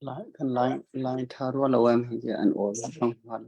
Lai kan lai lai tha rua lo em hi an aw thong hal.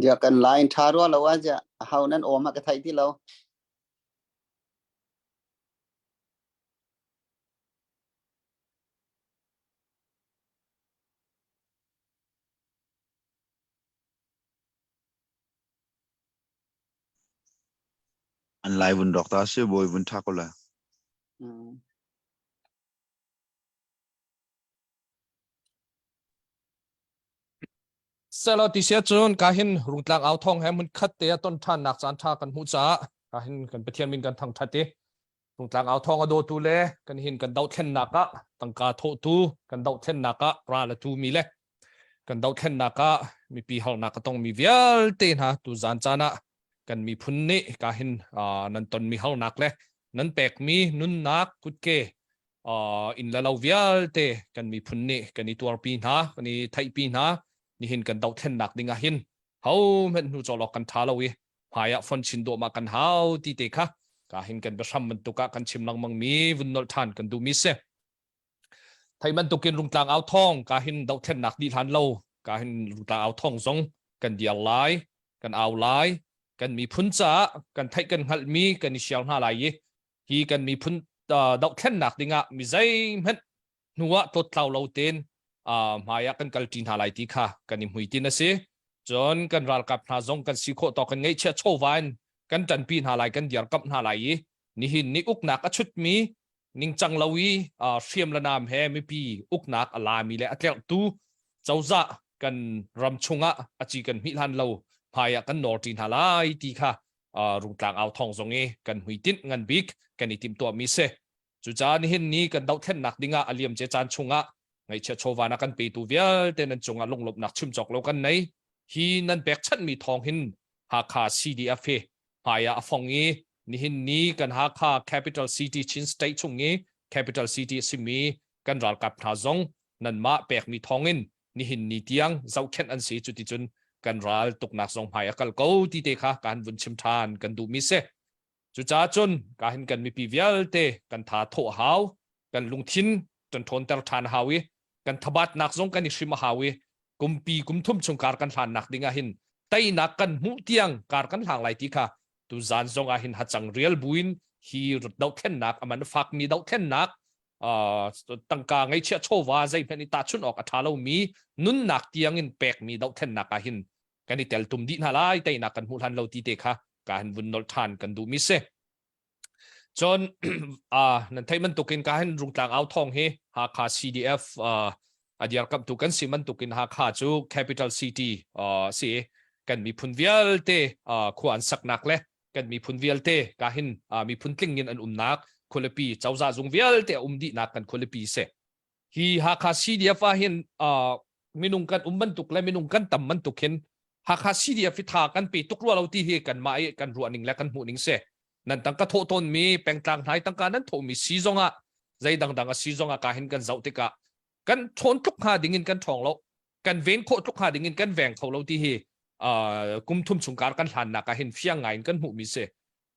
Dia kan line tha rua lo a ja hau nan om a ka thai ti lo. An lai vun rawk ta si bawi vun tha ko la. Selo ti sia cun ka hin rungtlang au thong he mun khat te ton than nak caan tha kan hmu caah ka hin kan Pathian min kan thang that i rungtlang au thong a dawtu le kan hin kan dohthlennak ah tangka thawhtu kan dohthlennak ah ral a tu mi le kan dohthlennak ah mipi harnak a tongmi vialte hna tu zan caan ah kan miphun nih ka hin nan tonmi harnak le nan pekmi nunnak kutke inn le lo vialte kan miphun nih kan i tuarpi hna kan i theihpi hna nihin kan dohthlennak ding ah hin ho hmenh hnu cawlok kan tha lo i hmai ah fon chin dawh ma kan hau ti te kha ka hin kan biahram bantuk ah kan chim lengmang mi vun nolh than kan duh mi si thei bantukin rungtlang au thong ka hin dohthlennak dih hlan lo ka hin rungtlang au thong zong kan diar lai kan au lai kan miphun caah kan theih kan hngalh mi kan i share hna lai i hi kan miphun dohthlennak dingah mi zeihmanh hnu ah tlawttlau lo tein hmai ah kan kalṭi hna lai ti kha kan i hmuitin a si. Cun kan ralkap hna zong kan si khawh tawk in ngeihchiah chawva in kan ṭanpi hna lai, kan dirkamh hna lai i nihin ni uknak a chutmi ningcang lo i hriam le nam he mipi uknak a lami le a tlerhtu cozah kan ram chungah a ci kan hmih hlan lo hmai ah kan nawr ṭi hna lai ti kha rungtlang au thawng zong i kan hmuitinh ngan bik kan i timhtuahmi si. Cucaah nihin ni kan dohthlennak dingah a liamcia caan chungah ngaihchia chawva na kan petu vialte nan cungah lunglawmhnak chim cawk lo kan nei. Hi nan pekchanhmi thawng hin Hakha CDF hi hmai ah a fong i nihin ni kan Hakha Capital City Chin State chung i Capital City a simi kan ralkap hna zong nanmah pekmi thawng in nihin ni tiang zohkhenh an si cuticun kan ral tuknak zong hmai a kal ko ti te kha kan vun chim ṭhan kan duhmi si. Cucaah cun ka hin kan mipi vialte kan tha thawh a hau, kan lungthin kan ṭhawnter ṭhan a hau i kan thabatnak zong kan i hrim a hau i kumpi kum thum chung kar kan hlannak ding ah hin teinak kan hmuh tiang kar kan hlang lai ti kha tuzan zong ah hin hacang rial buin hi dohthlennak aman fakmi dohthlennak tangka ngeihchiah chawva zeihmanh i tahchunh awk a ṭha lomi nunnak tiang in pekmi dohthlennak ah hin kan i teltum dih hna lai teinak kan hmuh hlan lo ti te kha ka han vun nolh than kan duh mi si. Cun uh, nan theih bantukin ka hin Rungtlang au thong hi Hakha CDF uh, a dirkamhtu kan si bantukin Hakha cu capital city uh, si kan miphun vialte uh, khua an saknak le kan miphun vialte ka hin uh, miphun tling in an umnak khualipi cozah zung vialte a um dihnak kan khualipi si. Hi Hakha CDF ah hin uh, minung kan um bantuk le minung kan tam bantuk hin Hakha CDF hi tha kan pe tuk rua lo ti hi kanmah i kan ruah ning le kan hmuh ning si. Nan tangka thawh tawn mi pengtlang hnai tangka nan thawh mi si zong ah zei dangdang a si zong ah ka hin kan zoh tikah kan ṭhawn tluk hnga ding in kan ṭhawng lo kan ven khawh tluk hnga ding in kan veng kho lo ti hi uh, kum thum chung kar kan hlannak ah hin fiang ngai in kan hmuh mi si.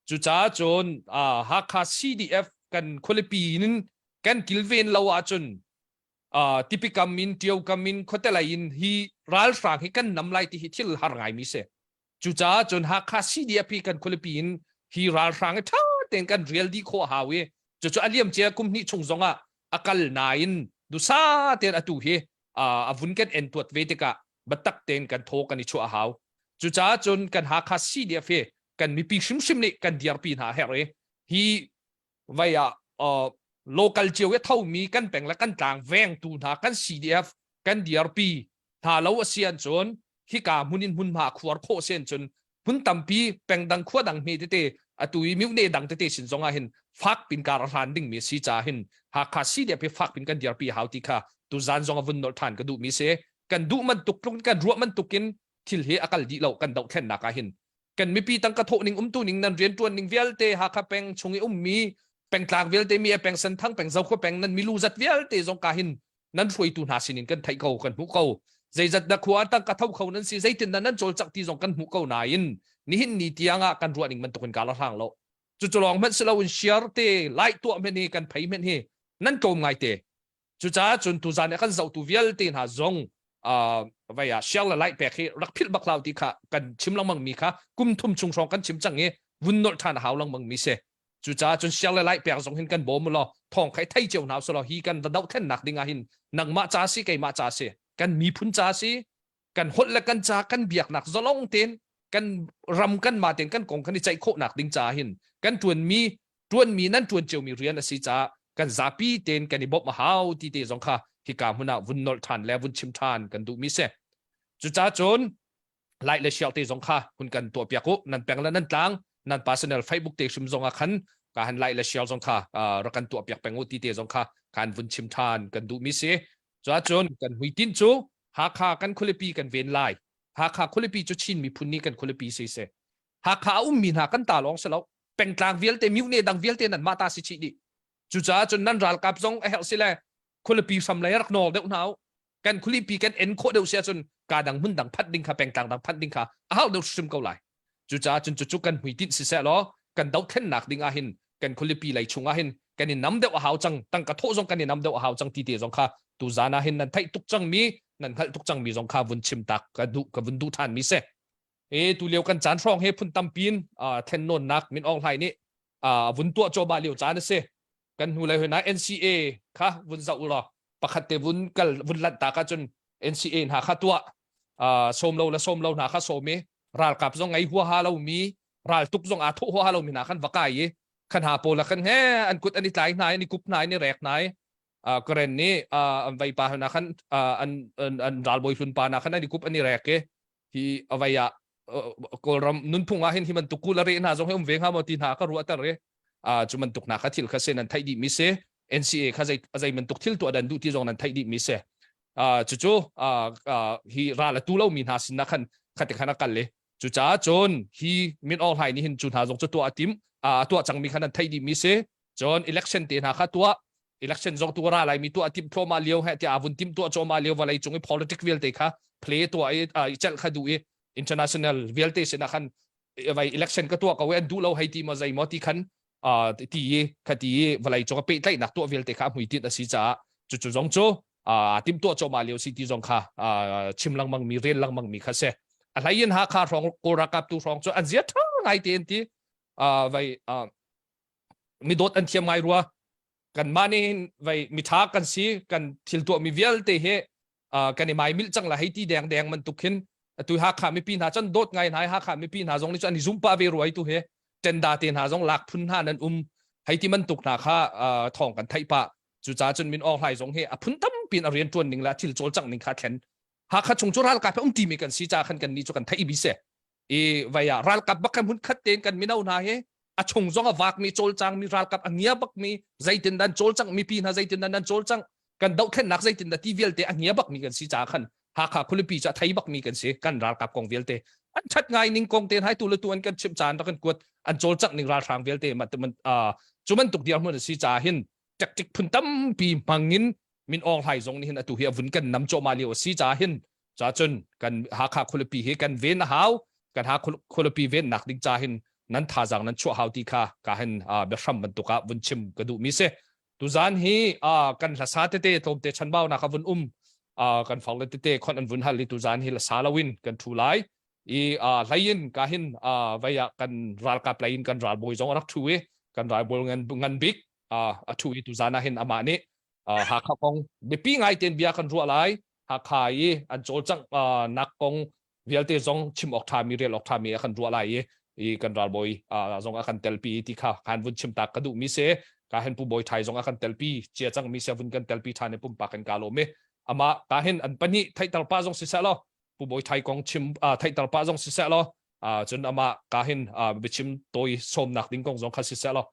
Cucaah cun uh, Hakha CDF kan khualipi in kan kilven lo ahcun uh, tipi kam in tio kam in khuatelei in hi ralhrang hi kan nam lai ti hi thil har ngai mi si. Cucaah cun Hakha CDF hi kan khualipi in hi ralhrang hi ṭha tein kan rial dih khawh hau i cucu a liam cia kum hnih chung zongah a kal nain dusa tein atu hi uh, a vun kan en tuat ve tikah biatak tein kan thaw kan i chuah a hau. Cucaah cun kan Hakha CDF hi kan mipi hrimhrim nih kan dirpi hna a herh i hi vai ah uh, local cio i thomi kan peng le kan tlang vengtu hna kan CDF kan dirpi hna lo a si ahcun hika hmun in hmunhma khuar khawh si ahcun hmun tampi peng dang khua dang hme tete atu i myone dang tete sin zong ah hin fak pin kar a hlan ding mi si ca hin Hakha CDF hi fak pin kan dirpi hau ti kha tu zan zong a vun nolh than ka duh mi si kan duh man tuk tluk kan ruah man tuk in thil hi a kal dih lo kan dohthlennak ah hin kan mipi tangka thawh ning umtu ning nan riantuan ning vialte Hakha peng chung i ummi pengtlang vialte mi peng Senthang peng Zokhua peng nan milu zat vialte zong ka hin nan hruaitu hna sinin kan theih ko kan hmuh ko zeizat na khua tangka tho kho nan si zeitin dah nan cawlcangh ti zong kan hmuh ko nain nihin ni tiang ah kan ruah ning bantukin ka la hlang lo cucu lawng hmanh si loin share te like tuah hmanh hi kan phei hmanh hi nan tlawm ngai te Cucaah cun tuzan i a kan zohtu vialte hna zong uh, vai ah share le like pek hi rak philh bak hlah ti kha kan chim lengmang mi kha kum thum chung hrawng kan chim cang i vun nolh ṭhan a hau lengmang mi si. Cucaah cun share le like pek zong hin kan bawm law thawng khai thei cio hna usih hi kan va dohthlennak ding ah hin nangmah ca si keimah ca si kan miphun ca si kan holh le kan ca kan biaknak zalong tein kan ram kan mah tein kan kong kan i ceih khawhnak ding caah hin kan ṭuanmi ṭuanmi nan ṭuan ciomi rian a si caah kan zapi tein kan i bawmh a hau ti te zong kha hika hmun ah vun nolh ṭhan le vun chim ṭhan kan duhmi si. Cucaah cun like le share te zong kha hun kan tuah piak u nan peng le nan tlang nan personal Facebook te hrim zong ah khan ka han like le share zong kha rak kan tuah piak peng u ti te zong kha kan vun chim ṭhan kan duhmi si. Cuahcun kan hmuitinh cu Hakha kan khualipi kan ven lai. Hakha khualipi cu Chin miphun nih kan khualipi si si. Hakha a ummi hna kan ta lawng si lo. Pengtlang vialte, myone dang vialte nan mah ta si chih dih. Cucaah cun nan ralkap zong a herh si le khualipi hram lei rak nawl deuh hna u. Kan khualipi kan en khawh deuh si ahcun ka dang hmun dang phanh ding kha pengtlang dang phanh ding kha a hau deuh hrim ko lai. Cucaah cun cucu kan hmuitinh siseh law kan dothlennak ding ah hin kan khualipi lei chung ah hin kan i nam deuh a hau cang tangka thawh zong kan i nam deuh a hau cang ti te zong kha tu zan ah hin nan theih tuk cang mi nan hngalh tuk cang mi zong kha vun chim tak ka duh ka vun duh than mi si e tu lio kan caan hrawng he phun tampin thlen nawnnak Min Aung Hlaing nih vun tuah cawma lio caan a si kan hnu lei hoi NCA kha vun zoh law pakhat te vun kal vun lanh ta ka cun NCA hna kha tuah sawm lo le sawm lo hna kha sawm i ralkap zong ngei huaha lo mi raltuk zong aa thawh huaha lo mi hna khan va kai i khan ha pawl khan he an kut an i tlai hna an i kup hna an i rek hna i Karen nih an vei pa hna khan an an ralbawi hlun pa hna khan an i kup an i rek i hi avai ah Kawlram nunphung ah hin hi bantuk kul a re hna zong hi um ve hnga maw ti hna ka ruah ter i cu bantuk hna kha thil kha se nan theih dih mi si NCA kha zei zei bantuk thil tuah dan duh ti zong nan theih dih mi si cucu hi ral a tu lo mi hna sin na khan khati khan a kal i cucaah cun hi Min Aung Hlaing nih hin cu hna zong cu tuah a tim a tuah cang mi kha nan theih dih mi si cun election te hna kha tuah election zong tu ra lai mi tuah tim thluahmah lio he tiah vun tim tuah cawmah lio vawlei cung i politic vialte kha play tuah i i celh kha duh i international vialte sinah khan vai election ka tuah ko i an duh lo hei ti maw zei maw ti khan ti i kha ti i vawlei cung a pehtlaihnak tuah vialte kha hmuitinh a si caah cucu zong cu tim tuah cawmah lio si ti zong kha chim lengmang mi rel lengmang mi kha si a hlei in Hakha hrawng Kawl ralkap tu hrawng cu an zia ṭha ngai te an ti vai mi dawt an thiam ngai rua kanmah nih hin vei miṭha kan si kan thil tuahmi vialte hi kan i maimilh cang la hei ti deng deng bantuk khin Atu Hakha mipi hna cun dawt ngai hna Hakha mipi hna zong nih cun an i zum pah ve ruai tu he tenda te hna zong lak phun hna nan um hei ti bantuk hna kha thawng kan theih pah. Cucaah cun Min Aung Hlaing zong hi a phun tampi in a rian ṭuan ning le a thil cawlcangh ning kha thlen. Hakha chung cu ralkap he um ṭimi kan si caah khan kan nih cu kan theih bi si. I vai ah ralkap bak khan hmun khat tein kan mino hna hi a chung zong a vakmi cawlcangmi ralkap a ngia bakmi zeitin dan cawlcangh mipi hna zeitin dan nan cawlcangh kan dohthlennak zeitin dah ti vialte a ngia bakmi kan si caah khan Hakha khualipi cu a thei bakmi kan si kan ralkap kong vialte an that ngai ning kong te hai tu le tu an kan chimh caan rak kan kuat an cawlcangh ning ralhrang vialte ma cu bantuk dirhmun a si caah hin tactic phun tampi hmangin Min Aung Hlaing zong nih hin atu hi a vun kan nam cawhmah lio a si caah hin ca cun kan Hakha khualipi hi kan ven a hau kan Hakha khualipi vennak ding ca hin nan thazaang nan chuah hau ti kha ka hin biahram bantuk ah vun chim ka duh mi si tuzan hi kan hlasa tete tlawmte chanbaunak a vun um kan farle tete khon an vun hal i tuzan hi lasa loin kan thu lai i hlei in ka hin vei ah kan ralkap lei in kan ralbawi zong a rak thu i kan ralbawi ngan ngan bik a thu i tuzan ah hin amah nih Hakha kong biapi ngai tein bia kan ruah lai Hakha i an cawlcangh nak kong vialte zong chim awk ṭhami rel awk ṭhami a kan ruah lai i i kan ralbawi zong a kan telpi ti kha khan vun chim tak ka duh mi si ka hen pu bawi thai zong a kan telpi cia cang mi sia vun kan telpi ṭhan i pumpak in ka lawm i amah ka hin an pahnih theihter pa zong si seh law pu bawi thai kong chim theihter pa zong si seh law cun amah ka hin biachim tawi sawmnak ding kong zong kha si seh law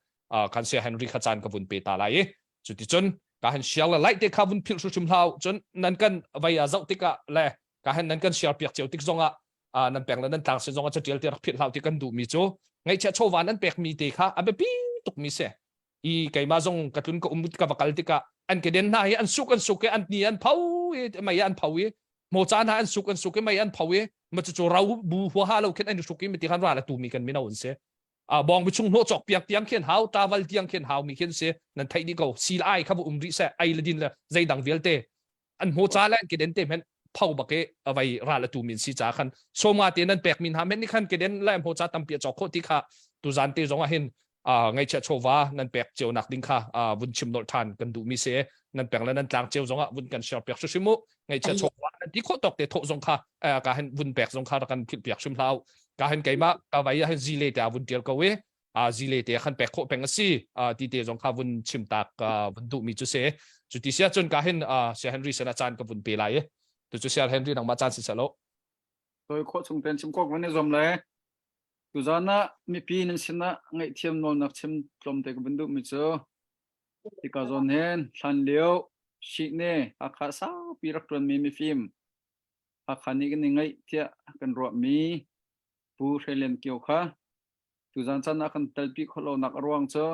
kan sia Henry kha caan ka vun pe ta lai i cuticun ka han share le like te kha vun philh hrim hlau cun nan kan vai a zoh tikah le ka han nan kan share piak cio tik zongah nan peng le nan tlang sin zongah catial te rak philh hlau ti kan duh mi cu ngaihchia chawva nan pek mi te kha a biapi tuk mi si i keimah zong ka tlun ka um ka va kal tikah an ke den hna hi an suk an suk i an ni an pho i mei an pho i mo caan ha an suk an suk i mei an pho i ma cu cu rau bu huaha lo khin an suk i mi ti khan ral a tu mi kan mino an si bawng bi chung hnawh cawk piak tiang khin hau travel tiang khin hau mi khin si nan theih dih ko sil ai kha bu um rih seh ai le din le zeidang vialte an hmu cha le an keden te men phau bak i avai ral atu min si cha khan soma te nan pek min ha men ni khan keden le hmu cha tampi chok kho ti kha tu zan te zong ah hin ngaihchia chawva nan pek cio nak ding kha vun chim nolh than kan duh mi si nan pek le nan tlang cio zong ah vun kan share piak hrim mu ngaihchia chawva nan ti khawh tawk te thawh zong kha ka hen vun pek zong kha kan philh piak hrim hlau ka hen keimah ka vai ah zile te vun tial ko i a zile te khan pek khawh peng a si ti te zong kha vun chim tak vun duh mi cu si cu ti sia cun ka hin sia Henry sana caan ka vun pe lai i tu cu sia Henry nangmah caan si selo Toi khawh chung ten chim kok van i zom le tuzan ah mipi nan sinah ngaihthiam nawlnak chim tlawmte ka van duh mi cu hika zawn hin hlan lio Shihne Hakha saupi rak ṭuanmi mifim Hakha nih kan i ngaih tiah kan ruahmi Pu Hre Lian Kio kha tuzan caan ah kan telpi khawh lonak a ruang cu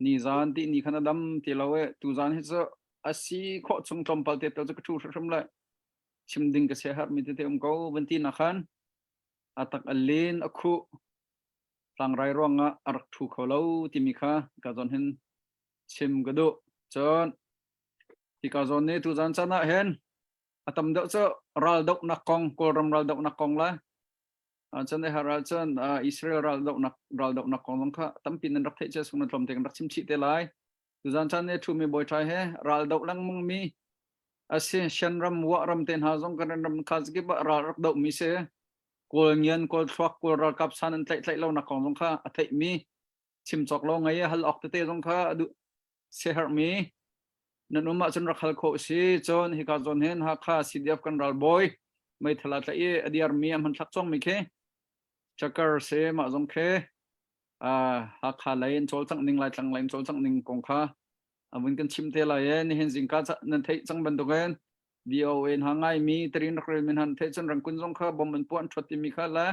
nizan ti ni khan a dam ti lo i tuzan hi cu a si khawh chung tlawmpal te tel cu ka ṭhu hrimhrim lai chim ding ka siaherhmi tete um ko van ti nak khan a tak a len a khuh tlangrai ruangah a rak ṭhu kho lo timi kha ka zawn hin chim ka duh cun hika zawn nih tuzan caan ah hin a tam deuh cu raldohnak kong Kawlram raldohnak kong le cun har ahcun Israel raldohnak raldohnak kong zong kha tampi nan rak theih cia sung nan tlawmte kan rak chim chih te lai tuzan caan nih ṭhumi bawi ṭhai he raldoh lengmang mi asi Shan ram Wa ram te hna zong kan ram kha kip ah ral rak doh mi si Kawl ngian Kawl thluak Kawl ralkap san an tlaih tlaih lo nak kong zong kha a theih mi chim cawk lo ngai hal awk tete zong kha a duh siaherh mi nan um ahcun rak hal khawh si cun hika zawn hin Hakha CDF kan ralbawi meithal a tlaih i a diar mi a hmanthlak cawng mi khi chakar se mah zong khi Hakha lei in cawlcangh ning Laitlang lei in cawlcangh ning kong kha a vun kan chim te lai e nihin zingka nan theih cang bantukin VOA hna ngai mi tarin rak rel min han theih cun rangkun zong kha bom an puan ṭhuat timi kha le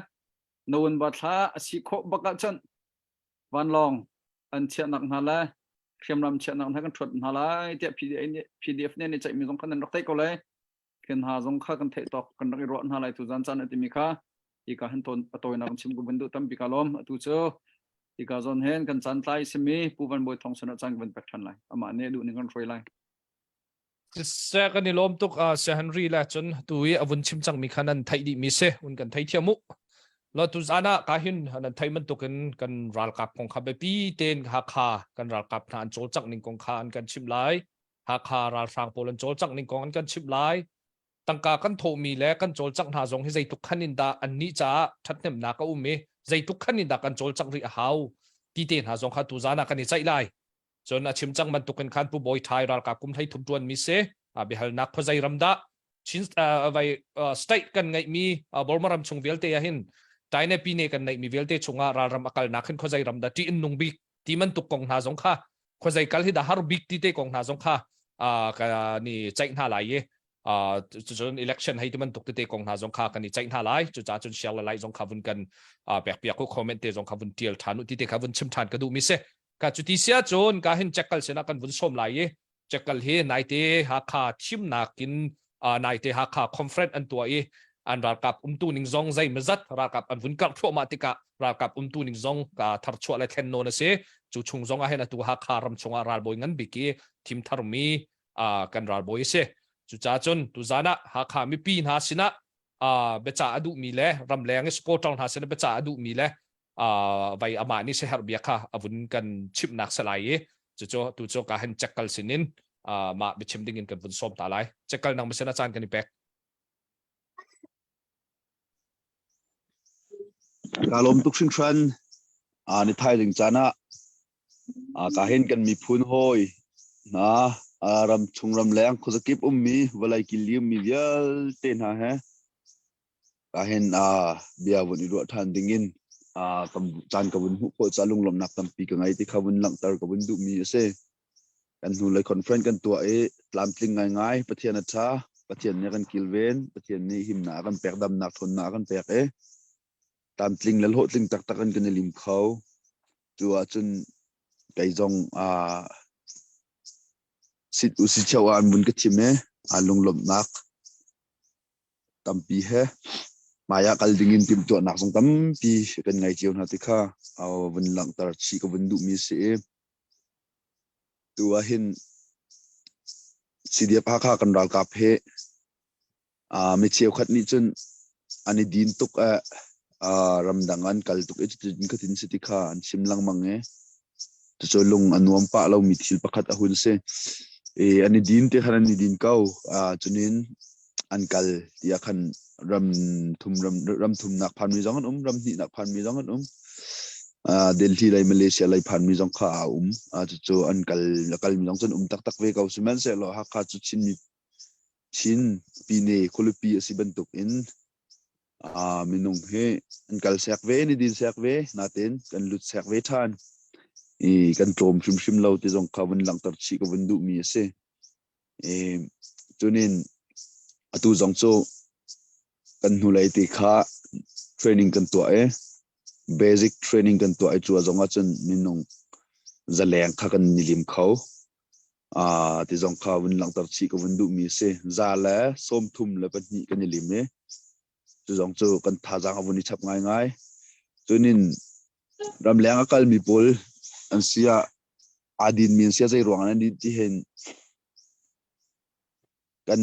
noun ba thla a si khawh bak ahcun vanlawng an chiahnak hna le hriamnam chiahnak hna kan ṭhuat hna lai tiah PDF nih an i ceihmi zong kha nan rak theih ko lai khin hna zong kha kan theih tawk kan rak i ruah hna lai tu zan caan a timi kha hika hin ton a tawinak in chim ka van duh tampi ka lawm atu cu hika zawn hen kan caan tlai simi Pu Van Bawi Thawng sin ah caan ka van pek ṭhan lai amah nih duh ning kan hruai lai Seh kan i lawm tuk Sir Henry le cun tu i a vun chim cangmi kha nan theih dihmi si un kan thei thiam u lo tu zan ah ka hin nan thei bantukin kan ralkap kong kha biapi tein Hakha kan ralkap hna an cawlcangh ning kong kha an kan chimh lai Hakha ralhrang pawl an cawlcangh ning kong an kan chimh lai. Tangka kan thawhmi le kan cawlcangh hna zong hi zeitluk khan in dah annih caah ṭhathnemnak a um i zeitluk khan in dah kan cawlcangh rih a hau ti te hna zong kha tuzaan ah kan i ceih lai. Cun a chim cang bantukin khan Pu Bawi Thai ralkap kum 13 ṭuan mi si biahalnak khuazei ram dah Chin vai state kan ngeihmi Burma ram chung vialte ah hin Taine Pine kan neihmi vialte chungah ralram a kalnak hin khuazei ram dah ṭih in nung bik ti bantuk kong hna zong kha khuazei kal hi dah har bik ti te kong hna zong kha ka ni ceih hna lai i cucun election hei ti bantuk tete kong hna zong kha kan i ceih hna lai. Cucaah cun share le like zong kha vun kan pek piak u, comment te zong kha vun tial than u ti te kha vun chim than ka duh mi si. Ka cuti sia cun ka hin checkal sinah kan vun sawm lai i checkal hi naite Hakha thimnak in naite Hakha conference an tuah i an ralkap umtu ning zong zei mazat ralkap an vun karh thluahmah tikah ralkap umtu ning zong ka tharchuah le thlen nawn a si. Cu chung zong ah hin atu Hakha ram chungah ralbawi ngan bik i thim tharmi kan ralbawi a si. Cucaah cun tuzan ah Hakha mipi hna sinah biacah a duhmi le ramleng i supporter hna sinah biacah a duhmi le vai amah nih siaherh bia kha a vun kan chimhnak si lai i cucu tu cu ka hen checkal sinin mah biachim ding in kan vun sawm ta lai. Checkal nang masin a caan kan i pek. Ka lawm tuk hringhran. Ni thaizing caan ah ka hin kan miphun hawi hna ram chung ram leng khuazakip ummi vawlei kil i ummi vialte hna he ka hin bia vun i ruah ṭhan dingin caan ka vun hmuh khawh caah lunglawmhnak tampi ka ngei ti kha vun langhter ka vun duhmi a si. Kan hnulei conference kan tuah i tlamtling ngaingai Pathian a ṭha. Pathian nih a kan kilven. Pathian nih himnak a kan pek, damnak ṭhawnnak a kan pek i tlamtling le hlawhtling taktak in kan i lim kho. Cu ahcun kei zong sit usi cheu ah an vun ka thim i aa lunglawmhnak tampi he hmai ah kal ding in timhtuahnak zong tampi kan ngei cio hna ti kha vun langhter chih ka vun duhmi a si i tu ah hin CDF Hakha kan ralkap he Mi cheukhat nih cun an i din tuk ramdang an kal tuk i cutin khatin si ti kha an chim lengmang i cucu lung a nuam pah lomi thil pakhat a hun si. I an i din ti khan an i din ko. Cunin an kal tiah khan ram thum ram ram thumnak phanmi zong an um, ram hnihnak phanmi zong an um. Delhi lei Malaysia lei phanmi zong kha a um. Cucu an kal a kalmi zong cun um taktak ve ko. Sihmanhsehlaw Hakha cu Chinmi Chin pine khualipi a si bantukin minung hi an kal sek ve, an i din sek ve, nain kan lut sek ve ṭhan i kan tlawm hrimhrim lo ti zong kha vun langhter chih ka vun duhmi a si. I cunin atu zong cu kan hnulei ti kha training kan tuah i basic training kan tuah i cu zong ahcun minung zaleng kha kan i lim kho. Ti zong kha vun langhter chih ka vun duhmi a si. 132 kan i lim i cu zong cu kan thazaang a vun i chap ngaingai. Cunin ramleng a kalmi pawl an si ah aa dinmi an si ah zei ruang ah an din ti hin kan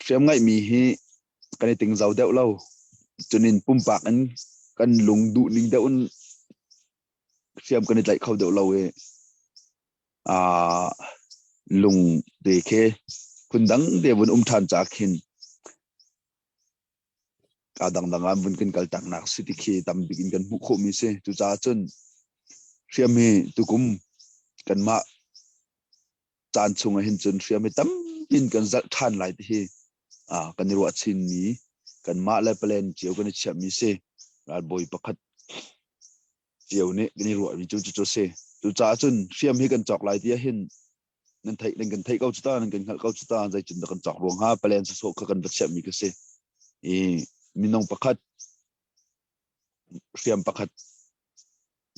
hriam ngaihmi hi kan i tingzo deuh lo. Cunin pumpak in kan lung duh ning deuh in hriam kan i tlaih kho deuh lo i lung te khi phundang te vun um ṭhan ca khin ka dangdang ah vun kan kal taknak si ti khi tam bik in kan hmuh khawhmi si. Cucaah cun hriam hi tukum kanmah caan chung ah hin cun hriam hi tampi in kan zalh ṭhan lai ti hi kan i ruah chinmi kanmah le plan cio kan i chiahmi si. Ralbawi pakhat cio nih kan i ruahmi cu cucu a si. Cucaah cun hriam hi kan cawk lai ti ahhin nan theih nan kan theih ko cu ta nan kan hngalh ko cu ta zeicun dah kan cawk ruang hnga plan sawsawh kha kan va chiahmi ka si. I minung pakhat hriam pakhat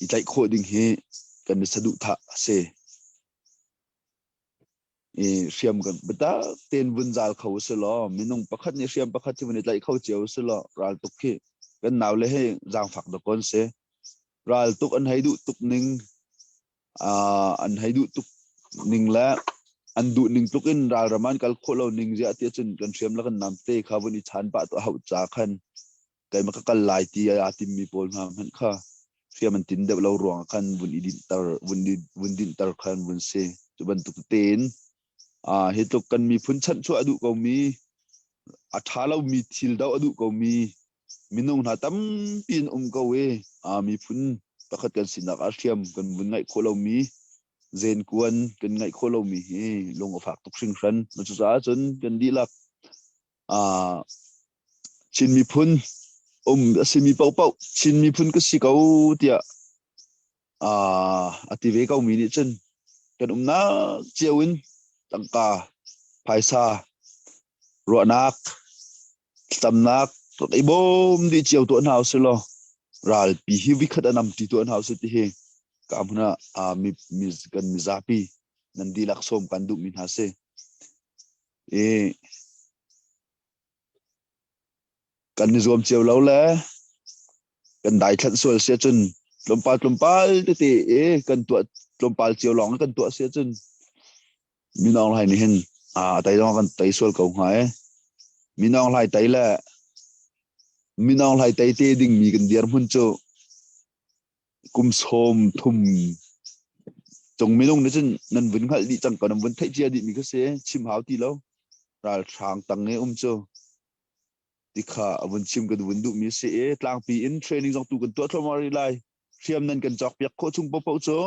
i tlaih khawh ding hi kan i saduhthah a si. I hriam kan biatak tein vun zal kho si law minung pakhat nih hriam pakhat hi vun i tlaih kho cio si law raltuk khi kan naule hi zaangfak dawk an si. Raltuk an hei duh tuk ning an hei duh tuk ning le an duh ning tluk in ralram an kal khawh lo ning ziah ti ahcun kan hriam le kan namte kha vun i chan pah tuah hauh ca khan keimah ka kal lai ti aa timmi pawl hna hmanh kha hriam an tin deuh lo ruangah khan vun i dinhter vun dinhter khan vun si. Cu bantuk tein. Hi tluk kan miphun chanhchuah a duh komi, a ṭha lomi thil doh a duh komi minung hna tampi an um ko i miphun pakhat kan sinak ah hriam kan vun ngaih khawh lomi, zenkuan kan ngaih khawh lomi hi lung a fak tuk hringhran. Cucaah cun kan dihlak Chin miphun um a simi paohpaoh Chin miphun ka si ko tiah a ti ve komi nih cun kan umnak cio in tangka, phaisa, ruahnak, thlacamnak rak i bawm dih cio tuah hna usih law ralpi hi vikhat a namṭi tuah hna usih ti hi ka hmun ah kan mizapi nan dihlak sawm kan duhmi hna si. I kan i zuam cio lo le kan daithlanh sual si ahcun tlawmpal tlawmpal tete i kan tuah tlawmpal cio lawng kan tuah si ahcun Min Aung Hlaing nih hin a tei zong kan tei sual ko hnga e. Min Aung Hlaing tei le Min Aung Hlaing tei te dingmi kan dirhmun cu kum 30 cung minung nih cun nan vun hngalh dih cang ko nan vun theih cia dih mi kha si chim hau ti lo ralhrang tang i um cu ti kha a vun chim kan vun duh mi si i tlangpi in training zong tu kan tuah thluahmah rih lai hriam nan kan cawk piak khawh chung paohpaoh cu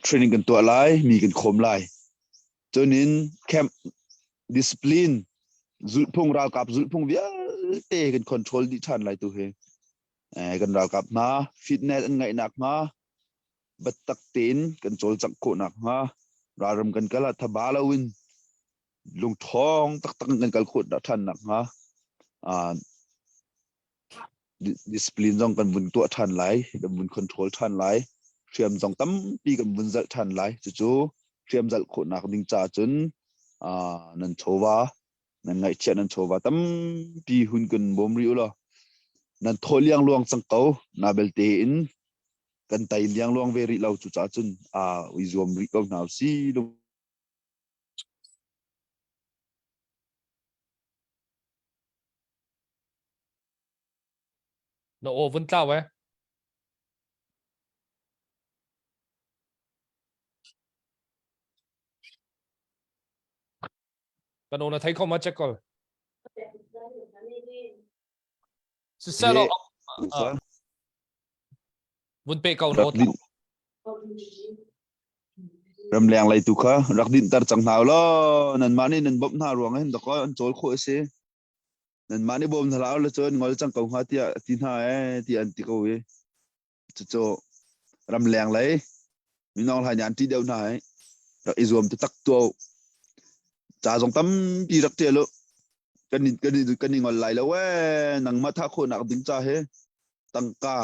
training kan tuah lai mi kan khawm lai cunin camp discipline zulhphung ralkap zulhphung vialte kan control dih ṭhan lai tu hi kan ralkap hna fitness an ngaih nak hnga biatak tein kan cawlcangh khawh nak hnga ralram kan kal ah thaba loin lungṭhawng taktak in kan kal khawh ṭhan nak hnga discipline zong kan vun tuah ṭhan lai, kan vun control ṭhan lai, hriam zong tampi kan vun zalh ṭhan lai. Cucu hriam zalh khawhnak ding caah cun nan chawva, nan ngaihchiah nan chawva tampi hun kan bawm rih u law nan thaw liangluang cang ko. Na belte in kan tai liangluang ve rih lo. Cucaah cun i zuam rih ko hna usih. Na aw vun tlau eh. Kan aw na thei kho ma check kol. Siseh vun pe ko no. Ramleng lei tu kha rak dinhter cang hna law nanmah nih nan bawmh hna ruang hin dakaw an cawl khawh a si. Nanmah nih bawm hna hlah le cun ngol cang ko hnga tiah a ti hna ee ti an ti ko i cucu ramleng lei minong hlai nih an ṭih deuh hna i rak i zuam taktak tuah u. Ca zong tampi rak ṭial u. Kan kan kan i ngol lai lo ee nangmah thah khawhnak ding ca hi tangka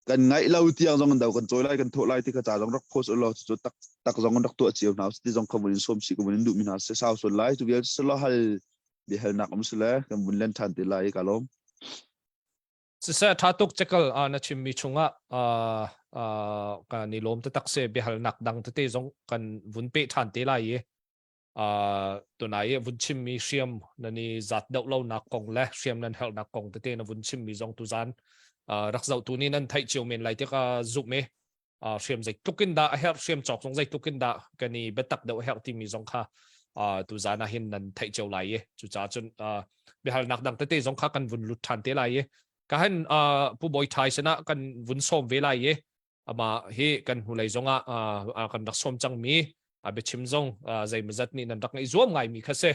kan ngaih lo tiang zong do kan cawi lai kan thawh lai ti kha ca zong rak post ulaw cu tak tak zong rak tuah cio hna ti zong kha vun in sawm si ka vun in duh mi hna se sau sual lai tu vial selo hal biahalnak um sile kan vun len than te lai ka lawm. Siseh tha tuk cekal na chimmi chungah kan i lawm taktak se biahalnak dang tete zong kan vun pe than te lai i tunai i vun chimmi hriam nan i zat deuh lonak kong le hriam nan herhnak kong tete na vun chimmi zong tuzan rak zohtu nih nan theih cio men lai ti ka zumh i hriam zeitluk in dah a herh hriam cawk zong zeitluk in dah kan i biatak deuh a herh timi zong kha tuzan ah hin nan theih cio lai i cucaah cun biahalnak dang tete zong kha kan vun lut ṭhan te lai i ka han Pu Bawi Thai sinah kan vun sawm ve lai i amah hi kan hnulei zongah kan rak sawm cangmi a biachim zong zeimawzat nih nan rak ngaih zuam ngaimi kha si.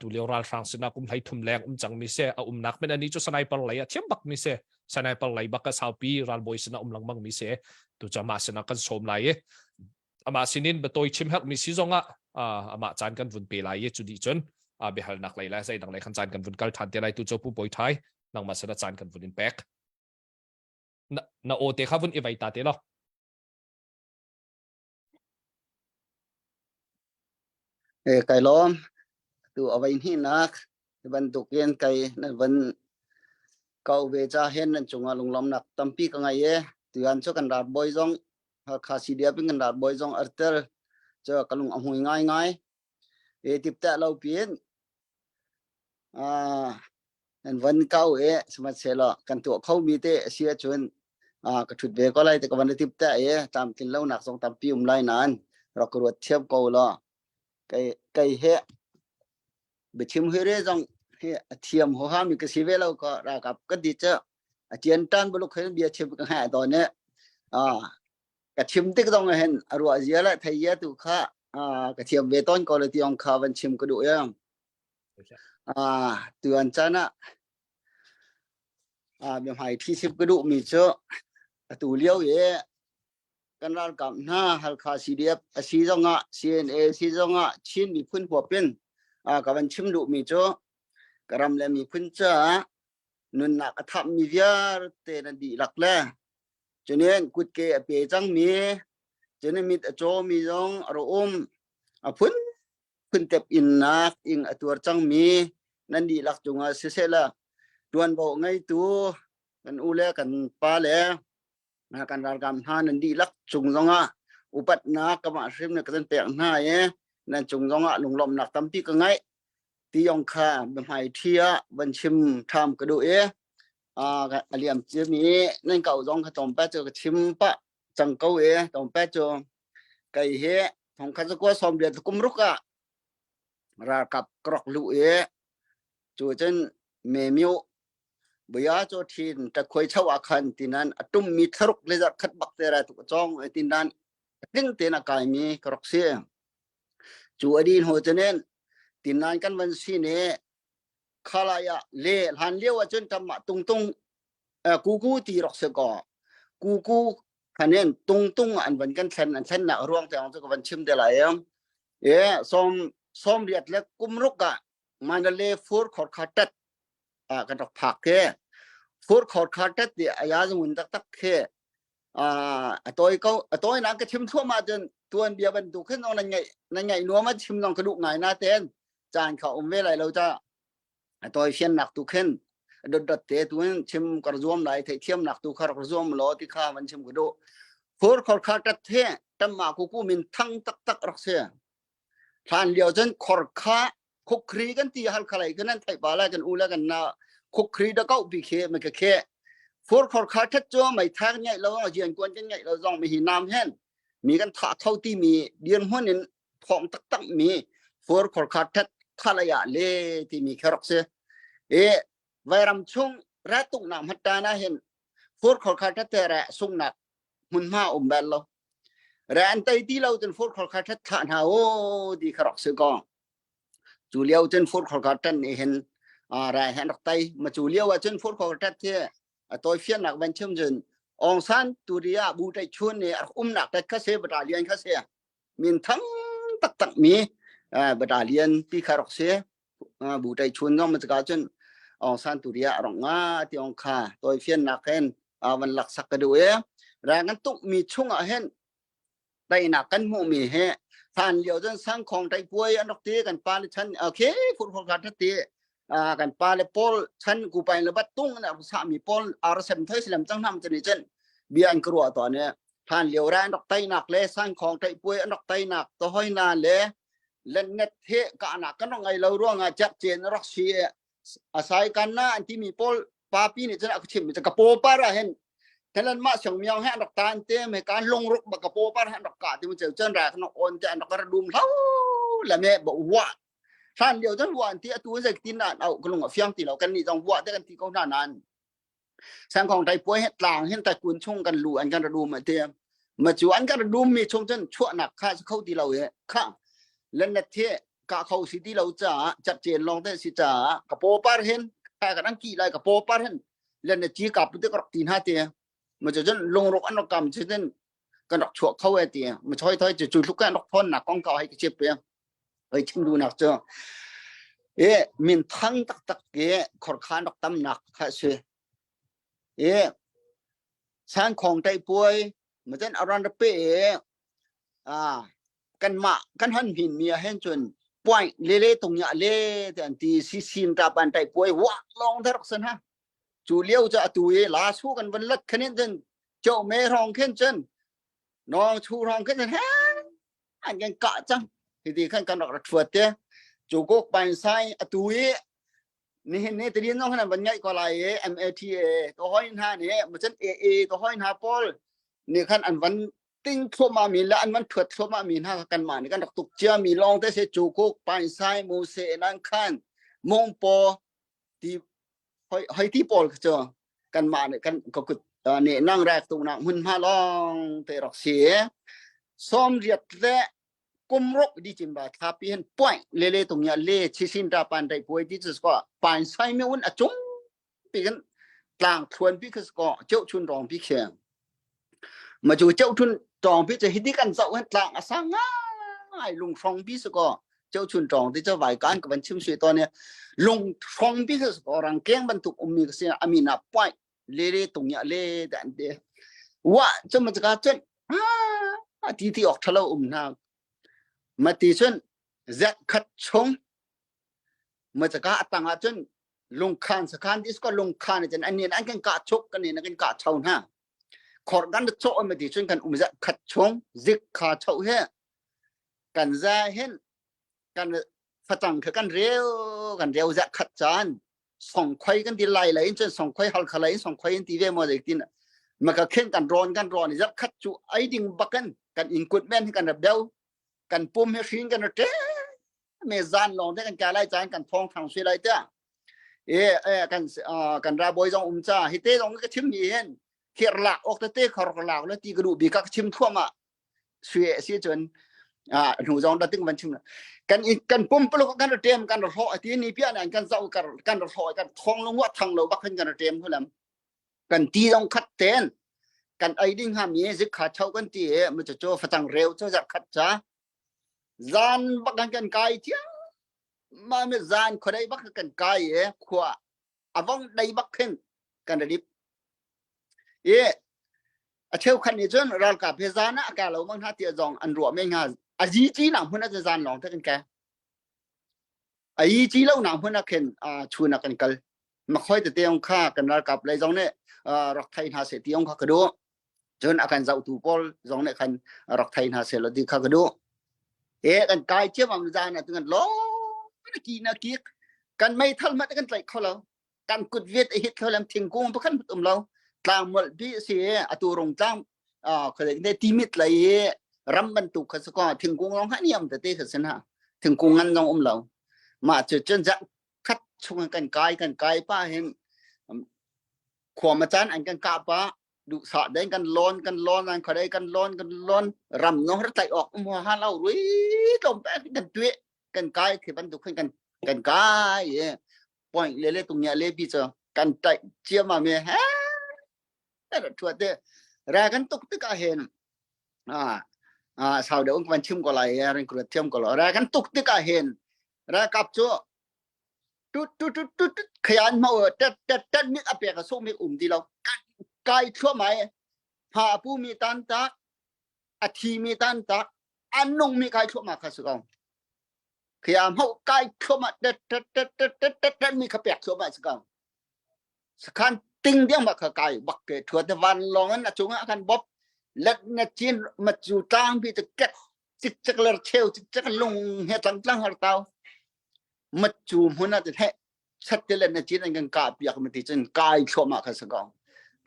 Tu lio ralhrang sinah kum 13 leng um cangmi si a umnak men ani cu sniper lei a thiam bak mi si sniper lei bak ka saupi ralbawi sinah um lengmang mi si tu cu amah sinah kan sawm lai i amah sinin biatawi chim herh mi si zongah amah caan kan vun pe lai i cu dih cun biahalnak lei le zeidang lei khan caan kan vun kal than te lai tu cu Pu Bawi Thai nangmah sinah caan kan vun in pek na, na aw te kha vun i vei ta te lo. E kai lawm tu avai hni nak bantukin kai nan van kau ve cha hen nan chunga lunglom nak tampi ka ngai e tuan chu kan rat boy zong Hakha CDF in kan rat boy zong artel cho ka lung a hmui ngai ngai e tip ta lo pin a nan van kau e sihmanhsehlaw kan tuah kho mi te a si ahcun. Ka thut ve ko lai te ka van tip te e tlamtlin lo nak zong tampi um lai nain rak ka ruat thiam ko law kei kei he biachim hui re zong hi a thiam ho ha mi ka si ve lo ko ralkap ka di che a tian tan buluk he bia chim ka ha to ne a ka chim tik zong hen a ruah zia la thei ya tu kha ka thiam ve ton ko le tiong kha van chim ka du ya a tuan chan ah a biahmai thi sip ka duh mi cu atu lio i kan ralkap hna Halkha CDF a si zongah CNA si zongah Chin miphun huap in ka van chim duh mi cu ka ram le miphun caah nunnak a thap mi vialte na dihlak le cunin kutke a pe cang mi cunin mit a caw mi zong a ro um a phun phuntep innak ing a tuar cangmi nan dihlak cungah siseh la tuanvo ngeitu kan u le kan pa le kan ralkap hna nan dihlak cung zongah upatnak kamah hrim na kan pek hna i nan cung zongah lunglawmhnak tampi ka ngeih ti yong kha biahmai thi ah van chim ṭham ka duh i a liam ciami nan kau zong kha tlawmpal cu ka chim pah cang ko i tlawmpal cu kei hi thongkhat zakua sawmriat kum ruk ah ralkap ka rak luh i cu cun memyo buya cho thin ta khoi chau ah khan tinan a tum mi tharuk le zar khat bak te ra tu chong tinan tling te na kai mi ka rak si cu adin ho chanen tinan kan van si ne khalaya le hlan lio ah cun tamma tung tung kuku ti rak se ko kuku khanen tung tung an van kan thlen an thlen nak ruang te cu ka van chim te lai em e som som riat le kum ruk ah Mandalay fur khor kha tat a kan rak phak ke fur khor kha tat ti aya zungun tak tak khe a toi ko a toi na ka chim thluahmah cun tuan bia bantuk khin nan ngai nan ngai nuam a chim zong ka duh ngai na ten caan kha um ve lai lo cha a toi fian nak tu khin dot dot te tu in chim kar zuam lai thei thiam nak tu khar zuam lo ti kha van chim ka du fur khor kha tat the tamma ku ku min thang tak tak rak se hlan lio cun khor kha khukri kan ti hal khalai kan an thai pa la kan u la kan na khukri da kau bi khe ma ka khe fur khor kha that chu mai thak ngai lo jian kuan kan ngai lo zong mi hi nam hen mi kan tha tho ti mi dir hmun in thong tak tak mi fur khor kha that khalaya le ti mi kharok se e vairam chung ra tuk na hatta na hen fur khor kha that te ra sung nak hmunhma um bal lo ra an tei ti lo cun fur khor kha that thla hna o ti kharok se ko cu lio cun fur khor kha tan ni hin ra hen rak tai ma cu lio ah cun fur khor that thi a toi fian nak van chim cun Aung San Turia bu tai chun ni um nak tat kha se battalion kha se min thang tak tak mi battalion pi kha rok se bu tai chun zong ma ka cun Aung San Turia rong nga ti ong kha toi fian nak hen van lak sak ka du e ra ngan tuk mi chung ah hen teinak kan hmuh mi he hlan lio cun sangkhong tai puai an rak ti kan pa le chan okay phur phur kha ti kan pa le paul chan ku pai le bat tung na sa mi paul ar sem thoi silam chang nam chani chen bia an krua to ne hlan lio ra an rak teinak le sangkhong tai puai an rak teinak to hoi na le len net he ka na kan rak ngai lo ruanga chak chen rak si asai kan na an ti mi paul papi nih cun a ka chimh mi cu ka paw par ah hin thailand mah siang miang he an rak tan te me kan lungruk ba ka paw par he an rak ka ti mu cheu cun ra kan on te an rak ra dum hlo la me ba wa hlan lio cun wa an ti atu zai tin na au ka lung a fiang ti lo kan ni zong wa te kan ti ko hna nan sangkhong tai puai he tlang hin tai kun chung kan lu an kan ra dum te ma chu an kan ra dum mi chung cun chuahnak kha kho ti lo he kha len na the ka kho si ti lo caah chatcen lawng te si caah ka paw par hin ka kan an ki lai ka paw par hin len na chi ka pu te ka rak ti hna te ma cu cun lungruk an rak kam cu cun kan rak chuah kho e ti ma choi thoi cu cu tluk kan rak phon nak kong ka hai ka chip pe hoi chim du nak cu e min thang tak tak ke khorkhan rak tam nak kha si e sang khong tai puai ma cun aran pe e a kanmah kan han hmin mi ah hin cun point le le tung ya le te an ti si sin ta pan tai puai wa long tharak san ha chu liu cha atu ye la su kan van lat khanin cun cho me rong khen cun nong chu rong khen cun ha an kan ka chang hi ti khan kan rak thuat te chu kok pain sai atu ye. Nihin ni tadin zong han van ngaih ko lai i MATA to hoi hna nih macun AA to hoi hna pawl nih khan an van ting thluahmah mi le an van thuat thluahmah mi hna kha kanmah nih kan rak tuk cia mi lawng te se cukuk paisai mu se nan khan mongpaw ti hoi hoi ti pawl kha cu kanmah nih kan ka kut nih nang rek tu nak hmun hma lawng te rak si som riat le kumruk di cin ba thla pi hen point le le tung ya le chisin ta pan dai puai ti chu ko pan sai me un achung pi kan tlang thluan pi khas ko cheu chun rong pi kheng ma chu cheu chun tong pi chu hiti kan zau hen tlang asa ngai lung hrong pi su ko cheu chun tong ti cho vai kan ka ban chim sui to ne lung hrong pi khas ko rang keng ban tuk ummi ka sin amina point le le tung ya le dan te wa chu ma ka chen a ti ti ok thalo um na ma ti chun zet khat chung ma chaka atang ah cun lungkhan sakhan dis ko lungkhan cun an an kan ka chuk kan in kan ka chau hna khor kan cho ma ti chun kan um zet khat chung zik kha chau he kan za hin kan facang kha kan reu kan reu zet khat chan songkhoi kan ti lai lai in cun songkhoi halkha lai in songkhoi in ti ve mo zei tin ma ka khen kan ron kan ron zat khat chu ai ding bakan kan in kut men kan rap deu kan pum he hrin kan te me zan long te kan ka lai chan kan thong thang sui lai te e e kan kan ra boy zong um cha hi te zong ka chim ni hen khir lak ok te te khor lak le ti ka du bi ka chim thuama sui si cun a hnu zong da ting van chim kan kan pum puluk kan tem kan ro ati ni pia nan kan zau kar kan ro kan thong lo wa thang lo bak kan tem hulam kan ti zong khat ten kan ei ding ha mi zik kha chau kan ti e mu cho fatang reu cho zar khat cha zan bak kan kan kai tia ma me zan khodai bak kan kai e khua avong dai bak khin kan rip e a cheukhat nih cun ralkap he zan ah a ka lo mang hna tiah zong an ruah men hnga a zi ci nak hmun ah zan lawng te kan ka a yi ci lo nak hmun ah khin chun ah kan kal makhoi tete ong kha kan ralkap lei zong nih rak thei hna seh ti ong kha ka duh cun a kan zohtu pawl zong nih khan rak thei hna seh lo ti kha ka duh e kan kai ciam am zan ah tu kan lo ki na kik kan meithal mat kan tlaih kho lo kan kut viet a hit kho lam thingkung pakhat um lo tlang molh bi si atu rung tlang khoi ne timit lai ram bantuk kha ko thingkung long ha niam te te kha sin ha thingkung ngan zong um lo ma chu chun za khat chung kan kai kan kai pa hin khua ma chan an kan ka pa du sa den kan lon kan lon an khoi kan lon kan lon ram no har tai ok um ha lo rui tlom pe kan tue kan kai khi bantuk khan kan kan kai point le le tung nya le bi cho kan tai chia ma me ha ra thua te ra kan tuk tik a hen a a sau de ung kan chim ko lai ran kru thiam ko lo ra kan tuk tik a hen ra kap chu tu tu tu tu tu khayan ma tet tet tet mi a pe ka so mi um di lo kai thua mai pha pu mi tan tak a thi mi tan tak an nung mi kai thua ma kha su ko Khiam hau kai thluahmah tet tet tet tet tet tet tet mi kha pek thluahmah si ko. Sakhan ting diang ma kha kai bak ke thua te van long an a chungah khan bop let na chin ma chu tlang bi te ket chik chak ler cheu chik chak lung he tlang tlang har tau ma chu hmun a te he chat te let na chin an kan ka piak ma ti cun kai thluahmah kha sa ko.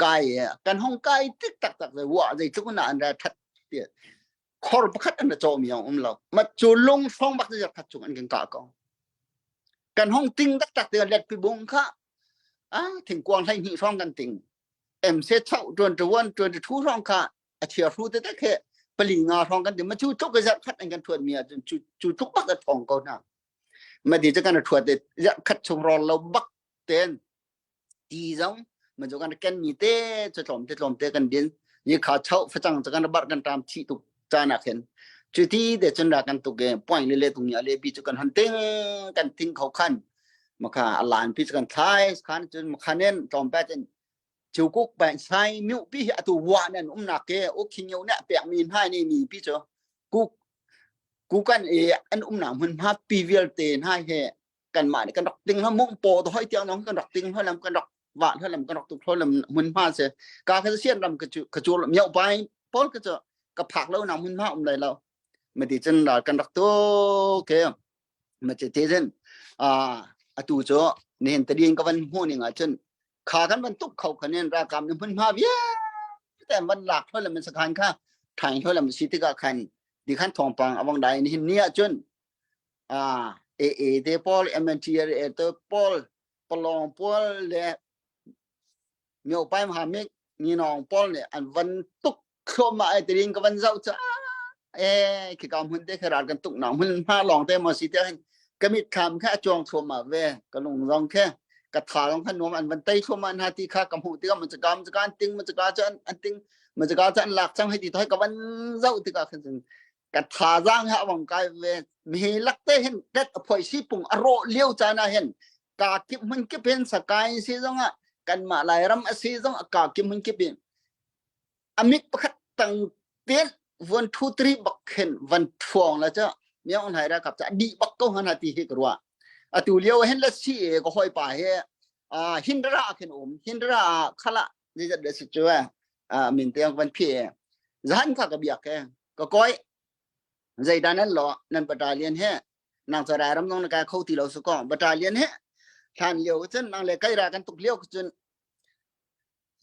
Kai kan hong kai tik tak tak le wa zei tluk na an ra that ti khor pakhat an ra cawmi um lo mat cu lung hrawng bak te khat chung an kan kah ko kan hong ting taktak te let pi bung kha a thingkuang hlei hnih hrawng kan ting em se chau 21 22 hrawng kha a chia hru te te khe pali nga hrawng kan ting ma chu tluk ke khat an kan thuat mi ah cu cu tluk bak a thong ko na ma di chu kan thuat te khat chung rol lo bak ten ti zong man cu kan ken mi te cu tlawm te tlawm te kan din ni kha chau facang cu kan bar kan tam chi tuk caan ah khin cu ti te cun ra kan tuk e point le le tung ni ale pi cu kan han ting kan ting kho khan makha alan pi cu kan thlai khan cun makhanen tlawm pa cun chu kuk pa sai miu pi hi atu wa nan um nak ke o khin yo na pek mi hna ni mi pi chu kuk kukan e an um na hmun ma pi vialte hna he kanmah nih kan rak ting ha mung paw to hoi tiang nong kan rak ting hoi lam kan rak van hoi lam kan rak tuk hoi lam mun ma se ka kha sian ram ka chu ka chu miau pai paul ka chu ka phak lo na mun ma um lai lo ma ti chen ral kan rak to ke ma che te chen a. Atu cu nihin tadin ka van hmuh ning ahcun kha kan van tuk kho khan in ralkap nih hmunhma vialte an van lak hlol man sakhan kha thaing hlol am si tikah khan di khan thawngpang awang dai nihin ni ahcun ah AA te pawl MNTRA te pawl palong pawl le myo pai ma mi nginong pawl nih an van tuk thluahmah ai tirin ka van zoh cu e khi ka hmun te kha ral kan tuk nak hmun hma lawng te maw si te hin ka mit thlam kha a cuang thluahmah ve ka lung zong khe ka tha zong kha nuam an van tei thluahmah hna ti kha ka hmuh tikah mun ka mun ka an ting mun ka cu an ting mun ka cu an lak cang hei ti thoi ka van zoh tikah khan cun ka thazaang ha awang kai ve mi lak te hin tet a phoi si pung a rawh lio caan ah hin ka kip hmun kip hin sakai si zong ah kanmah Lairam a si zong ka kip hmun kip in a mit pakhat tang ten von thu tri bak khin van thuang la cha miang hnai ra kap cha di bak ko hana ti hi ka ruwa atu lio hin la si e ko hoi pa he a hindra khin um hindra khala ni zat de si chu a min te van phi e zan kha ka biak ke ka koi zeidan nan lo nan battalion he nang cha ram nong na ka kho ti lo su ko battalion he thlan lio cun nang le kai ra kan tuk lio cun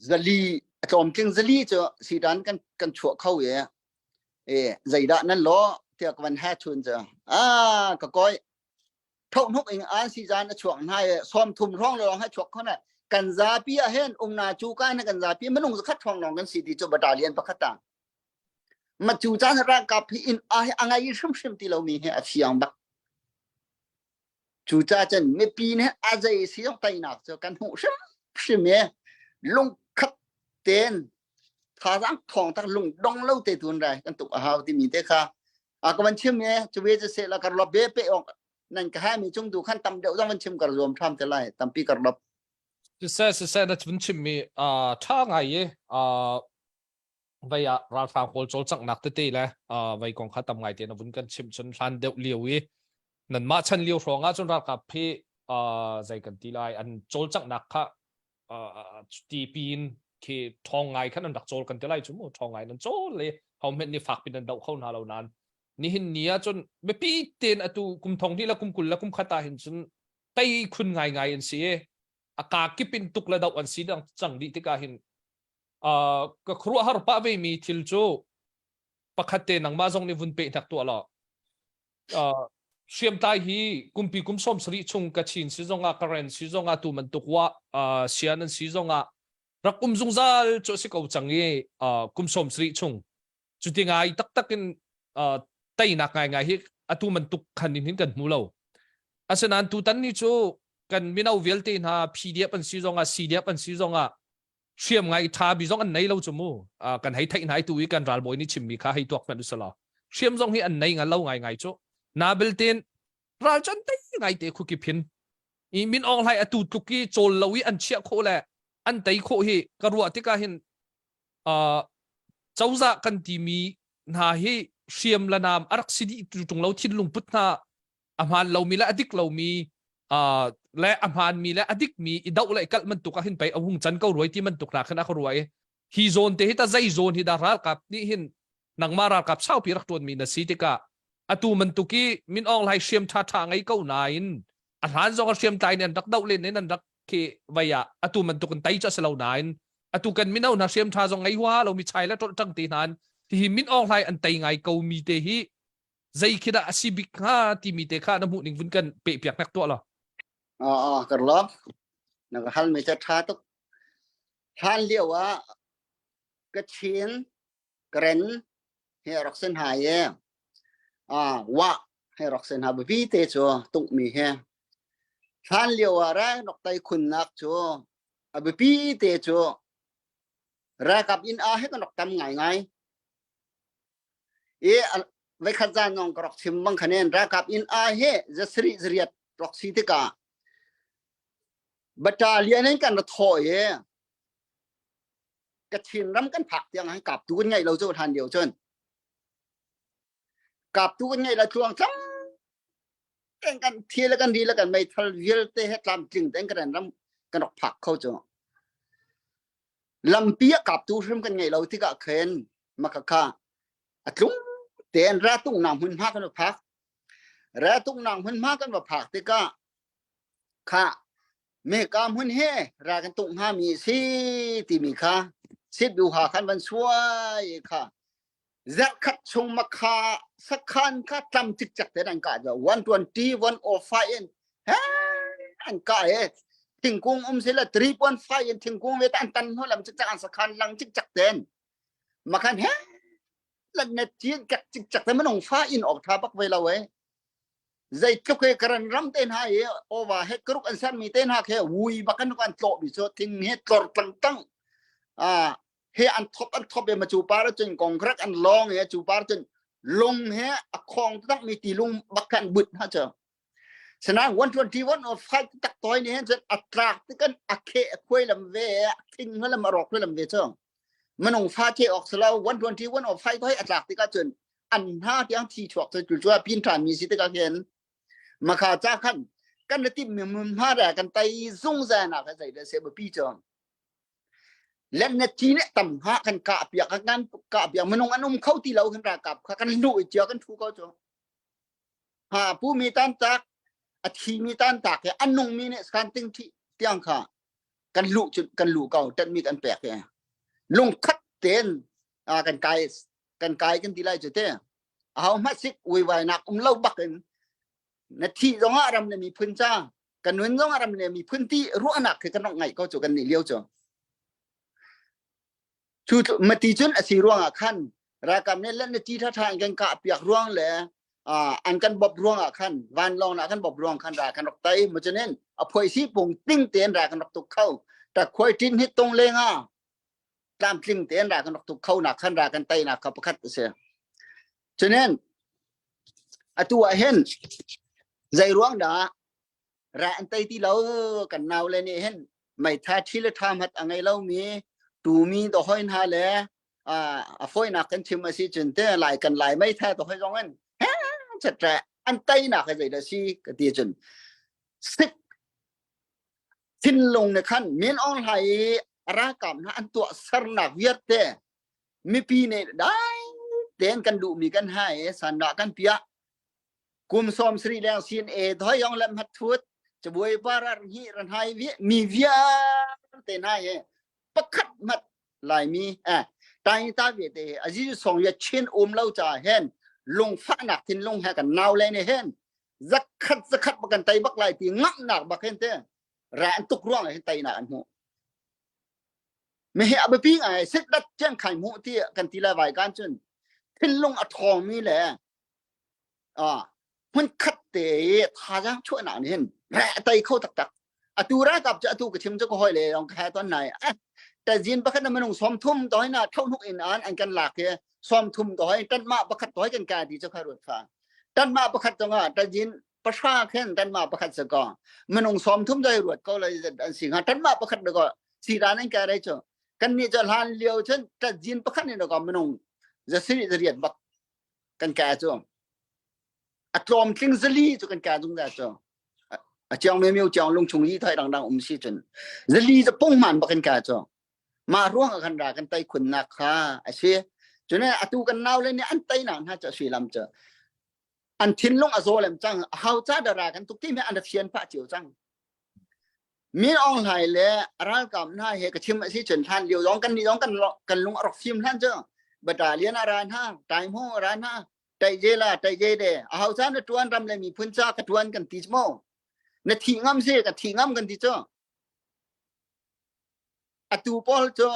zali a tlawmtling zali cu sitan kan kan chuah kho i e zeidah nan lo tiah ka van ha chun cu a ka koi thohnuk ing an si zan a chuak hna i sawm thum hrawng lawng ha chuak khona kan zapi ah hin ungna chu ka na kan zapi minung zakhat hrawng lawng kan si ti cu battalion pakhat ta ma cu caan ralkap hi in a hi angai hrimhrim ti lomi hi a fiang bak Cucaah cun mipi nih a zei si zong teinak cu kan hmuh hrimhrim i lungkhat tein thazaang thawng tak lung dong lo te tun rai kan tuk a hau timi te kha a ka van chim i cu ve cu se la kar lop be pe ok nan ka hai mi chung tu khan tam deuh zong van chim kar zuam tham te lai tampi kar lop Siseh siseh na vun chimmi tha ngai i vei ah ralhrang pawl cawlcanghnak tete le vei kong kha tam ngai te na vun kan chimh cun hlan deuh lio i nanmah chan lio hrawng ah cun ralkap hi zei kan ti lai an cawlcanghnak kha ti pin khi ṭhawng ngai khan an rak cawl kan ti lai cu mu ṭhawng ngai nan cawl le ho hmenh nih fak pin an doh kho hna lo nain nihin ni ah cun biapi tein atu kum thong hnih le kum 20 le kum khat ah hin cun tei khun ngai ngai an si i a ka kip in tuk le doh an si dang cang dih tikah hin ka khuaruahhar pah ve mi thil cu pakhat te nangmah zong nih vun peh hnak tuah law hriamtlai hi kumpi kum 70 chung Kachin si zongah Karen si zongah tu bantuk wa sian an si zongah rak um zungzal cu a si ko cang i kum 70 chung cuti ngai taktak in teinak ngaingai hi atu bantuk khan in hin kan hmu lo asinain tutan ni cu kan mino vialte hna PDF an si zongah CDF an si zongah hriam ngai tha bi zong an nei lo chu mu kan hei theih nai tu i kan ralbawi nih chimmi kha hei tuak hmanh usalaw hriam zong hi an nei ngan lo ngai ngai chu na belten ral chan tei ngai te khu ki phin i min ong hlai atu tluk i chawl lo i an chiah khawh le an tei khawh hi ka ruah tikah hin cozah kan timi hna hi hriam la nam arak si dih tung lo thinlung put hna a hmaan lomi le a dik lomi le a hmaanmi le a dikmi i doh le i kalh bantuk ah hin pei a hung can ko ruai ti bantuk hna khan a ka ruah i hi zawn te hi ta zei zawn hi dah ralkap nih hin nangmah ralkap saupi rak ṭuanmi na si tikah atu bantuk i Min Aung Hlaing hriam ṭha ṭha ngei ko nain a hlan zong a hriamtlai nih an rak doh len in an rak khi vei ah atu bantuk in tei cu a si lo nain atu kan mino hna hriam ṭha zong ngei huaha lomi chai le ṭolh ṭang te hna hihi Min Aung Hlaing an tei ngai ko mi te hi zei khi dah a si bik hnga timi te kha na hmuh ning vun kan peh piak hnek tuah law. Ah kar lo na ka hal mi cha tha tuk hlan lio ah Kachin Karen he rak sen ha ye ah wa he rak sen ha bipi te chu tuk mi he hlan lio ah ra nok tai khun nak chu a bipi te chu rakap in a he kan rak tam ngai ngai I voikhat zan nong ka rak chim bang khanen ralkap inn a he zasari zariat rak si tikah battalion in kan ra thawh i Kachin ram kan phak tiang han kap tu kan ngai lo cu hlan lio cun kap tu kan ngai la tluang cang kan kan thi le kan ri le kan meithal vialte he tlamtling ten kan ram kan rak phak kho cu lampi a kaptu hrim kan ngei lo tikah khin makhakha a tlung tein ratung nak hmunhma kan va phak ratung nak hmunhma kan va phak tikah. Kha meka hmun he ra kan tuk hnga mi si timi kha sit duha khan van suai kha zarhkhat chung makha sakhan kha tlam cikcek te an kah 120 105 in he an kah he thingkung um sila 3.5 in thingkung ve ta an tan hnu lam cikcek an sakhan lang cikcek ten makhan he lan net chin kak cikcek te manong fa in ok tha bak ve lo e zeitluk he karan ram te hna i owa he karuk an sermi te hna khe wui bak an kan tlawh mi cu thing he tlor tlang tang a he an thop an thop e ma chu par cun kongkrak an long he chu par cun lung he a khong tak mi ti lung bak kan but ha cha sana 121 of 5 tak toy ne cun atlak ti kan akhe khuai lam ve thing lam arok lam ve chong minung fa che ok salo 121 of 5 toy atlak tikah cun an hna tiang thi chuak cu cu pin than mi si tikah khin makha cha khan kan na tim mi mun hma ra kan tai zung za na kha zai da se ba pi chong let na chi ne tam ha kan ka piak kan ka piak minung an um kho ti lo kan ra kap kha kan lu chia kan thu ko chu ha pu mi tan tak a thi mi tan tak he an nung mi ne skan ting thi tiang kha kan lu chu kan lu ko tat mi kan pek he lung khat ten kan kai kan kai kan ti lai chu te aho hmanh sik uiwainak um lo bak in na thi zong ah ram le miphun ca kan nun zong ah ram le miphun ti ruahnak khi kan rak ngaih ko cu kan nih lio cu cu mati cun a si ruang ah khan ralkap nih let na ti tha tha in kan kah piak ruang le an kan bop ruang ah khan vanlawng na kan bop ruang khan ra kan rak tai mu chunin a phoi si pung ting ten ra kan rak tuk kho ta khoi tin hit tong lenga tlamtling tein ra kan rak tuk kho nak khan ra kan tei nak kha pakhat a si. Cunin atu ah hin zei ruang dah ra an tei ti lo kan nau le nih hin meitha thi le tha mat a ngei lo mi tumi do hoi hna le a foinak kan chim a si cun te lai kan lai meitha to hoi zong in he chat an tei nak he zei dah si ka ti cun sik thinlung ne khan Min Aung Hlaing i ralkap hna an tuah sernak vialte mipi nih dai tein kan duhmi kan hai sandah kan piah kum sawm sri leng sin e thoi yong lem hat thut cabuai parar hi ran hai vi mi vialte hna he pakhat mat laimi eh tai ta ve te azi song ya chin um lo cha hen lungfahnak thinlung he kan nau le ne hen zakhat zakhat bak kan tai bak lai ti ngamnak bak hen te ra an tuk ruang hin tai na an hmu me he abipi ngai sit dat chiang khai mu ti kan ti lai vai kan chun thinlung a thawng mi le a hmun khat te thazaang chuah na hin ra tai kho tak tak atu ra kap chu atu ka chim chu ko hoi le ong kha ton nai ta jin pakhat na manung som thum to na thau hnuk in an an kan lak he som thum to hoi tan ma pakhat to hoi kan ka ti chu kha ruat fa tan ma pakhat chonga ta jin pasha khen tan ma pakhat sa ko manung som thum dai ruat ko lai an si nga tan ma pakhat ko si ran an ka rai chu kan ni cho hlan liao chen ta jin pakhat ni ko manung zasiri zariat bak kan ka chu a tlawm tling zali chu kan ka dung da chu a chiang me miu chiang lung chung yi thai dang dang um si chun zali za pung man bakin ka chu ma ruang kan ra kan tai khun nak kha a si chune atu kan nau le ni an tai na na cha sui lam cha an thinlung a zo lem chang hau cha da ra kan tuk ti me an fian pa chiu chang Min Aung Hlaing le ralkap hna he ka chim a si cun hlan lio zong kan nih zong kan kan lung a rak fim hlan cu battalion a ra hna taimhu a ra hna taije la taije de a hau caan na tuan ram le miphun ca ka tuan kan ti mo na thi ngam si ka thi ngam kan ti cu atu pawl cu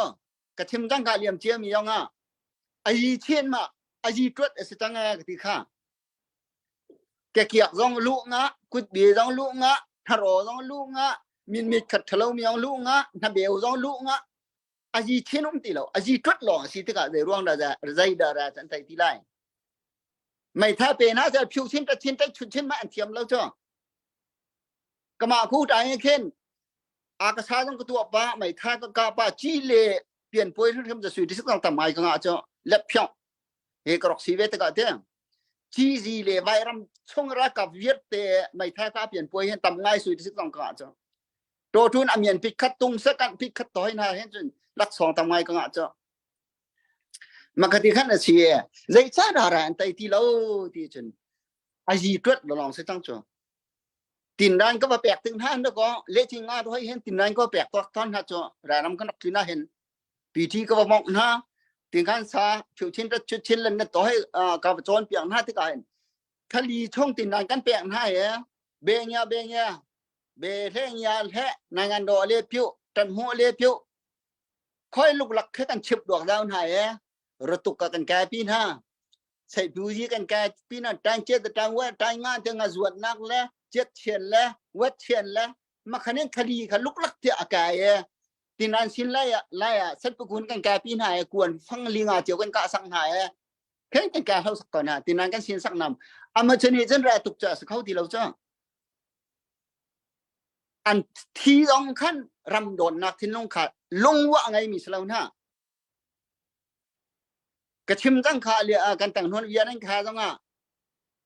ka thim cang ka liam cia mi yong ah ayi chen ma ayi tuat a si cang e ka ti kha Kekiak zong luh nga, kutbi zong luh nga, hnaraw zong luh nga, minmit khat ṭhalo mi zong luh nga, hnabeu zong luh nga. Azi thin um ti lo, azi ṭut lawng a si tikah zei ruang dah zei dah ra an thei ti lai. Meitha pe hna seh phiu chin ta chin ta chun chin ma an thiam lo cu. Kama khu ta hin khin a ka sa zong ka tuah pa meitha ka ka pa chi le pian puai hrim hrim sui disik tam mai ka nga chu lep phyong he ka rok si ve tikah te Cizi le vairam chung ralkap vialte meithal ka pian puai hin tam ngai sui sik zong ka cu. To tun amian pit khat tung sakan pit khat toy na hin cun laksawng tam ngai ka ngah cu. Makati khan a si e zei ca da ra an tai ti lo ti cun a yi tuat lolong se cang cu. Tinran ka va pek ting hna na ko le chi nga hoi hen tinran ko pek tok thon ha cho raram kan rak na hen PT ka va mok na tin khan sa chu chin ra chu chin lan na to he ka va chon piang na ti ka hen khali chong tinran kan pek na ye be nya be nya be hle nya hle na ngan do le pyu tan mu le pyu khoi luk lak khe kan chip duak dau na ye ratuk ka kan kai pi na sei tu yi kan kai pi na tang che tang wa tang nga te nga zuat nak le chet thian le wet thian le ma khanen khali kha luk lak te akai ye tinan sin lai lai a set pu kun kan kai pi na ye kuan phang li nga chiu kan ka sang na ye khen kan kai hau sak ko na tinan kan sin sak nam ama chani chen ra tuk cha sa khau ti lo cha an thi dong khan ram don nak thin long kha lung wa ngai mi slo na Ka chim cang kha le kan tang hnuan vian an kha zongah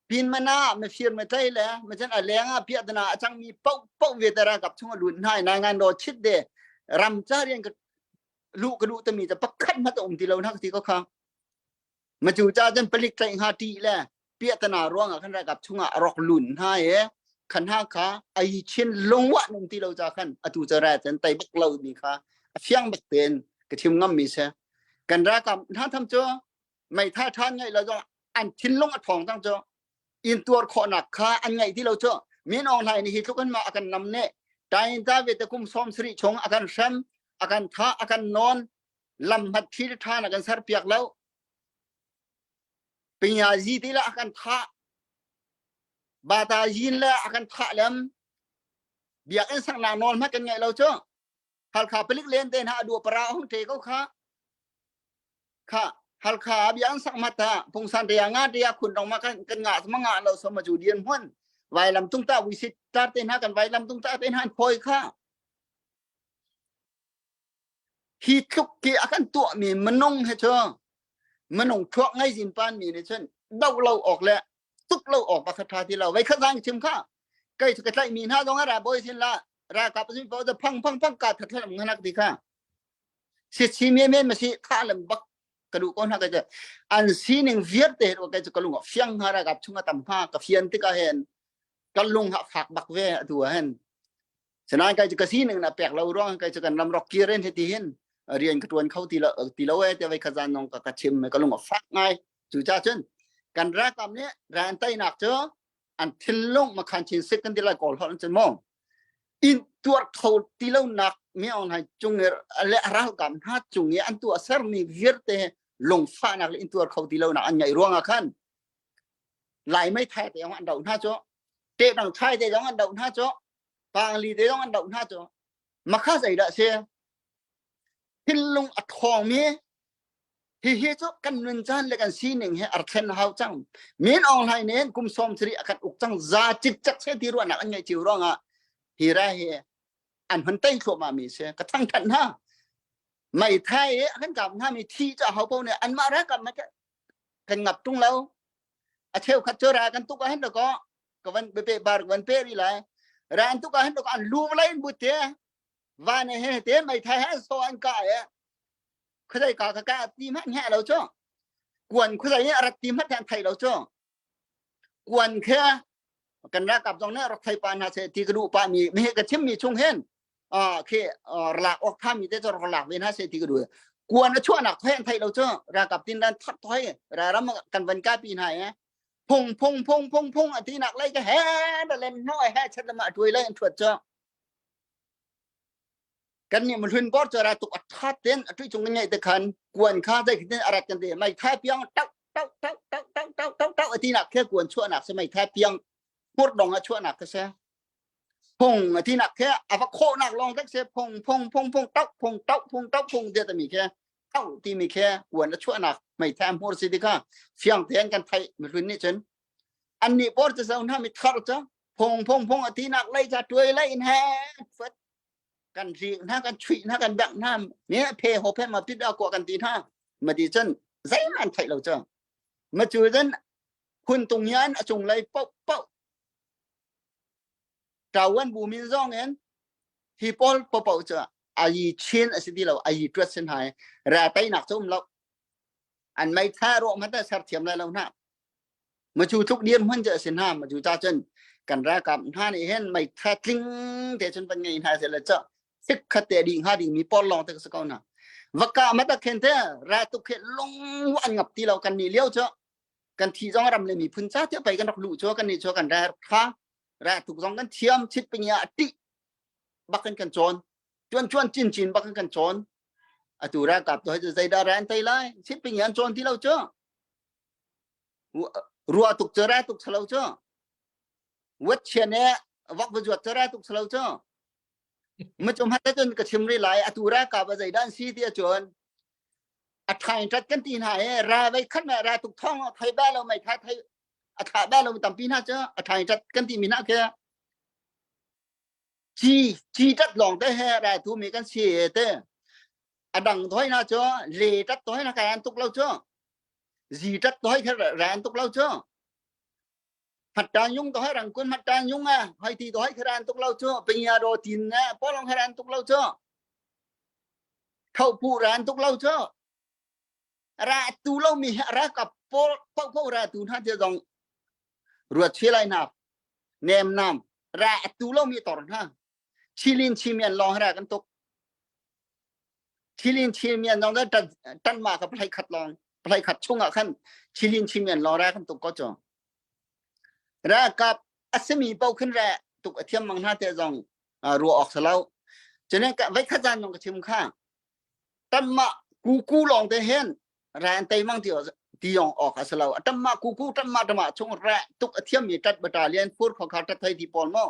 pin mana ma fir ma tlai le ma chan a leng ah piahtana a cang mi pau pau ve tara kap chung a lut hna na ngan ro chit de ram cha rian ka lu ka lu tami ta pakhat ma ta um ti lo na ti ko kha ma chu cha jan palik tlai ha ti le piahtana ruang ah khan ra kap chungah a rok lun hna ye khan ha kha ai chin lungwa nung ti lo cha khan atu cha ra chan tai bak lo mi kha a fiang bak ten ka chim ngam mi se kan ra kam hna tham chu mei tha than ngai lo zo an thinlung a thong tang chu in tuar khawh nak kha an ngai ti lo chu min ong hlai ni hi tlukan ma akan nam ne tain ta ve te kum som sri chung akan hrem akan tha akan non lam hat thil tha na kan sar piak lo Pinya zi ti la akan thah. Bata yin le akan thah lem. Biakinn saknak nawl hmanh kan ngeih lo cu. Halkha palik len te hna adu para hung te ko kha. Kha Halkha biakinn sak mat ta pungsan te nga te khun rong ma kan kan nga ma nga lo so ma ju dian hmun. Vai lam tung ta wi sit tar te hna kan vai lam tung ta te hna phoi kha. Hi tluk ki a kan tuahmi minung he cu minung thluak ngei zinpan mi nih cun doh lo awk le tuk lo awk pakhat ṭha ti lo. Vei khat zang chim kha kei cu ka tlaihmi hna zong a ra bawi sin la ralkap sin paoh cu phang phang phang ka that thlan nganak ti kha si si men men ma si tha lam bak ka duh ko hna ka an sining vialte he kai cu ka lung fiang hnga ralkap chung a tam hnga ka fian tikah hen ka lung ha fak bak ve atu ah hen Sinain kai cu ka sining na pek lo ruang kai cu kan ram rok kir in hiti hin rian ka tuan kho ti lo ti lo e te vai khazan nong ka ka chim ka lung a fak ngai cu cha cun kan rakam nih ran teinak cu an thinlung makhan chin sik kan ti lai kawl hol cun mo in tuar kho ti lo nak mi ong hai chung le ralkam hna chung i an tu ser mi vialte lungfahnak le in tuar kho ti lo nak an ngai ruang ah khan lai mei thai te an do hna chu te dang thai te zong an do hna chu pangli te zong an doh hna cu makha zeidah si thinlung a thawngmi hihi cu kan nun caan le kan sining he ar thlen hau cang min ong hlai nen kum som sari a kan uk cang za cikcak se ti ruahnak an ngeih cio ruangah hi ra hi an hon tei thluahmah mi si ka thang than hna mai thai e kan kap hna mi thi cha hau po ne an mah ra kap ma kan ngap tung lo a cheu khat chu ra kan tuk a hen ko ka van pe bar van pe ri lai ran tu ka han an lu lai bu te van he te mai thai ha so an ka e khudai ka ka ka ti ma nge lo cho kuan khudai rat ti ma tan thai lo cho kuan khe kan ra kap jong ne rak thai pa na se ti ka du pa mi me ka chim mi chung hen a khe lak ok tha mi te cho lak ve na se ti ka du kuan a chuah nak thai thai lo cho ra kap tin ran that thoi ra ram kan van ka pi na e phung phung phung phung phung a ti nak lai ka he da len no he chat lama tuai lai an thuat cho kan ni mhlun bor cho ra tuk a tha ten a tui chung ngai te khan kuan kha dai khin arat kan te mai tha piang tau tau tau tau tau tau tau tau a ti nak khe kuan chua nak se mai tha piang hmur dong a chua nak ka se phung a ti nak khe a va kho nak long tak se phung phung phung phung tau phung tau phung tau phung de ta mi khe tau ti mi khe kuan a chuah nak mei tha hmur si ti kha fiang tein kan theih mihlun nih cun an nih por cu zo hna mi thar cu phung phung phung a ti nak lei cha tuai lei in he fat kan ri hna kan chuih hna kan bek hna me phe ho phe ma pit a ko kan ti hna ma ti cun zeihmanh theih lo cu ma cu cun phun tung hian a cung lei pau pau ṭawan bu min zong in hi pawl paoh cu ayi chin a si ti lo ayi tuat sin hai ra teinak cu um lo an mei tha rawh hmanh ser thiam lai lo hna ma cu tluk dir hmun cu a si hna ma cu cha cun. Kan ralkap hna nih hin meitha tling te cun van ngei hna seh le ca sik khat te ding hnga ding mi por lawng te ka si ko na. Vaka ma tak khen te ra tuk khe lung an ngap ti lo kan ni lio cu kan thi zong ram le miphun ca te pai kan rak lu cu kan ni cu kan ra kha ra tuk zong kan thiam chit pinya ti bakin kan cawn tuan chuan chin chin bakin kan cawn atu ra kap to zeidah ra an tei lai chit pinya an cawn ti lo cu rua tuk cu ra tuk salo cu wat chian e vak va zuat cu ra tuk salo cu ma cum hat cun ka chim ri lai atu ra ka ba zeidah an si ti ahcun a thain tat kan ti hna he ra vei khat ma ra tuk thong thei ba lo mai tha thei a tha ba lo tampi hna cu a thain tat kan ti mi hna ke chi chi tat long te he ra tu mi kan si te a dang thoi na chu le tat thoi na kai an tuk lo chu zi tat thoi kha ra an tuk lo chu Hattan yung to hai rangkun hattan yung a hai ti to hai kharan tuk lo chu pinya ro tin na polong haran tuk lo chu thau pu ran tuk lo chu ra tu lo mi ra ka pol po po ra tu na che dong ruat chi lai na nem nam ra tu lo mi tor na chilin chimian long ra kan tuk Thilin chimian long da tan tan ma ka plai khat long plai khat chungah khan chilin chimian long ra kan tuk ko chu ra kap asimi pau khin ra tuk athiam mang hna te zong ruah awk salo chune ka vai khat zan long ka chim kha tamma kuku long te hen ra an tei mang ti ti yong awk asalo tamma kuku tamma tama chung ra tuk athiam mi tat battalion phur kho kha tat thai ti pawl mo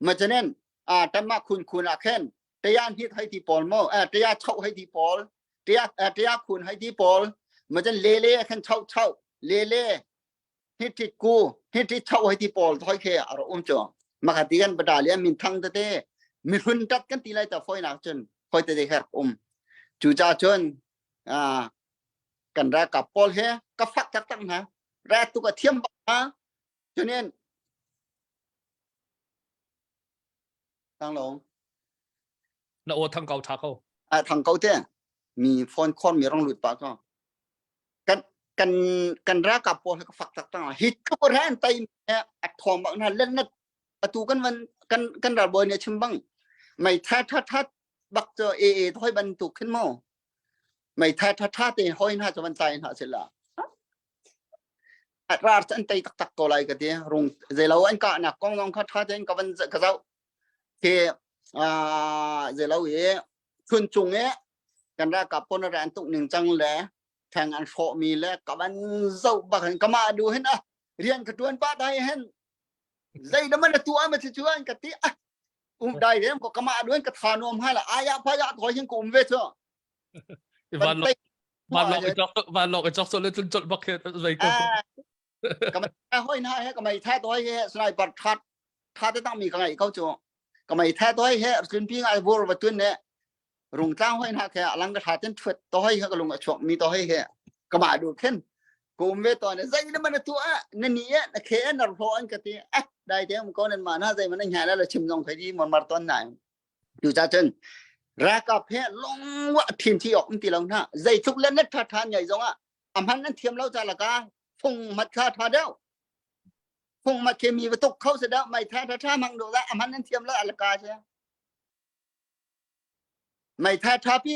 ma chanen a tamma khun khun a khen taya hit hai ti pawl mo taya chau hai ti pawl taya taya khun hai ti pawl ma chan le le khan chau chau le le hit tit ku hit tit chau hai ti pawl thoi khe ar um cho ma kha ti kan battalion min thang te te mi hun tat kan ti lai ta foi nak chun foi te te her um chu cha chun a kan ra ka pawl he ka fak tak tak na ra tu ka thiam ba chunin Thang lo. Na aw thang ko tha ko. A thang ko te. Mi phone call mi rong lut pa ko. Kan kan kan ra ka pawl ka fak tak tang hi tu ran tai a thom bang na len na atu kan van kan kan ral boy ne chim bang mei tha tha tha bak cho e e thoi ban tu khin mo mei tha tha tha te hoi na cho van tai na se la rar an tei taktak ko lai ka ti rung zeilo an kah nak kong zong kha tha tein ka van ka zoh khi zeilo i chun cung i kan ralkap pawl ran an tuk ning cang le theng an hrawh mi le ka van zoh bak hin kama du hin a rian ka tuan pa dai hin zei da man tu ama chu an ka ti a um dai rem ko kama du hin ka tha nuam ha la aya pha ya thoi hin ko um ve chu Van lok van lok i chok van lok i chok so le tlun chol bak he zei ko. Ka mai hoi na he ka mai tha toy he sniper tha tha te tang mi ka ngai ko chu ka mai tha toy he tlun pi ngai bur va tun ne rung tlang hoi na khe alang ka tha ten thuat toy he ka lung a chuak mi toy he ka ma du khen ko me to ne zai na man tu a na ni a na khe na ro an ka ti a dai te ko nan ma na zai man nya la chim jong khai di mon mar ton nai Tu ca cun ralkap he lung wa thin thi ok um ti lo hna zeitluk le net tha tha nhai zong ah a hman an thiam lo ca laka phung mat kha tha deuh phung mat khe mi va tuk kho se deuh mai tha tha tha mang do la a hman an thiam lo alaka che mai tha tha pi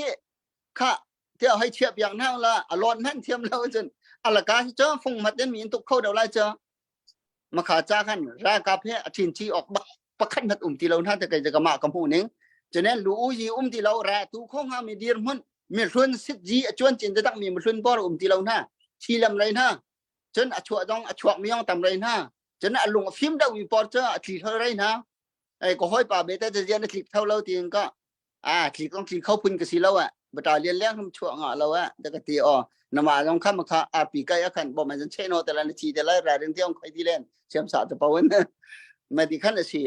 kha te hoi chia piak na la a lon man thiam lo cun alaka si cho phung mat den mi in tuk kho do lai cho makha cha khan ralkap he a thin thi ok bak pakhat nat um ti lo na te kai ka ma ka hmu ning chenen lu u yi um ti lo ra tu kho nga mi dir mun mi hlun sit ji a chuan chin te tak mi hlun bor um ti lo na thi lam rei na chun a chuah dong a chuak mi yong tam rei na chun a lung a fim deuh mi por cha a thli thol rei na ai ko hoi pa be te jian a thlik tho lo tin ka a thli kong thli kho phun ka si lo a battalion leng hum chuah nga lo a da ka ti o nama zong kha ma kha rp kai a khan bo man chen che no te la na chi te la ra ring tiong khoi di len siam sa te pawen ma di khan a si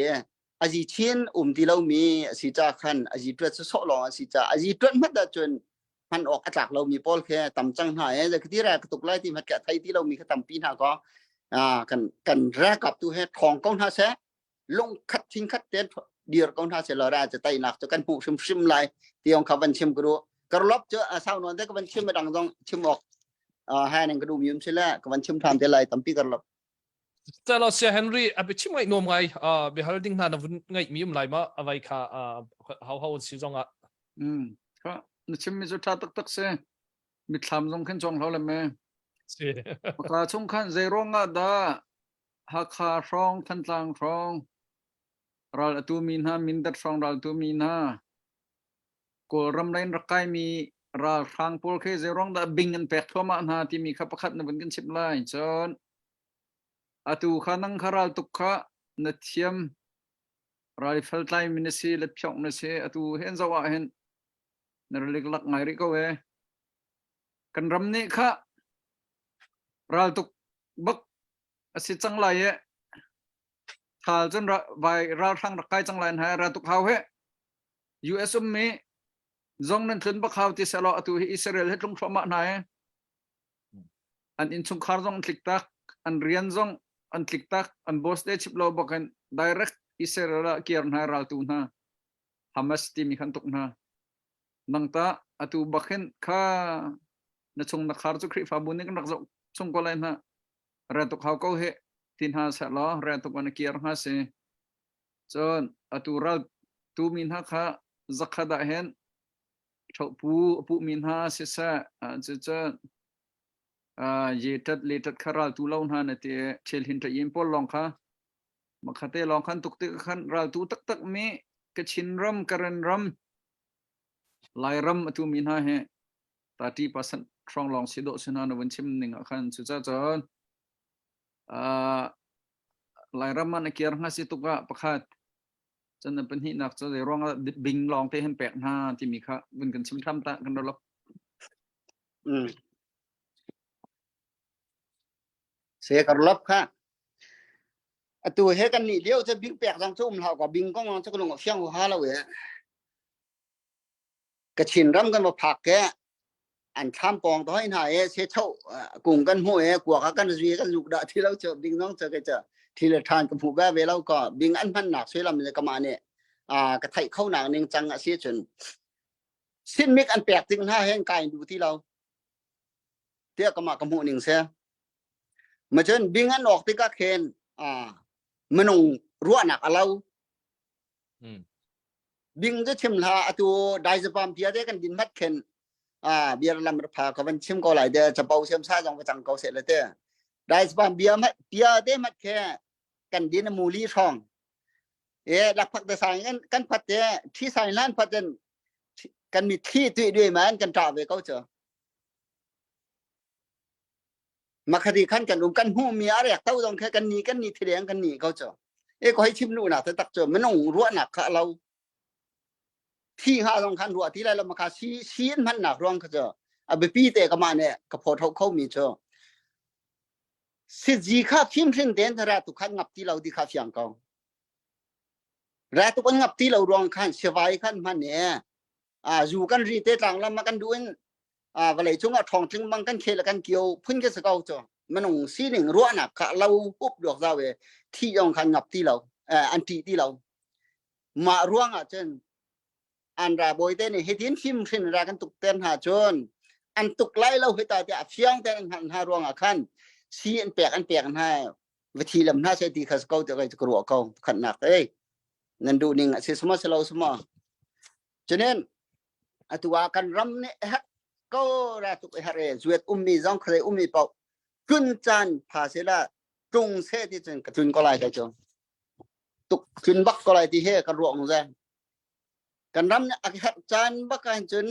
azi chin um ti lo mi a si cha khan azi tuat so so long a si cha azi tuat mat da chun han ok atlak lo mi pawl khe tam chang hna e za khiti ra ka tuk lai ti mat ka thai ti lo mi kha tam pi hna ko a kan kan ra kap tu he thong ko hna se lungkhat thinkhat te dir ko hna seh law ra cu teinak cu kan hmuh hrimhrim lai ti ong kha van chim ka duh karlop cu a sau nawn te ka van chim dang zong chim awk ha ning ka duh mi um si le ka van chim than te lai tampi karlop. Calo sia Henry a biachim ngaih nuam ngai biahal ding hna na vun ngaih mi um lai ma avai kha hau hau si zong ah. Mm. Kha na chim mi cu tha taktak si. Mithlam zong khin chong hlo le me. Si. Paka chung khan zei ruang ah dah Hakha hrawng Thantlang hrawng ral atu mi hna Mindat hrawng ral tu mi hna Kawlram lei in rak kaimi ralhrang pawl khi zeiruang dah bing an pek thluahmah hna timi kha pakhat na vun kan chimh lai. Cun atu kha nang kha ral tuk kha na thiam ral i feltlai mi na si letphiong na si atu hen zoh ah hin na ralik lak ngai rih ko e. Kan ram nih kha ral tuk bak a si cang lai e thal cun vai ralhrang rak kai cang lai hna ral tuk hau he US ummi zong nan tlun bak hau ti selaw atu hi Israel he tlung thluahmah hna e. An innchungkhar zong an tlik tak, an rian zong an tlik tak, an boss te chip lo bak in direct Israel ah kir hna raltu hna Hamas timi khan tuk hna. Nang ta atu bak hin kha na chung na khar cu Khrihfabu nih kan rak zoh chung ko lai hna. Re tuk hau ko he ti hna selaw re tuk an kir hnga si. Cun atu ral tumi hna kha zakhat ah hin ṭhohpu a puhmi hna siseh, cucun yeṭat leṭat kha raltu lo hna na ti i ṭhilhin ṭayin pawl lawng kha makhate lawng khan tuk tik khan raltu taktak mi Kachin ram, Karen ram, Lairam atu mi hna hi 30% hrawng lawng si dawh si hna na vun chim ning ah khan cucaah Lairam ah na kir hnga si tuk ah pakhat cun na pahnihnak cu zei ruang ah bing lawng te hin pek hna timi kha vun kan chim hram ta kan ro Mm. Se kar lop kha atu he kan nih lio che bing pek zong chu um hlau ka bing kong chu lung fiang hu ha lo ye Kachin ram kan va phak ke an thlam pawng to hna e se chho kung kan hmu e kuak a kan zui kan luk da thi lo che bing nong che ke che thi le than ka hmu ba ve lo ko bing an hman nak sui lam le kama ne a ka thai kho nak ning chang a si chun sin mik an pek ting hna hen kai du ti lo tia kama ka hmu ning se ma chun bing an ok tikah khen a minung ruahnak alo Bing cu chim hlah atu diazepam bia te kan din mat khen a bia lam pha ka van chim ko lai de chapo siam sa zong ka cang ko se le te diazepam bia mat bia te mat khe kan din mu li hrawng e lakphak te sai kan kan phat te thi sai lan phat ten kan mi thi tui dui man kan ta ve ko cho Makhadi khan kan um kan hmuh mi a rek to zong khe kan ni kan ni thileng kan ni ko cho e ko hei chim nu na tak cho minung ruahnak kha lo thi ha zong khan ruah ti lai lo makha si si in hman nak ruang kha cho a biapi te ka ma ne ka pho tho kho mi cho si ji kha phim hrin den ra tu khan ngap ti lo di kha fiang ko ra tu kan ngap ti lo ruang khan siwai khan hman ne a zu kan ri te tlang lam ma kan du in a vawlei cungah ṭhawng tling bang kan khel kan kio phun ke si ko cu minung sining ruahnak kha lo up duak zau e thi yong khan ngap ti lo an ṭih ti lo mah ruang ah cun an ra bawi te nih hitin hrim hrin ra kan tuk ten hna cun an tuk lai lo hita te a fiang te an hngalh hna ruang ah khan si an pek an pek hna va thi lam hna se ti kha ko te kai ka ruah ko khatnak ei nan duh ning a si suma selo suma Cunin atu ah kan ram nih herh ko ra tuk i herh e zuet ummi zong khuadei ummi paoh tlun caan pha sela tlung seh ti cun ka tlun ko lai kai cu tuk tlun bak ko lai ti he ka ruah ngze kan ram nih a herh caan bak ah hin cun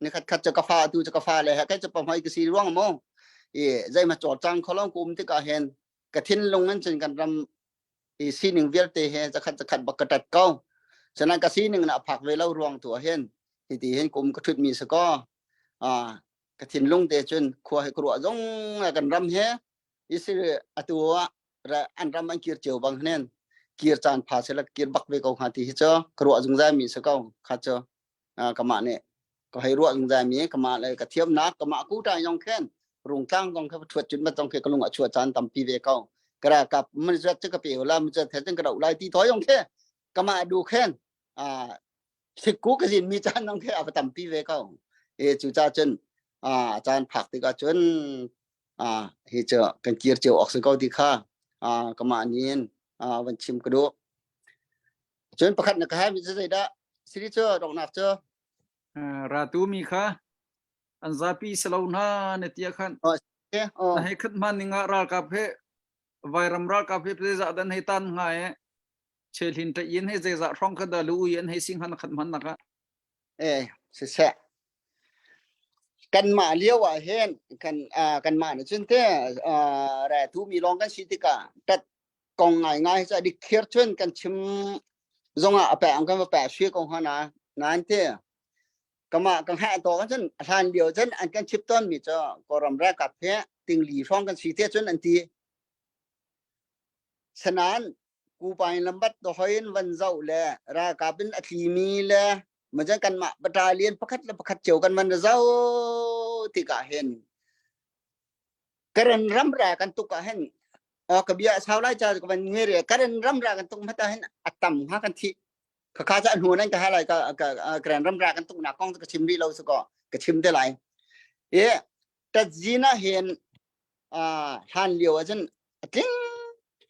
nikhat khat cu ka fa tu cu ka fa le he kai cu pahmai ka si ruang mo i zeima cawr cang kholong ku um tikah hin ka thinlung in cun kan ram i sining vialte he zakhat zakhat bak ka tat ko sanan ka sining na phak ve lo ruang tu hin hiti hin kum ka thut mi sa ko a ka thinlung te cun khua he ka ruah zong kan ram he isi atu an ram an kir cio bang hnen kir caan pha se la kir bak ve ko hnga ti hi cho ka ruah zungzal mi sa ko kha cho kamah nih ka hei ruah zungzal mi kamah le ka thiamnak kamah ku ta yong khen rungtlang zong kha thuat cun mat zong khe ka lung a chuah caan tampi ve ko kara kap man zat che ka pe la man zat the ka rau lai ti thoi yong khe kamah du khen a sikku ka zin mi caan zong khe a tampi ve ko e chu cha cun a caan phak tikah cun a hi chu kan kir cio ok se ko ti kha. Kamah nin van chim ka duh. Cun pakhat na ka hai mi cu zeidah siri cu donghnak cu Ratu mi kha an zapi si lo hna na tia khan na hei khat hman ning ah ralkap he vairam ralkap he zeizah dan hei tan hnga e chehlin ta yin he zeizah hrawng kha da lu yin hei sing han khat hman nak ah Eh siseh kanmah lio ah hin kan kanmah nih cun te re tu mi lawng kan si tikah tat kong ngai ngai cu dik thlir cun kan chim zongah a pe ang kan va pe sui ko hna nain te kama kan ha to kan cun hlan lio cun an kan chip ton mi cu Kawlram ralkap he tingli hrawng kan si te cun an ti sanan kupain lambat to hoin van zau le ralkap in a tli mi le majan kanmah battalion pakhat le pakhat cio kan van zau tikah hin Karen ram ra kan tuk ah hin ka bia sau lai cha ka van nge re Karen ram ra kan tuk mata hin atam ha kan thi ka kha cha hnu nan ka ha lai ka Karen ram ra kan tuk na kong ka chim ri lo su ko ka chim te lai e tazina hin hlan lio ah cun tling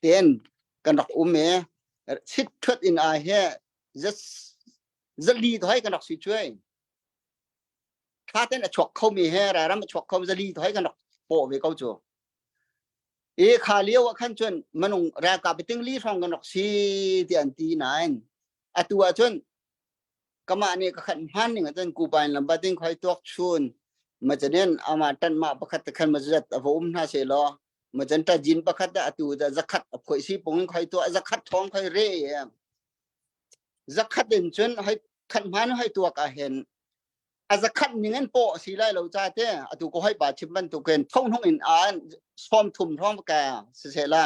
ten kan rak um e chit thut in a he zali thoi kan rak sui chuai tha ten a chuak kho mi he ram a chuak kho zali thoi kan rak paw ve ko chu e kha lio ah khan cun manung ralkap ting li hrawng kan rak si ti an ti nain atu ah cun kamah nih ka khat hman ning ahcun kupain lamba ting khoi tuak chun macanen ama tan ma pakhat te khan mazat a va um hna se law macan ta jin pakhat da atu da zakhat a phoi si pung khoi to zakhat thong khoi re zakhat in cun hoi khat hman hoi tuak a hen a zakhat ning in po si lai lo cha te atu ko hoi pa chim bantukin thong hnung in an som thum thong ka se se la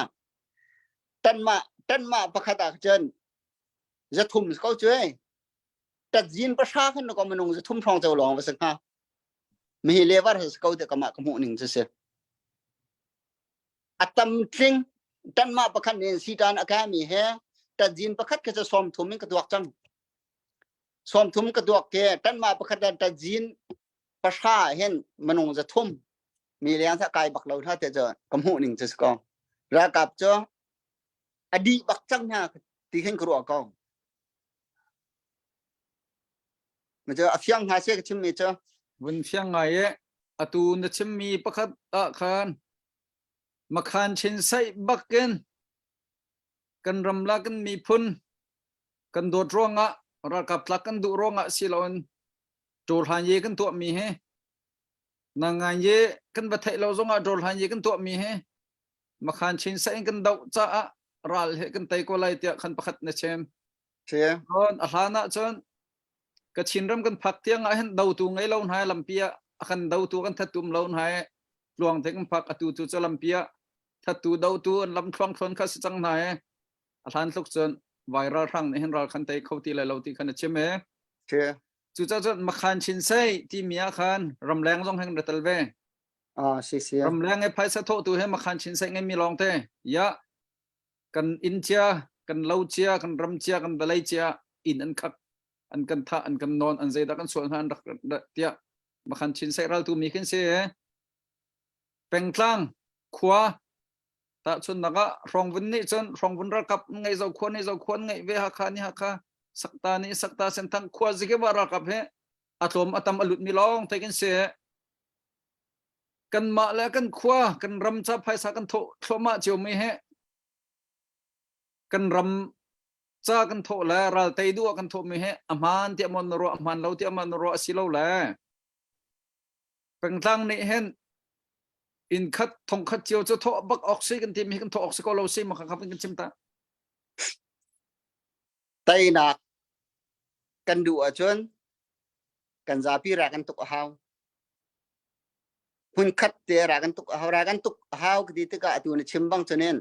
tan ma tan ma pakhat ah cun zathum ko cu tatzin pahra khan ko minung zathum hrawng cho lawng va si hnga mihi levar has ko te kama ka hmuh ning cu si a tam tling tanmah pakhat nin sitan a kai mi he tatzin pakhat kha cu som thum in ka tuak cang som thum ka tuak ke tanmah pakhat dan tatzin pahra hin minung zathum mi leng sa kai bak lo hna te cu ka hmuh ning cu si ko ralkap cu a dih bak cang hna ti khin ka ruah ko cu a fiang hna se ka chimmi cu vun fiang ngai e atu na chimmi pakhat ah khan makhan chin sai bakin kan ram la kan miphun kan dawt ruangah ralkap tlak kan duh ruangah siloin ṭawlhlan ye kan tuah mi he nangan ye kan va theih lo zongah ṭawlhlan ye kan tuah mi he Makhan chin sa in kan doh caah ral he kan tei ko lai tiah khan pakhat na chim. Cun a hlan ah cun ka Chinram kan phak tiang ah hin dotu ngei lo hna lampi ah a kan dotu kan thattum lo hna tluang te kan phak atu cu cu lampi ah thattu dotu an lam thluang thluan kha si cang hna he a hlan tluk cun vai ral hrang nih hin ral khan tei kho ti lai lo ti khan a chim e. Cucaah cun makhan chin sei timi ah khan ramleng zong heng ra tel ve. Ah, si si. Ramleng i phaisa thawhtu he makhan chin sai ngeimi lawng te. Ya kan inn cia, kan lo cia, kan ram cia, kan vawlei cia inn an khak, an kan thah, an kan nawn, an zeidah kan sual hna an rak tiah makhan chin sai raltu mi khin si. Pengtlang khua tahchunnak ah Hrawngvun nih cun Hrawngvun ralkap ngei zo khua nih zo khua ngeih ve Hakha nih Hakha Sakta nih Sakta Senthang khua zikiwa ralkap he a tlawm a tam a lut mi lawng te kan si. Kanmah le kan khua kan ram ca phaisa kan thawh thluahmah cio mi hi kan ram ca kan thawh le ral tei duh ah kan thawh mi hi a hmaan tiah maw na ruah a hmaan lo tiah maw na ruah a si lo le pengtlang nih hin inn khat thong khat cio cu thawh bak awk si kan ti mi kan thawh awk si ko lo si ma kha kan chim ta Teinak kan duh ahcun kan zapi ra kan tuk a hau. Hmunkhat te ra kan tuk a hau. Ra kan tuk a hau ka ti tikah atu na chim bang cunin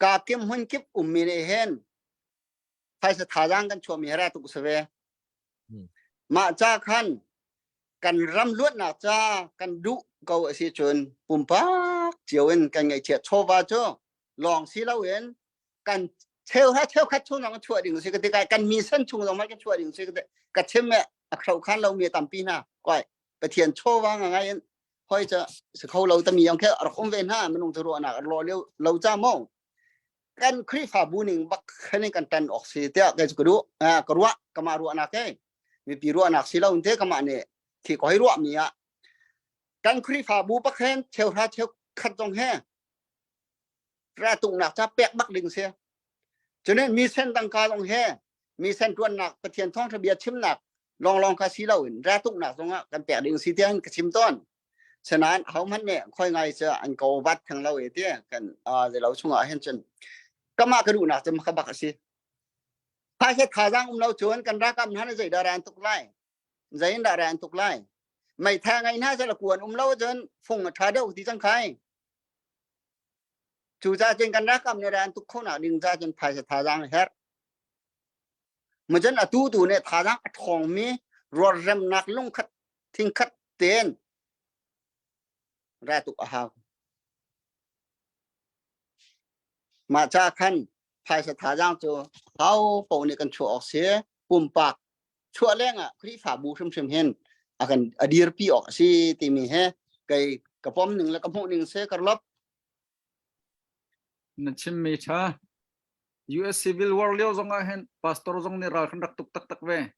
kaa kim hmun kip ummi nih hin phaisa thazaang kan chuahmi hi ra tuk si ve. Mah ca khan kan ram luatnak ca kan duh ko a si cun pumpak cio in kan ngaihchiat chawva cu lawng si loin kan cheu ha cheu khat chung zong chuah ding si ka ti kai kan mi san chung zong kan chuah ding si ka ka chim me a khro khan lo mi tampi hna koi pathian chawva nga ngai in hoi cha se kho lo tami yong khe rak um ve hna minung chu ruahnak lo leo lo cha mo. Kan Khrihfabu ning bak khan in kan tan awk si tiah kei cu ka duh. Ka ruah kamah ruahnak he mipi ruahnak si lo te kamah nih khi ko hei ruah mi ah kan Khrihfabu bak hen cheuhra cheu khat zong he ra tungnak ca pek bak ding si. Cunin mi sen tangka zong he mi sen tuannak Pathian thawngtha bia chimnak lawnglawng kha si loin ra tuknak zongah kan pek ding si tiang ka chim tawn. Sinain ahohmanh nih khoi ngai cu an ko vat theng lo e ti kan zeilo chungah hin cun kamah ka duhnak cu ka bak a si. Phaisa thazaang um lo cun kan ralkap hna nih zeidah ran tuk lai? Zei in dah ran tuk lai? Meitha ngai hna seh kuan um lo cun fung a ṭha deuh ti cang khai. Cucaah cun kan ralkap nih ran tuk kho nak ding ca cun phaisa thazaang a herh. Macun atu tu nih thazaang a ṭhawngmi rualremnak lungkhat thingkhat tein ra tuk a hau. Mah ca khan phaisa thazaang cu hau paoh nih kan chuah awk si. Pumpak chuah leng ah Khrihfabu hrimhrim hin a kan a dirpi awk a si timi he kei ka pom ning le ka hmuh ning se karlop. Na chimmi ṭha. US Civil War lio zong ah hin pastor zong nih ral kan rak tuk taktak ve.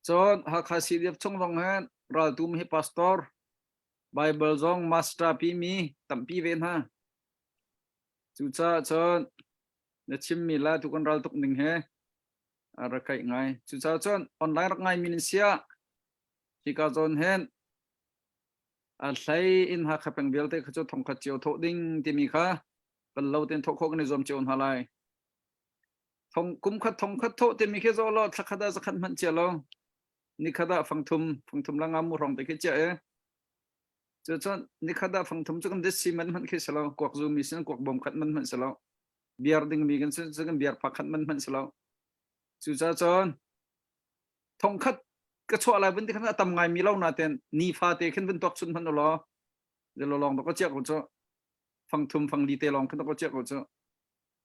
Cun Hakha CDF chung zong hin raltum hi pastor, Bible zong master pi mi tampi ve hna. Cucaah cun na chimmi la tu kan ral tuk ning he a rak kaih ngai. Cucaah cun online rak ngai mi nan sia hika zawn hin a hlei in Hakha peng vialte kha cu thongkhat cio thawh ding timi kha kan lo ten thawh khawh kan i zuam cio hna lai. Thong kum khat thong khat thawh timi khi zo law thla khat ah zakhat hmanh chia lo. Ni khat ah fangthum fangthum la nga mu hrong te khi chia e. Cu cun ni khat ah fangthum cu kan det si man hmanh khi si lo. Kuak zu mi sin kuak bom khat man hmanh si lo. Biar ding mi kan sin kan biar pa khat man hmanh si lo. Cu ca cun thong khat ka chuah lai vun ti khan a tam ngai mi lo na ten ni fa te khin vun tuak chun hmanh law zelo long to ko chia ko cu fangthum fangli te long khin to ko chia ko cu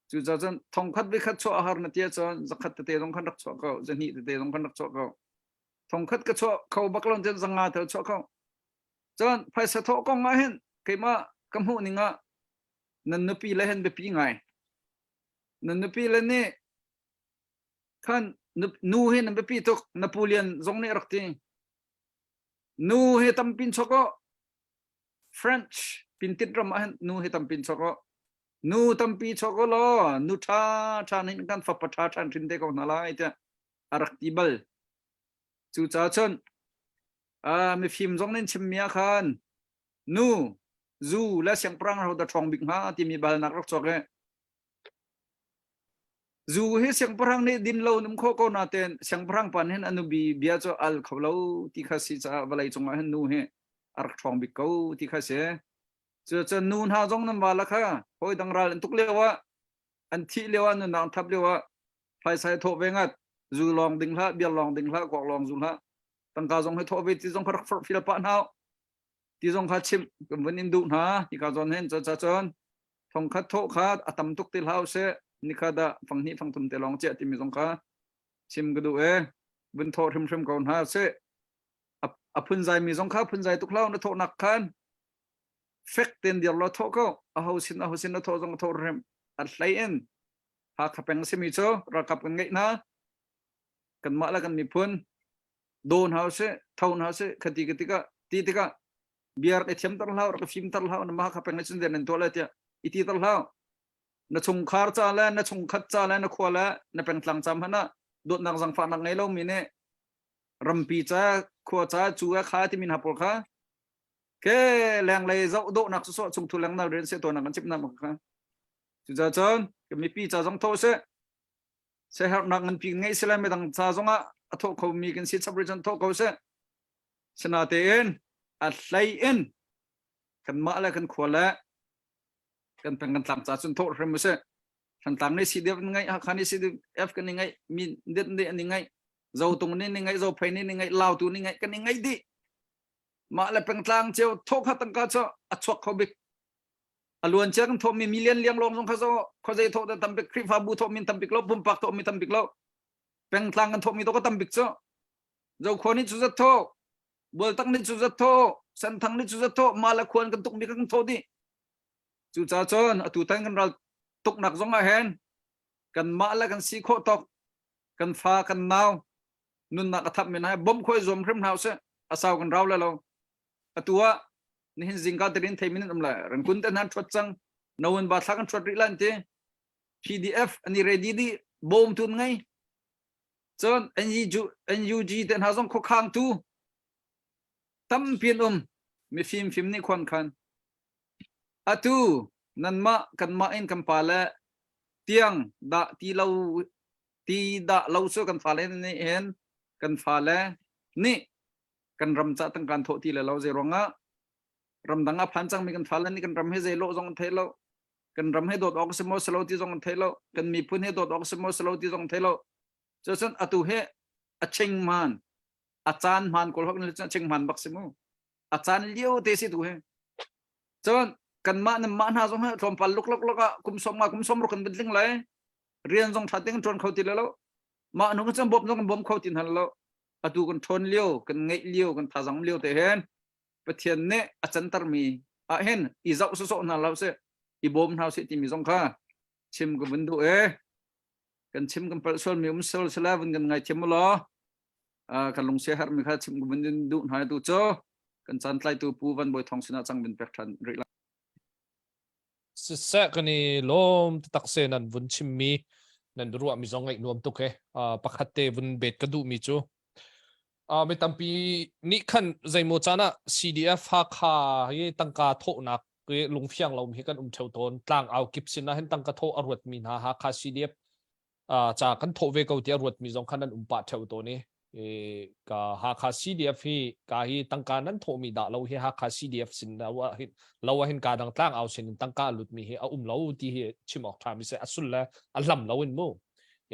cu ca cun thong khat vi khat chuah a har na tia cun zakhat tete zong khan rak chuah ko zahnih tete zong khan rak chuah ko thong khat ka chuah kho bak lon cun zanga thel chuah kho cun phaisa thawh kong ah hin keimah ka hmuh ning ah nan nupi le hen biapi ngai nan nupi le nih khan nu hi nan biapi tuk na pu lian zong nih rak ti nu hi tampin chok o French pintit ram ah hin nu hi tampin chok o nu tampi chok o law nu tha tha nih kan fapa tha tha hrin te ko hna lai tiah a rak ti bal cu ca cun mifim zong nin chim mi ah khan nu zu le siangpahrang ho da ṭhawng bik hnga timi balnak rak chuak e Zu hi siangpahrang nih din lo num kho ko naten siangpahrang pan hin anu bi bia cu al kho lo ti kha si caah vawlei cungah hin nu hi a rak ṭhawng bik ko ti kha si. Cu cun nu hna zong nan va la kha hawi dang ral an tuk lio ah an thih lio ah nunnak an thap lio ah phaisa hi thawh ve ngat zu lawng ding hlah biar lawng ding hlah kuak lawng zu hlah tangka zong hi thawh ve ti zong kha rak forh fil pah hna ti zong kha chimh kan vun in duh hna hika zawn hin ca cun thongkhat thawh kha a tam tuk ti hlah usih nikhat dah fanghnih fangthum te lawng chiah timi zong kha chim ka duh e vun thawh hrimhrim ko hna sih a phunzai mi zong kha phunzai tuk hlah na thawhnak khan fek ten dir law thawh ko a ho sin a ho sin na thawh zong thawh hrim a hlei in Hakha peng simi cu ralkap kan ngeih hna kanmah le kan miphun daw hna usih tho hna usih khati ka tikah ti tikah bia rak i thiamter hlah rak i fimter hlah na mah kha peng cun rian nan tuah lai tiah i ti ter hlah na chungkhar ca le na chungkhat ca le na khua le na pengtlang ca hmanh ah dawtnak zangfahnak ngei lomi nih rampi ca khua ca cu kha timi hna pawl kha ke lenglei zoh dawhnak sawsawh chungthu lengnal rian se tuanak kan chim na kha cucaah cun kan mipi ca zong tho seh sehernak nganpi ngei sile midang ca zongah a thawh khomi kan si chap rih cun thawh ko seh sinatein a hlei in kanmah le kan khua le kan peng kan tlang ca cun thawh hrim usih Thantlang nih CDF an ngeih Hakha nih CDF kan i ngeih Mindat nih an i ngeih Zotung nih an i ngeih Zophei nih an i ngeih Lautu nih ngeih kan i ngeih dih mah le pengtlang cio thawh kha tangka cu a chuak kho bik a luan cia kan thawhmi million liang lawng zong kha zo khuazei thawh da tam bik Khrihfabu thawhmi tam bik lo pumpak thawhmi tam bik lo pengtlang kan thawhmi to ka tam bik cu Zokhua nih cu zat thawh Bualtak nih cu zat thawh Senthang nih cu zat thawh mah le khuan kan tukmi kan thawh dih cucaah cun atu tan kan ral. Tuknak zong ah hin kanmah le kan si khawh tawk kan fa kan nau nunnak a thap mi hna bawmh khawh i zuam hrim hna usih. A sau kan rau le lo. Atu ah nihin zingka terin thei min um lai. Rangkun te hna thuat cang. No ba thla kan thuat rih lan ti. PDF ani ready di bawm tun ngai. Cun NUG, NUG te hna zong khuakhang tu tampi an um. Mifim fim nih khuan khan. Atu nanmah kanmah in kan pale tiang dah ti lo ti dah lo cu kan fale nih hin kan fale nih kan ram ca tang kan thawh ti le lo zei ruangah ramdang ah phan cangmi kan fale nih kan ram hi zei lo zong an thei lo kan ram he dawt awk si maw silo ti zong an thei lo kan miphun he dawt awk si maw silo ti zong thei lo cucun atu he a ching man a caan hman kawl hok a ching man bak si mu a caan lio te si tu he cun kanmah nan mah hna zong he tlawmpal luk luk luk ah kum som nga kum som ruk kan bin tling lai rian zong tha ting ṭuan kho ti le lo mah nu kan bawm zong kan bawm kho ti hna lo atu kan ṭhawn lio kan ngeih lio kan thazang lio te hen Pathian nih a cantermi ah hin i zoh sawsawh hna lo sih i bawm hna sih timi zong kha chim ka vun duh e kan chim kan palh sualmi um sual sila vun kan ngaithiam u law kan lungsia herhmi kha chim ka vun duh hna tu cu kan caan tlaitu Pu Van Bawi Thawng sinah cang vun pek ṭhan rih lai. Siseh kan i lawm taktak se nan vun chimmi nan ruahmi zong ngaih nuam tuk e. Pakhat te vun bet ka duhmi cu mi tampi nih khan zeimaw caan ah CDF Hakha hi tangka thawhnak i lungfiang lo hi kan um theo tawn. Tlang au kip sin ah hin tangka thawh a ruatmi hna Hakha CDF ca kan thawh ve ko tiah ruatmi zong khan an um pah theo tawn i ka Hakha CDF hi ka hi tangka nan thawhmi dah lo hi Hakha CDF sin lo ah hin ka dang tlang au sin in tangka lutmi hi a um lo ti hi chim awk ṭha mi si a sul le a hlam lo in mu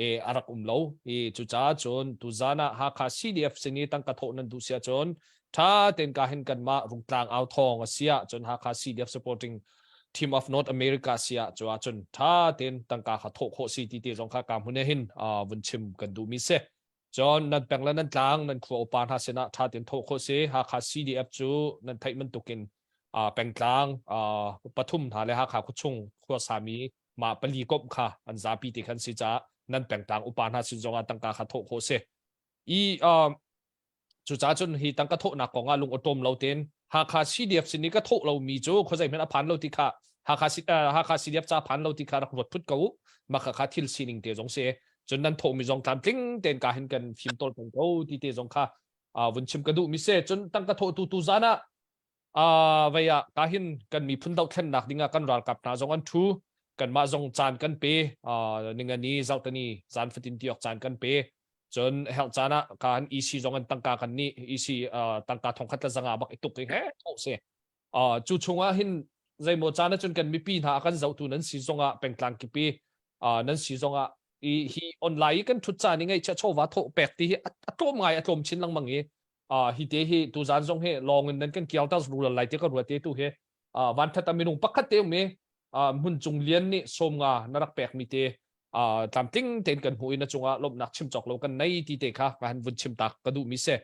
e a rak um lo i cucaah cun tuzan ah Hakha CDF sin i tangka thawh nan duh sia cun ṭha tein ka hin kanmah Rungtlang au thawng a si ah cun Hakha CDF supporting Team of North America si ah cu ahcun ṭha tein tangka kha thawh khawh si ti te zong kha ka hmun hin vun chim kan duhmi si. Cun nan peng le nan tlang nan khua upa hna sinah ṭha tein thawh khawh si. Hakha CDF cu nan theih bantukin pengtlang pathum hna le Hakha khuachung khua sami mah pali komh kha an zapi te khan si caah nan pengtlang upa hna sin zongah tangka kha thawh khawh si. I Cucaah cun hi tangka thawhnak kong ah lung awṭawm lo tein Hakha CDF sin i ka thawh lomi cu khuazei hmanh a phan lo ti kha Hakha, Hakha CDF ca phan lo ti kha rak ruat phut ko u. Mah kha thil sining te zong si. Cun nan thawhmi zong tlamtling tein ka hin kan fimtawl peng ko ti te zong kha vun chim ka duhmi si. Cun tangka thawhtu tu zan ah vei ah ka hin kan miphun dohthlennak ding ah kan ralkap hna zong an ṭhu. Kanmah zong caan kan pe. Ningani, zarhtani, zan fatin ti awk caan kan pe. Cun herh caan ah kan EC zong an tangka kan nih EC tangka thongkhat le zanga bak i tuk i he tho si. Cu chungah hin zeimaw caan ahcun kan mipi hna a kan zohtu nan si zongah pengtlang kipi nan si zongah i hi online i kan thut caan i ngaihchiah chawva thawh pek ti hi a tlawm ngai a tlawm chin lengmang i hi te hi tuzaan zong hi lawng in nan kan kial ta rural lai te ka ruat te tu hi van that a minung pakhat te um i hmun cung lian nih sawm nga na rak pek mi te tlamtling tein kan hmuh i na cungah lawmhnak chim cawk lo kan nei ti te kha ka han vun chim tak ka duh mi si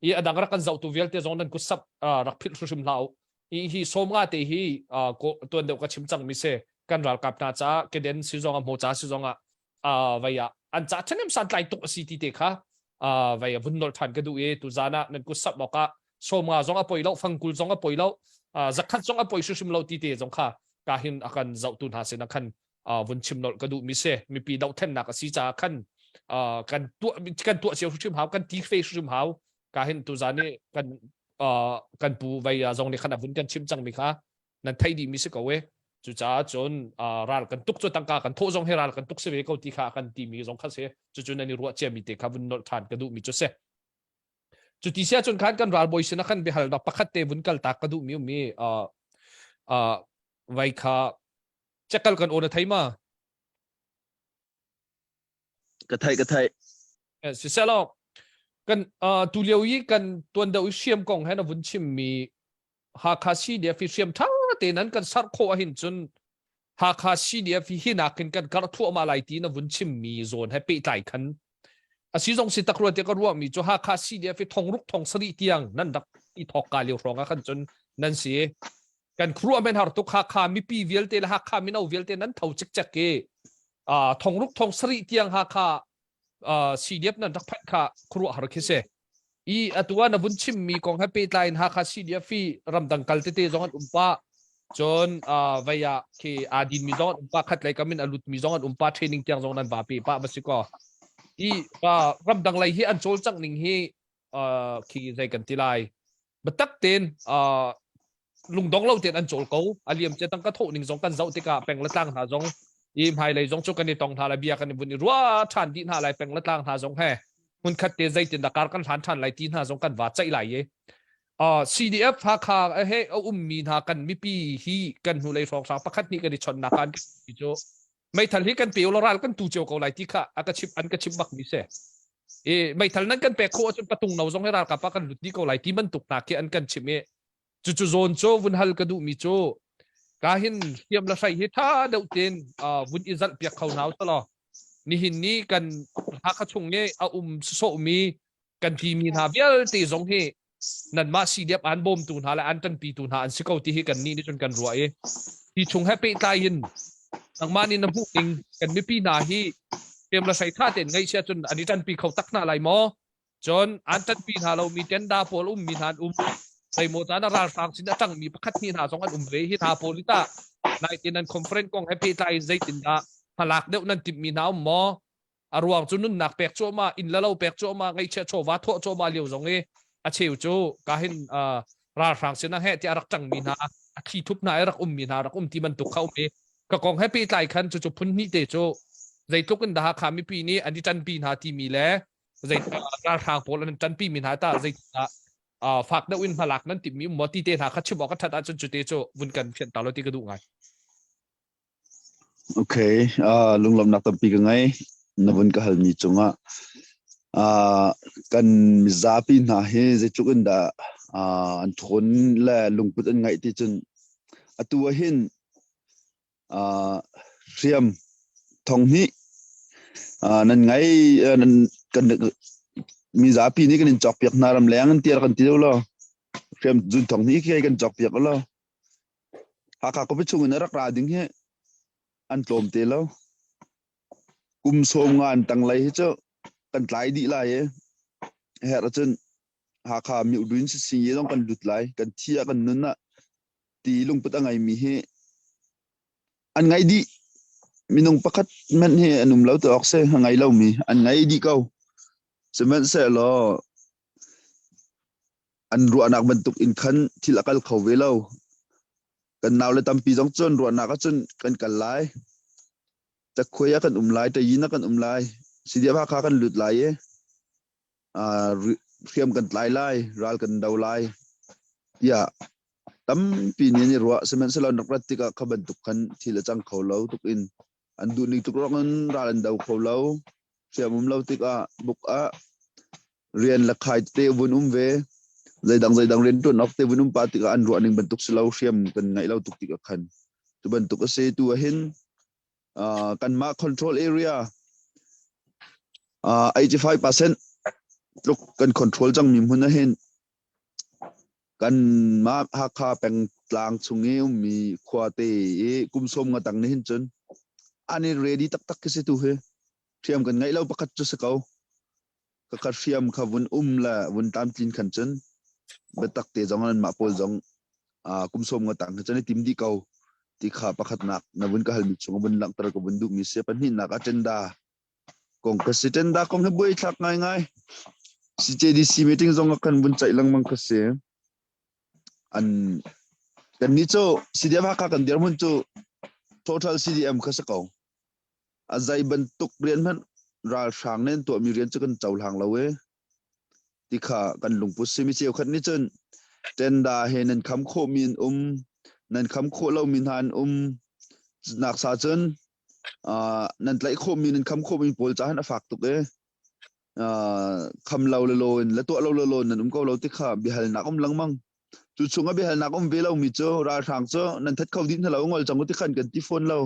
i adang rak kan zohtu vialte zong nan kut sap rak philh hrimhrim hlah u i hi sawm nga te hi tuan deuh ka chim cang mi si kan ralkap hna caah keden si zong ah hmo ca si zong ah vei ah an ca ṭhahnem santlai tuk a si ti te kha vei a vun nolh ṭhan ka duh i tuzaan ah nan kut sap awk ah sawmnga zong a poi lo fangkul zong a poi lo zakhat zong a poi hrimhrim lo ti te zong kha ka hin a kan zohtu hna sin ah khan vun chim nolh ka duh mi si mipi dohthlennak a si caah khan kan tuah kan tuah cio hrimhrim hau kan ti fe hrimhrim hau ka hin tuzaan i kan kan pu vei zong nih khan a vun kan chim cang mi kha nan theih dih mi si ko e cucaah cun ral kan tuk cu tangka kan thawh zong hi ral kan tuk si ve ko ti kha kan ti mi zong kha si cucu nan i ruah cia mi te kha vun nolh ṭhan ka duh mi cu si cu ti sia cun khan kan ralbawi sin ah khan biahalnak pakhat te vun kal tak ka duh mi um i vai kha cekal kan on a thei ma Ka thai ka thai. Siselaw kan tu lio i kan tuan deuh i hriam kong he na vun chim mi Hakha CDF hi hriam ṭha tein an kan sarh khawh ahhin cun Hakha CDF hi hinak in kan karh thluahmah lai ti na vun chimmi zawn he pehtlai khan a si zong si tak rua tiah ka ruahmi cu Hakha CDF hi thongruk thong sarih tiang nan rak i thawk ka lio hrawng ah khan cun nan si. Kan khuaruah men har tuk. Hakha mipi vialte le Hakha mino vialte nan tho cikcek i thongruk thong sarih tiang Hakha CDF nan rak phanh kha khuaruah har khi si. I atu ah na vun chimmi kong he pehtlai in Hakha CDF hi ramdang kal tete zong an um pah, cun vei ah khi aa dinmi zong an um pah, khat lei kam in a lutmi zong an um pah, training tiang zong nan va pe pah va si kaw. I ramdang lei hi an cawlcangh ning hi khi zei kan ti lai, biatak tein lungdong lo tein an cawl ko. A liam cia tangka thawh ning zong kan zoh tikah peng le tlang hna zong i hmailei zong cu kan i tong hna lai, bia kan i vun i ruah ṭhan dih hna lai. Peng le tlang hna zong he hmunkhat te zeitin dah kar kan hlan ṭhan lai ti hna zong kan va ceih lai i CDF Hakha he a ummi hna kan mipi hi kan hnulei hrawnghrang pakhat nih kan i chonnak an cu meithal hi kan pe ulaw ral kan tu cio ko lai ti kha a ka chim, an ka chim bak mi si. I meithal nan kan pek khawh ahcun patung no zong hi ralkap ah kan lut dih ko lai ti bantuk hna khi an kan chim i cucu zawn cu vun hal ka duh mi cu ka hin hriam le hrei hi tha deuh tein vun i zalh piak kho hna usalaw nihin ni kan Hakha chung i a um sawh mi kan timi hna vialte zong hi nanmah CDF an bawmtu hna le an ṭanpitu hna an si ko ti hi kan nih nih cun kan ruah i hi chung he pehtlai in nangmah nih na hmuh ning, kan mipi hna hi hriam le hrei tha tein ngaihchia cun an i ṭanpi kho tak hna lai maw? Cun an ṭanpi hna lomi tenda pawl ummi hna an um, zeimaw caan a ralhrang sin a ṭangmi pakhat hnih hna zong an um ve. Hi hna pawl hi tah nai tin an conference kong he pehtlai in zeitindah hmalak deuh nan timhmi hna um maw? A ruang cu nunnak pek cuahmah, inn le lo pek cuahmah, ngaihchiah chawva thawh cuahmah lio zong i a cheu cu ka hin ralhrang sin ah heh tiah rak cangmi hna, a thli thup hna i rak ummi hna rak um ti bantuk kha um i ka kong he pehtlai khan cucu phun hnih te cu zeitluk in dah Hakha mipi nih an i ṭanpi hna timi le zei ralhrang pawl an ṭanpi mi hna tah zeitindah fak deuh in hmalak nan timhmi um maw ti te hna kha chim awk a ṭhat ahcun cu te cu vun kan fianh ta lo ti ka duh ngai. Okay, lunglawmhnak tampi ka ngei. Na vun ka halmi cungah kan mizapi hna hi zeitluk in dah an ṭhawn le lungput an ngeih ti cun atu ah hin hriam thong hnih nan ngei, nan kan mizapi nih kan in cawkpiak hna ramleng an ti rak kan ti lo law hriam zun thong hnih khi kan cawkpiak law Hakha khuapi chung in a rak ra ding hi an tlawm te lo. Kum sawm nga an tanglei hi cu kan tlai dih lai i herh ahcun Hakha miuduin sising ye zong kan lut lai. Kan thi ah kan nun ah ti lungput a ngeimi hi an ngei dih. Minung pakhat hmanh hi an um lo ti awk si a ngei lomi an ngei dih ko. Sihmanhsehlaw an ruahnak bantuk in khan thil a kal kho ve lo. Kan naule tampi zong cun ruahnak ahcun kan kal lai. Cakhuai ah kan um lai, Tayin ah kan um lai, CDF Hakha kan lut lai i hriam kan tlai lai, ral kan do lai tiah tampi nih an i ruah. Sihmanhsehlaw an rak rat tikah kha bantuk khan thil a cang kho lo tuk in an duhning tuk ruang in ral an do kho lo. Hriam um lo tikah buk ah rian le khai te vun um ve, zeidang zeidang rian tuan awk te vun um pa tikah an ruah ning bantuk si lo, hriam kan ngaih lo tuk tikah khan tu bantuk a si. Tu ah hin kanmah control area 85% tluk kan control cangmi hmun ah hin kanmah Hakha pengtlang chung i ummi khuate i kum sawm nga tang ni hin cun an i ready taktak khi si. Tu hi hriam kan ngaih lo pakhat cu si ko. Ka hriam kha vun um le vun tlamtlin khan cun biatak te zong an mah pawl zong kum sawm nga tang cun i tim dih ko ti kha pakhatnak na vun ka halmi chung vun langhter ka vun duhmi si. Pahnihnak agenda kong ka si. Agenda kong hi buai thlak ngaingai. CJDC meeting zong ah kan vun ceih lengmang ka si. An kan ni cu CDM Hakha kan dirhmun cu total CDM kha si ko. A zei bantuk rian hmanh ralhrang nih an tuahmi rian cu kan cohlang lo i ti kha kan lungput si. Mi cheukhat nih cun tenda he nan kham khawhmi an um, nan kham khawh lomi hna an um. Nak sa cun nan tlaih khawhmi, nan kham khawhmi pawl caah a fak tuk i kham lo le lo in le tuah lo le lo in nan um ko lo ti kha biahalnak um lengmang. Cu chung ah biahalnak um ve lomi cu ralhrang cu nan that kho dih hna lo, ngol cang u ti khan kan ti fawn lo.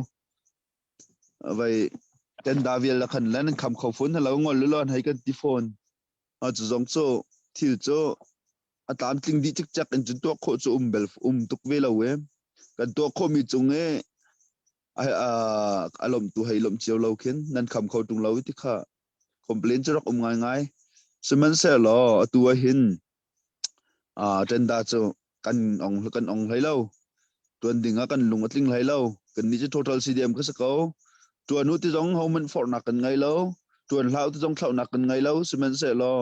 Vai tenda vial la khan le nan kham kho fawn hna lo, ngol lu lon hei kan ti fawn. A cu zong cu thil cu a tlamtling dih cikcek in cun tuah khawh cu um bel um tuk ve lo e. Kan tuah khawhmi cung i a lawmhtu hei lawmh cio lo khin nan kham kho ṭung lo ti kha complain cu rak um ngaingai. Sihmanhsehlaw atu ah hin tenda cu kan ong kan ong hlei lo. Tuan ding ah kan lung a tling hlei lo. Kan nih cu total CDM ka si ko. Tuan u ti zong hohmanh forhnak kan ngei lo. Tuan hlah u ti zong thlauhnak kan ngei lo. Sihmanhsehlaw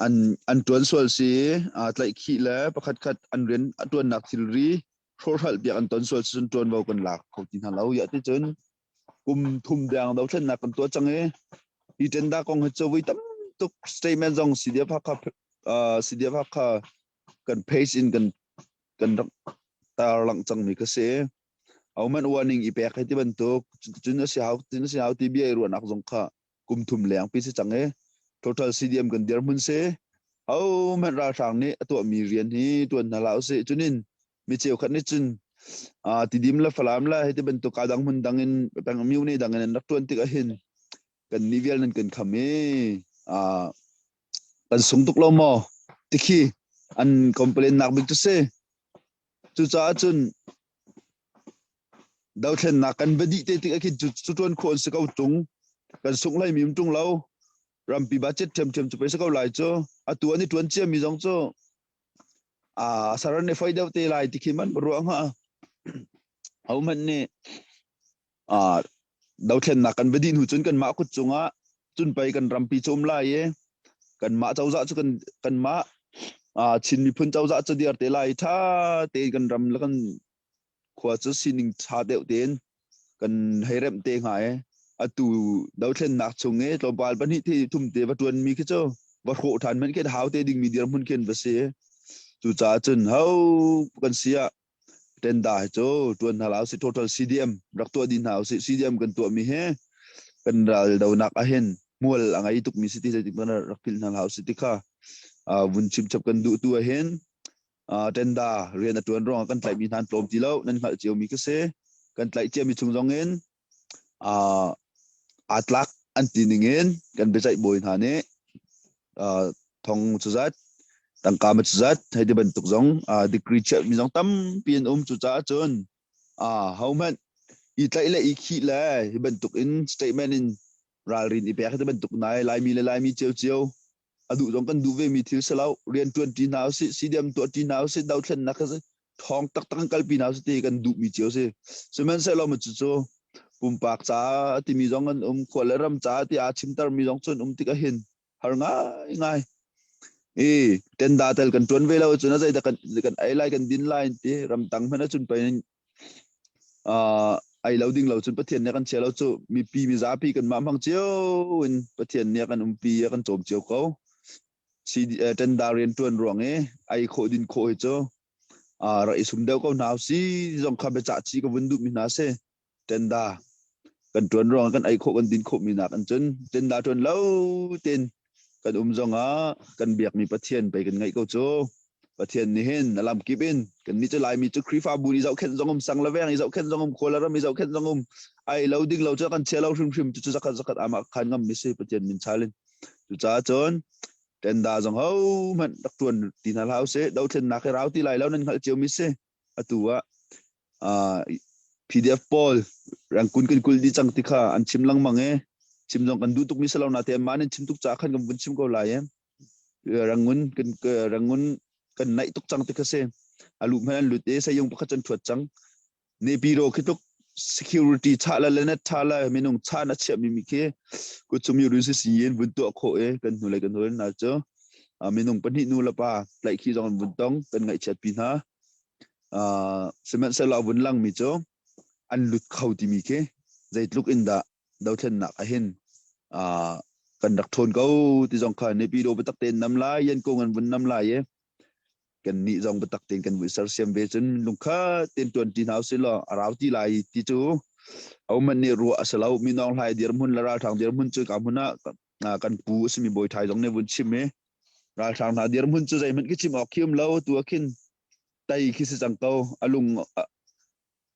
an an tuan sual si tlaihkhih le pakhat khat an rian a tuannak thilri hrawhhralh piak an ton sual cun tuanvo kan lak kho ti hna lo ya ti cun kum thum deng dothlennak kan tuah cang i hi tenda kong hi cu voi tam tuk statement zong CDF Hakha CDF Hakha kan page in kan kan rak tar lang cang mi ka si auman warning i pek hei ti bantuk cun a si hau cun a si hau ti bia i ruahnak zong kha kum thum leng pi si cang i total CDM kan dirhmun si ho hmanh ralhrang nih a tuahmi rian hi tuan hna hlah usih cunin mi cheukhat nih cun tidim le falam le hei ti bantuk ka dang hmun dang in peng myu ne dang in an rak tuan tik ahhin kan ni vial nan kan kham i kan sung tuk lo maw tikhi an complain nak bik cu si cucaah cun Dothlennak kan va dih te tik ah khin cu ṭuan khawh an si ko ṭung. Kan sungh hlei mi um ṭung lo. Rampi budget ṭhiamṭhiam cu pei si ko lai cu. Atu an i ṭuan ciami zong cu a saran i foi deuh te lai ti khi man ruah hnga. Hohmanh nih dothlennak kan va dih hnu cun kanmah kut cungah cun pei kan rampi cu um lai i kanmah cozah cu kan kanmah Chin miphun cozah cu diar te lai ṭha tein kan ram le kan khua cu sining ṭha deuh tein kan hei remh te hnga i atu dothlennak chung i tlawmpal pahnih thi thum te va ṭuan mi khi cu va hrawh ṭhan hmanh khi hau te ding mi dirhmun khin va si. Cucaah cun ho kan si ah tenda hi cu ṭuan hna hlah usih total CDM rak tuah dih hna usih CDM kan tuah mi hi kan ral donak ahhin hmual a ngei tuk mi si ti zeitik hmanh rak philh hna hlah usih ti kha vun chim chap kan duh tu ahhin tenda rian a ṭuan ruangah kan tlaihmi hna an tlawm ti lo nan hngalh ciomi khi si kan tlaih ciami chung zong in aa tlak an ti ning in kan biaceih bawi hna nih thong cuzat tangka ma cuzat hei ti bantuk zong degree chiahmi zong tampi an um cucaah cun hohmanh i tlaih le i khih le hi bantuk in statement in ralrin i pek hi ti bantuk nai Laimi le Laimi ciocio a duh zong kan duh ve mi thil si lo rian ṭuan ṭi hna usih CDM tuah ṭi hna usih dothlennak kha ṭhawng taktak in kalpi hna usih ti kan duh mi cio si sihmanhsehlaw ma cucu pumpak ca timi zong an um khua le ram ca ti aa chimter mi zong cun um tik ahhin har ngai ngai i tenda tel kan ṭuan ve lo cun a zeidah kan kan ei lai kan din lai ti ramtang hmanh ahcun pei Ai lo ding lo cun Pathian nih a kan chia lo cu mipi mizapi kanmah hmang cio in Pathian nih a kan umpi a kan cawm cio ko. Tenda rian ṭuan ruang i ai khawh din khawh hi cu rak i sum deuh ko hna si zong kha biacah chi ka vun duhmi hna si. Tenda kan ṭuan ruang kan ei khawh kan din khawhmi nak in cun tenda ṭuan lo tein kan um zongah kan biakmi Pathian pei kan ngaih ko cu. Pathian nih hin a lamkip in kannih cu Laimi cu Khrihfabu nih zohkhenh zong um sang le veng i zohkhenh zong um khua le ram i zohkhenh zong um ai lo ding lo cu kan chia lo hrimhrim cu cu zakhat zakhat amah khan ngam mi si Pathian min chal in cucaah cun tenda zong ho hmanh rak tuan ti hna hlah usih dothlennak hi rau ti lai lo nan hngalh cio mi si atu ah PDF pawl rangkun kan kul dih cang ti kha an chim lengmang i chim zong kan duh tuk mi si lo na te mah nan chim tuk ca khan kan vun chim ko lai e rangun kan rangun kan naih tuk cang ti kha si a lu hmanh an lut i sayung pakhat can thuat cang Nepiro khi tluk security cha la le net tha la minung cha na chiah mi mi khi kuchumi run si si in vun tuah khawh i kan hnu le kan hnu na cu minung pahnih nu le pa tlaih khi zong an vun tong kan ngaihchiat pi hna sihmanhsehlaw vun lang mi cu an lut kho timi khi zeitluk in dah dothlennak ahin kan rak ṭhawn ko ti zong kha Nepiro biatak tein nam lai yan kong an vun nam lai i kan nih zong biatak tein kan vui sersiam ve cun lungkhat tein ṭuan ṭi hna usih law a rau ti lai ti cu hohmanh nih ruah a si lo minawng hlai dirhmun le ralhrang dirhmun cu ka hmun ah kan pu a simi bawi thai zong nih vun chim i ralhrang hna dirhmun cu zeihmanh khi chim awk khi um lo tu ah khin tei khi si cang ko a lung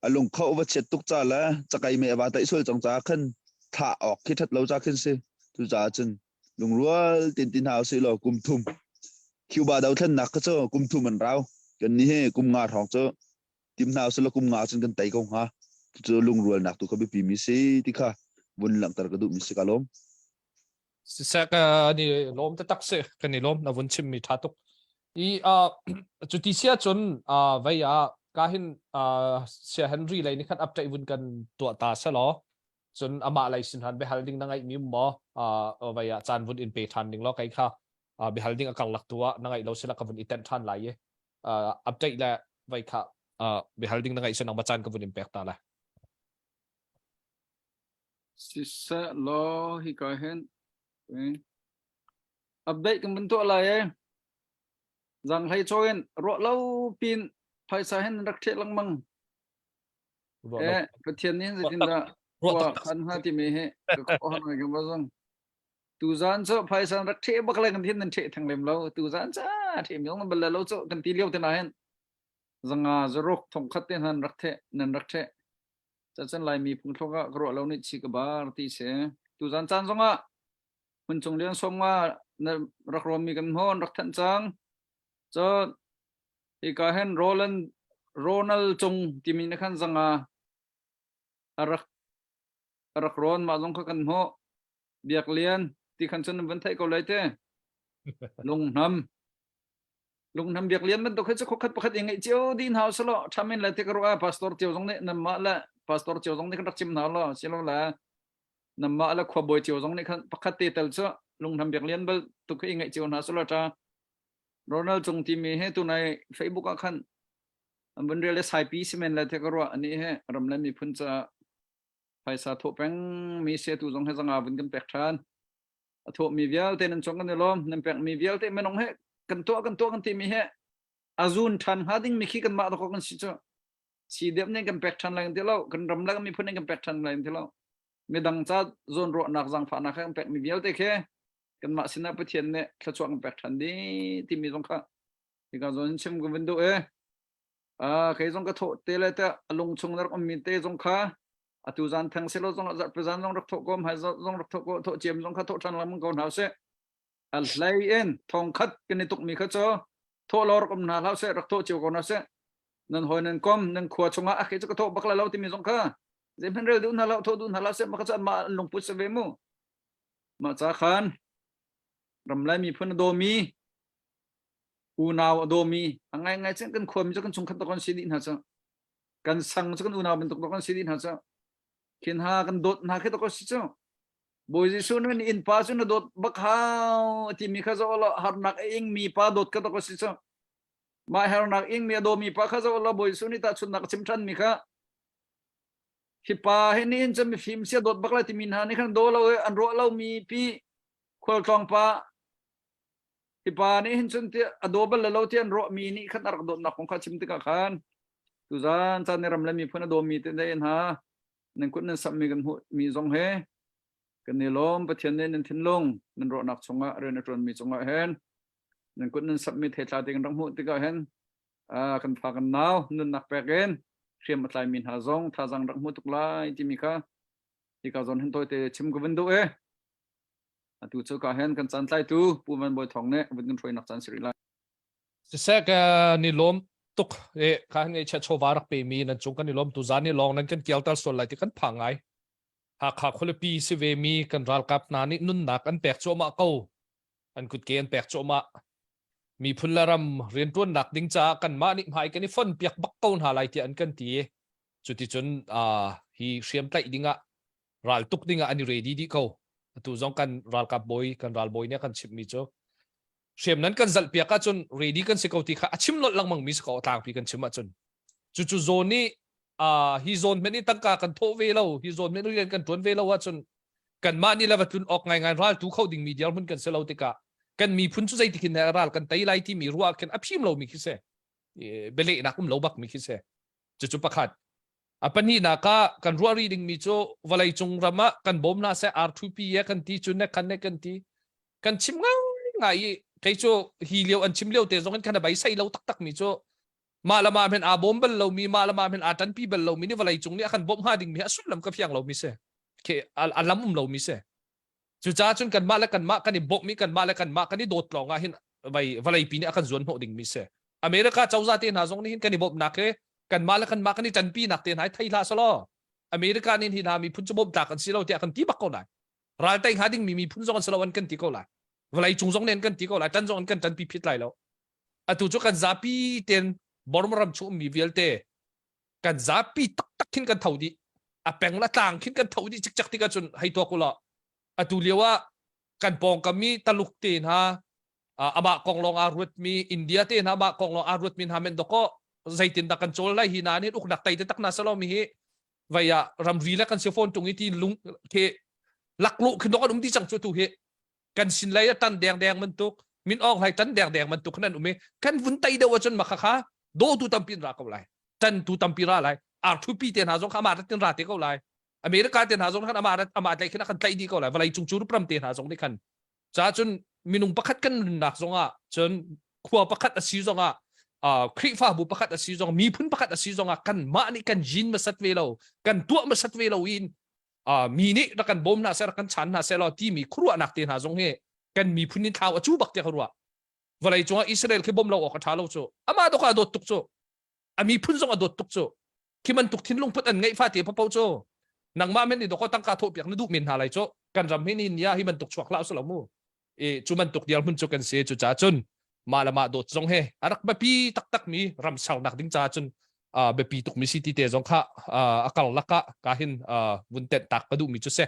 a lung kho va chiat tuk ca le cakai mei a va taih sual cang caah khan thah awk khi that lo ca khin si cucaah cun lungrual tin ti hna usih law kum thum Cuba dothlennak kha cu kum thum an rau. Kan nih hi kum nga hrawng cu tim hna usila kum nga cun kan tei ko hnga. Cucu lungrualnak tu kha biapi mi si ti kha vun langhter ka duh mi si ka lawm. Siseh kan i lawm taktak si kan i lawm na vun chim mi tha tuk. I uh, cu ti sia cun uh, vei ah ka hin uh, sia Henry lei nih khan update vun kan tuah ta selaw cun amah lei sin han biahal ding na ngaih mi maw uh, vei ah caan vun in pe than ding law kai kha uh, biahal ding a karlak tu ah na ngaih lo sila ka vun i tenh than lai i uh, update le vei kha uh, biahal ding na ngaih sin ang caan ka vun in pek ta lai. Siseh law hika hin update kan vun tuah lai e. Zanghlei chaw in ruah lo pin phaisa hin rak ṭheh lengmang. Eh, Pathian nih zeitindah khua khan hnga timi hi ka khuaruahhar ngai kan va zong. Tuzaan cu phaisa rak ṭheh bak le kan thin nan ṭheh theng lem lo. Tuzaan ca ṭheh mi zong bal lo cu kan ti lio te na hin zanga zaruk thong khat te nan rak theh nan rak ṭheh. Cacun Laimi phungthluk ah ka ruah lo nih chi ka bar ti si. Tuzaan caan zongah hmun cung lian som nga na rak rawnmi kan hmawn rak thanh cang. Cun hika hin Roland Ronald Cung timi na khan zanga a rak a rak rawn mah zong kha kan hmuh. Biak Lian ti khan cun van theih ko lai te. Lunghnam Lunghnam Biak Lian bantuk hi cu khokhat pakhat i ngeih cio dih hna usalaw ṭhamin le ti ka ruah pastor cio zong nih nanmah le pastor cio zong nih kan rak chim hna law silo le nanmah le khuabawi cio zong nih khan pakhat te tel cu Lunghnam Biak Lian bal tuk hi i ngeih cio hna sulaw ṭha Ronald Cung timi hi tunai Facebook ah khan an vun rel le saipi simen le te ka ruah ani he ram le miphun caah phaisa thawh peng mi se tu zong he zanga vun kan pek ṭhan a thawhmi vialte nan cung kan i lawm nan pekmi vialte minung he kan tuah kan tuah kan timi he a zun ṭhan hnga ding mi khi kanmah dawk kan si cu si deuh nih kan pek ṭhan lai ti lo kan ram le kan miphun nih kan pek ṭhan lai ti lo midang ca zawn ruahnak zaangfahnak he kan pekmi vialte khi kanmah sinah Pathian nih thluachuah kan pek ṭhan dih timi zong kha hika zawn in chim ka vun duh e kei zong ka thawh te le te a lung chung na rak ummi te zong kha atu zan theng selo zong zarhpi zan zong rak thawh ko hmai zong rak thawh ko thawh ciam zong kha thawh ṭhan lengmang ko hna usih a hlei in thong khat kan i tukmi kha cu thawh lo rak um hna hlah usih rak thawh cio ko hna usih nan hawi nan kom nan khua chungah a khi cu ka thawh bak lai lo timi zong kha zeihmanh rel duh hna lo thawh duh hna hlah seh mah kha cu anmah an lungput si ve mu mah ca khan ramlai miphun a dawmi unau a dawmi a ngaingai cun kan khuami cu kan chungkhat to kan si dih hna cu kan sang cu kan unau bantuk kan si dih hna cu khin ha kan dawt hna khi to si cu Bawi Jesuh nih innpa cu na dawt bak hau timi kha zoh law harnak a ing mi pa dawt kha to si cu mah harnak ing mi a daw mi pa kha zoh law Bawi Jesuh nih tahchunhnak a chim ṭhan mi kha hi pa hi nihin cu mifim sia dawt bak lai timi hna nih khan daw lo an ruah lo mi pi khualtlawng pa hi pa nih hin cun ti a daw bal lo ti an ruah mi nih khan a rak dawtnak kong kha chim tikah khan tuzan caan ni ram le miphun a dawmi te in ha nan kut nan sammi kan hmuh mi zong he kan i lawm Pathian nih nan thinlung nan ruahnak chungah rian a ṭuanmi cungah hin nan kut nan sammi theithla te kan rak hmuh tikah hin kan fa kan nau nunnak pek in hriam a tlaimi hna zong thazang rak hmu tuk lai timi kha hika zawn hin tawite chim ka vun duh e atu cu ka hen kan caan tlaitu Pu Van Bawi Thawng nih vun kan hruainak caan si rih lai Siseh ka ni lawm tuk e kha ngai chia chawva rak pe mi nan cung kan i lawm tu zan ni lawng nan kan kialter sual lai ti kan phang ngai Hakha khualipi si ve mi kan ralkap hna nih nunnak an pek cuahmah ko an kutke an pek cuahmah miphun le ram rianṭuannak ding caah kanmah nih hmai kan i fon piak bak ko hna lai tiah an kan ti cuticun hi hriam tlaih dingah ral tuk dingah an i ready dih ko atu zong kan ralkap bawi kan ralbawi nih a kan chimhmi cu hriam nan kan zalh piak ahcun ready kan si ko ti kha a chim lolh lengmang mi si ko tlangpi kan chim ahcun cucu zawn nih hi zawn hmenh i tangka kan thawh ve lo hi zawn hmenh rian kan tuan ve lo ahcun kanmah nih le va tlun awk ngaingai ral tu kho dingmi dirhmun kan si lo tikah kan miphun cu zeitik in ral kan tei lai timi ruah khin a phim lomi khi si bialehnak um lo bak mi khi si cucu pakhat a pahnihnak ah kan ruah rih dingmi cu vawlei cung ram ah kan bawm hna seh R2P ye kan ti cu ne kan ne kan ti kan chim ngai ngai i kei cu hi lio an chim lio te zong in kan beisei lo taktak mi cu mah le mah men aa bawm bal lomi mah le mah men aa ṭanpi bal lomi nih vawlei cung nih a kan bawmh hnga dingmi a sullam ka fiang lomi si ke a lam um lomi si cucaah cun kanmah le kanmah kan i bawmh i kanmah le kanmah kan i dawt lawng ah hin vawlei pi nih a kan zuan hnawh dingmi si. America cozah te hna zong nih hin kan i bawmhnak he kanmah le kanmah kan i ṭanpi nak te hna hi thei hlah selaw America nih hi hna miphun cu bawmh tlak an si lo tiah kan ti bak ko lai. Ral tei hnga dingmi miphun zong an si lo an kan ti ko lai. Vawlei cung zong nih an kan ti ko lai. Ṭan zong an kan ṭanpi phit lai lo. Atu cu kan zapi ten Burma ram chung ummi vialte kan zapi taktak khin kan tho dih. A peng la tlang khin kan tho dih cikcek tikah cun hei tuak ulaw atu lio ah kan pawngkam i Taluk te hna amah kong lawng aa ruatmi India te hna amah kong lawng aa ruatmi hna men doko zeitin dah kan cawl lai hi na nih uknak tai te tak na salo mi hi vai ah ramri le kan si phone tung i ti lung ke laklu khi dok an um ti cang chu tu hi kan sin lei a tan deng deng bantuk min ong hlai tan deng deng bantuk nan um i kan vun tai deuh ahcun makha kha do tu tampi ra ko lai tan tu tampi ra lai R2P te hna zong kha amah tin ra te ko lai America te hna zong khan amah amah tlai khin a kan tlaih dih ko lai vawlei cung cu ram te hna zong nih khan ca cun minung pakhat kan nunnak zongah cun khua pakhat a si zongah uh, Khrihfabu pakhat a si zong miphun pakhat a si zongah kan mah nih kan yin masat ve lo kan tuah masat ve lo in uh, mi nih rak kan bawm hna seh rak kan chan hna seh law timi khuaruahnak te hna zong hi kan miphun in thlau a cu bak tiah ka ruah vawlei cungah Israel khi bawm lo awk a ṭha lo cu amah dawk a dawt tuk cu a miphun zong a dawt tuk cu khi bantuk thinlung put an ngeih fate papo cu nangmah men nih dawkaw tangka thawh piak na duh men hna lai cu kan ram hi ni nia hi bantuk chuak hlah usilo mu i cu bantuk dial hmun cu kan si cu ca cun mah le mah dawt zong he a rak biapi taktak mi ram sernak ding ca cun biapi tuk mi si ti te zong kha a kar lakah ka hin vun tenh tak ka duh mi cu si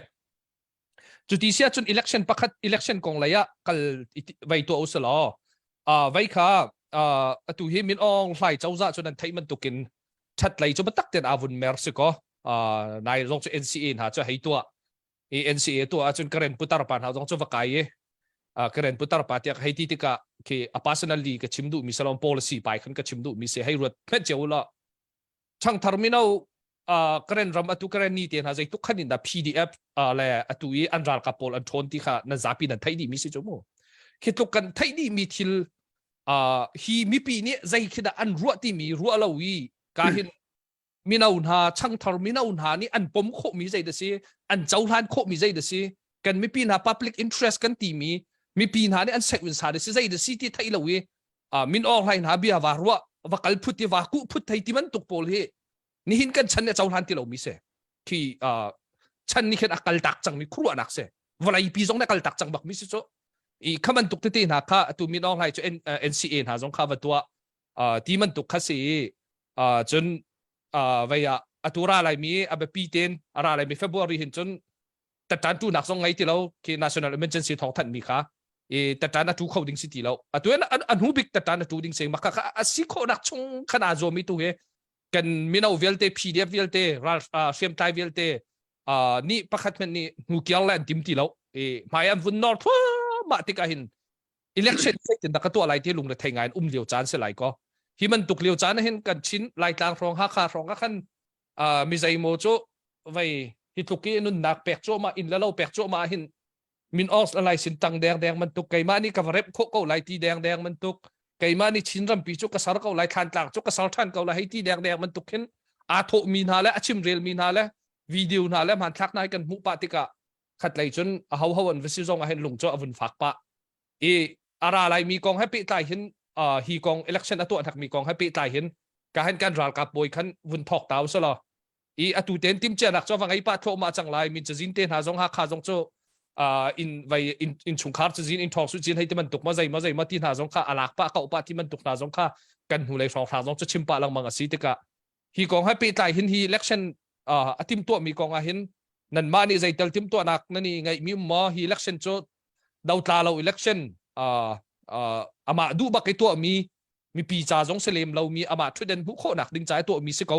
Cuti si ahcun election pakhat election kong lei ah kal vai tuah usih law vai kha atu hi Min Aung Hlaing cozah cu nan theih bantukin ṭhat lei cu biatak tein aa vun mer si kaw nai zong cu NCA hna cu hei tuah i NCA tuah ahcun Karen putar pa hna zong cu va kai i Karen putar pa tiah hei ti tikah khi a personally ka chim duhmi salon policy pai khan ka chim duhmi si hei ruat hmet cio u law Changthar mino Karen ram atu Karen ni te hna zeituk khan in dah PDF le atu i an ralkap pawl an ṭhawn ti kha nan zapi nan theih dih mi si cu mu. Khi tluk kan theih dih mi thil hi mipi nih zei khi dah an ruah timi ruah lo i ka hin mino hna changthar mino hna nih an pom khawh mi zei dah si an cohlan khawh mi zei dah si kan mipi hna public interest kan ti mi mipi hna nih an sekwin sa dah si zei dah si ti theih lo i min Aung Hlaing hna bia va ruah va kal phut i va kuh phut thei ti bantuk pawl hi nihin kan chan nih a cohlan ti lomi si khi chan nih khin a kal tak cangmi khuaruahnak si vawlei pi zong nih a kal tak cang bakmi si cu i kha bantuk tete hna kha atu Min Aung Hlaing cu NCA hna zong kha va tuah ti bantuk kha si i cun vei ah atu ra laimi a biapi ten a ra laimi February hin cun tatan tu nak zong ngei ti lo khi national emergency thawng thanh mi kha i tatan a tu kho ding si ti lo atu in a hnu bik tatan a tu ding sing maka kha a si khawhnak chung khan aa zuam mi tu hi kan mino vialte PDF vialte ral hriamtlai vialte ni pakhat hmanh nih hnu kiar le an tim ti lo i hmai an vun nor thluahmah tikah hin election zeitin dah ka tuah lai ti lung le thei ngai in um lio caan si lai ko hi bantuk lio caan hin kan Chin Laitlang hrawng Hakha hrawng ah khan mi zeimaw cu vei hi tluk i nunnak pek cuahmah inn le lo pek cuahmah hin min os la lai sin tang deng deng bantuk keimah nih ka va rep khawh ko lai ti deng deng bantuk keimah nih Chin rampi cu ka sar ko lai Thlantlang cu ka sar than ko lai hei ti deng deng bantuk hin aa thawh mi hna le a chim rel mi hna le video hna le hmanthlak hna kan hmuh pah tikah khatlei cun a ho ho an va si zong ah hin lung cu a vun fak pah i a ra lai mi kong he pehtlai hin hi kong election a tuah hnak mi kong he pehtlai hin ka hen kan ralkap bawi khan vun thok tau selaw i atu ten tim chianak cu va ngei pa thlo ma cang lai min cazin te hna zong Hakha zong cu in vai in in chungkhar cazin in thong su chin hei ti bantuk ma zei ma zei ma ti hna zong kha alak pa kau pa ti bantuk hna zong kha kan hnu lei hrawng hrang zong cu chim pa lengmang a si tikah hi kong he pehtlai hin hi election a tim tuah mi kong ah hin nanmah nih zeitel tim tuahnak nan i ngeih mi um maw hi election cu dotla lo election amah duh bak i tuah mi mipi ca zong si lem lo mi amah thutden hmuh khawhnak ding ca i tuah mi si ko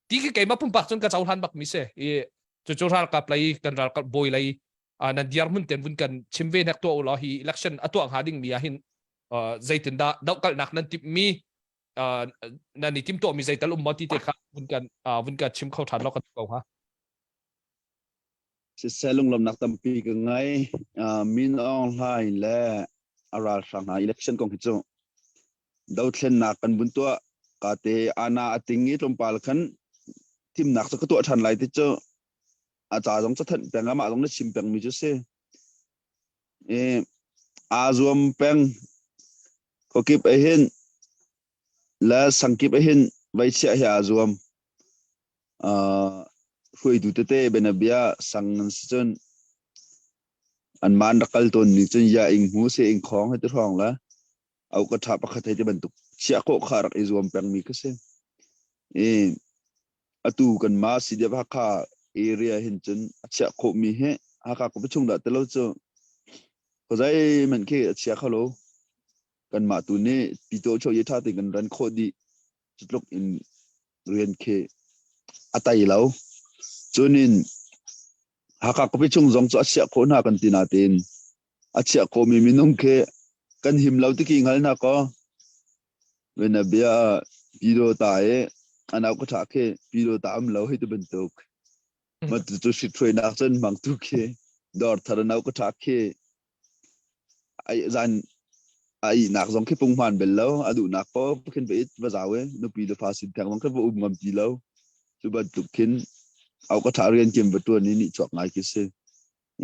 ti khi keimah pumpak cun ka cohlan bak mi si i cucu ralkap lei kan ralkap bawi lei nan dirhmun ten vun kan chim ve nek tuah u law hi election a tuah hnga ding mi ah hin zeitindah dohkalhnak nan timh mi nan i timtuah mi zeital um maw ti te kha vun kan vun kan chim kho ṭhan law kan ko hnga. Siseh lunglawmnak tampi ka ngei. Min Aung Hlaing le a ralhrang hna election kong hi cu dothlennak kan vun tuah ka te ana a ting i tlawmpal khan thimnak cu ka tuah ṭhan lai ti cu a ca zong cathanh peng amah zong na chim peng mi cu si. I aa zuam peng. Khuakip ah hin. Le sangkip hin vai chiah hi aa zuam. Hruaitu tete bianabia sang an si cun anmah an rak kal tawn ning cun ya ing hmu se ing khawng hei ti hrawng le au ka ṭha pakhat hei ti bantuk chiah khawh kha rak i zuam pengmi ka si. I atu kanmah CDF Hakha area hin cun a chiah khawhmi hi Hakha khuapi chung dah ti lo cu khuazei hmanh khi a chia kho lo. Kanmah tu nih Pito Cho ye ṭha tein kan ran khawh dih. Cutluk in rian khi a tai lo. Cunin Hakha khuapi chung zong cu a chiah khawh hna kan ti nain a chiah khawhmi minung khi kan him lo ti khi hngal hna kaw bia Piro ta i a nau ka ṭha khi Piro ta um lo hei ti bantuk. Ma tu hrit cun mangtu khi dawr thar a nau ka ṭha khi ai zan a ihnak zong khi punghman bel lo a duhnak paoh khin va it va zau i nupi le fa sin theng zong khi va um ngam ti lo. Cu bantuk khin au ka ṭha rian kim va ṭuan i nih chuak ngai khi si.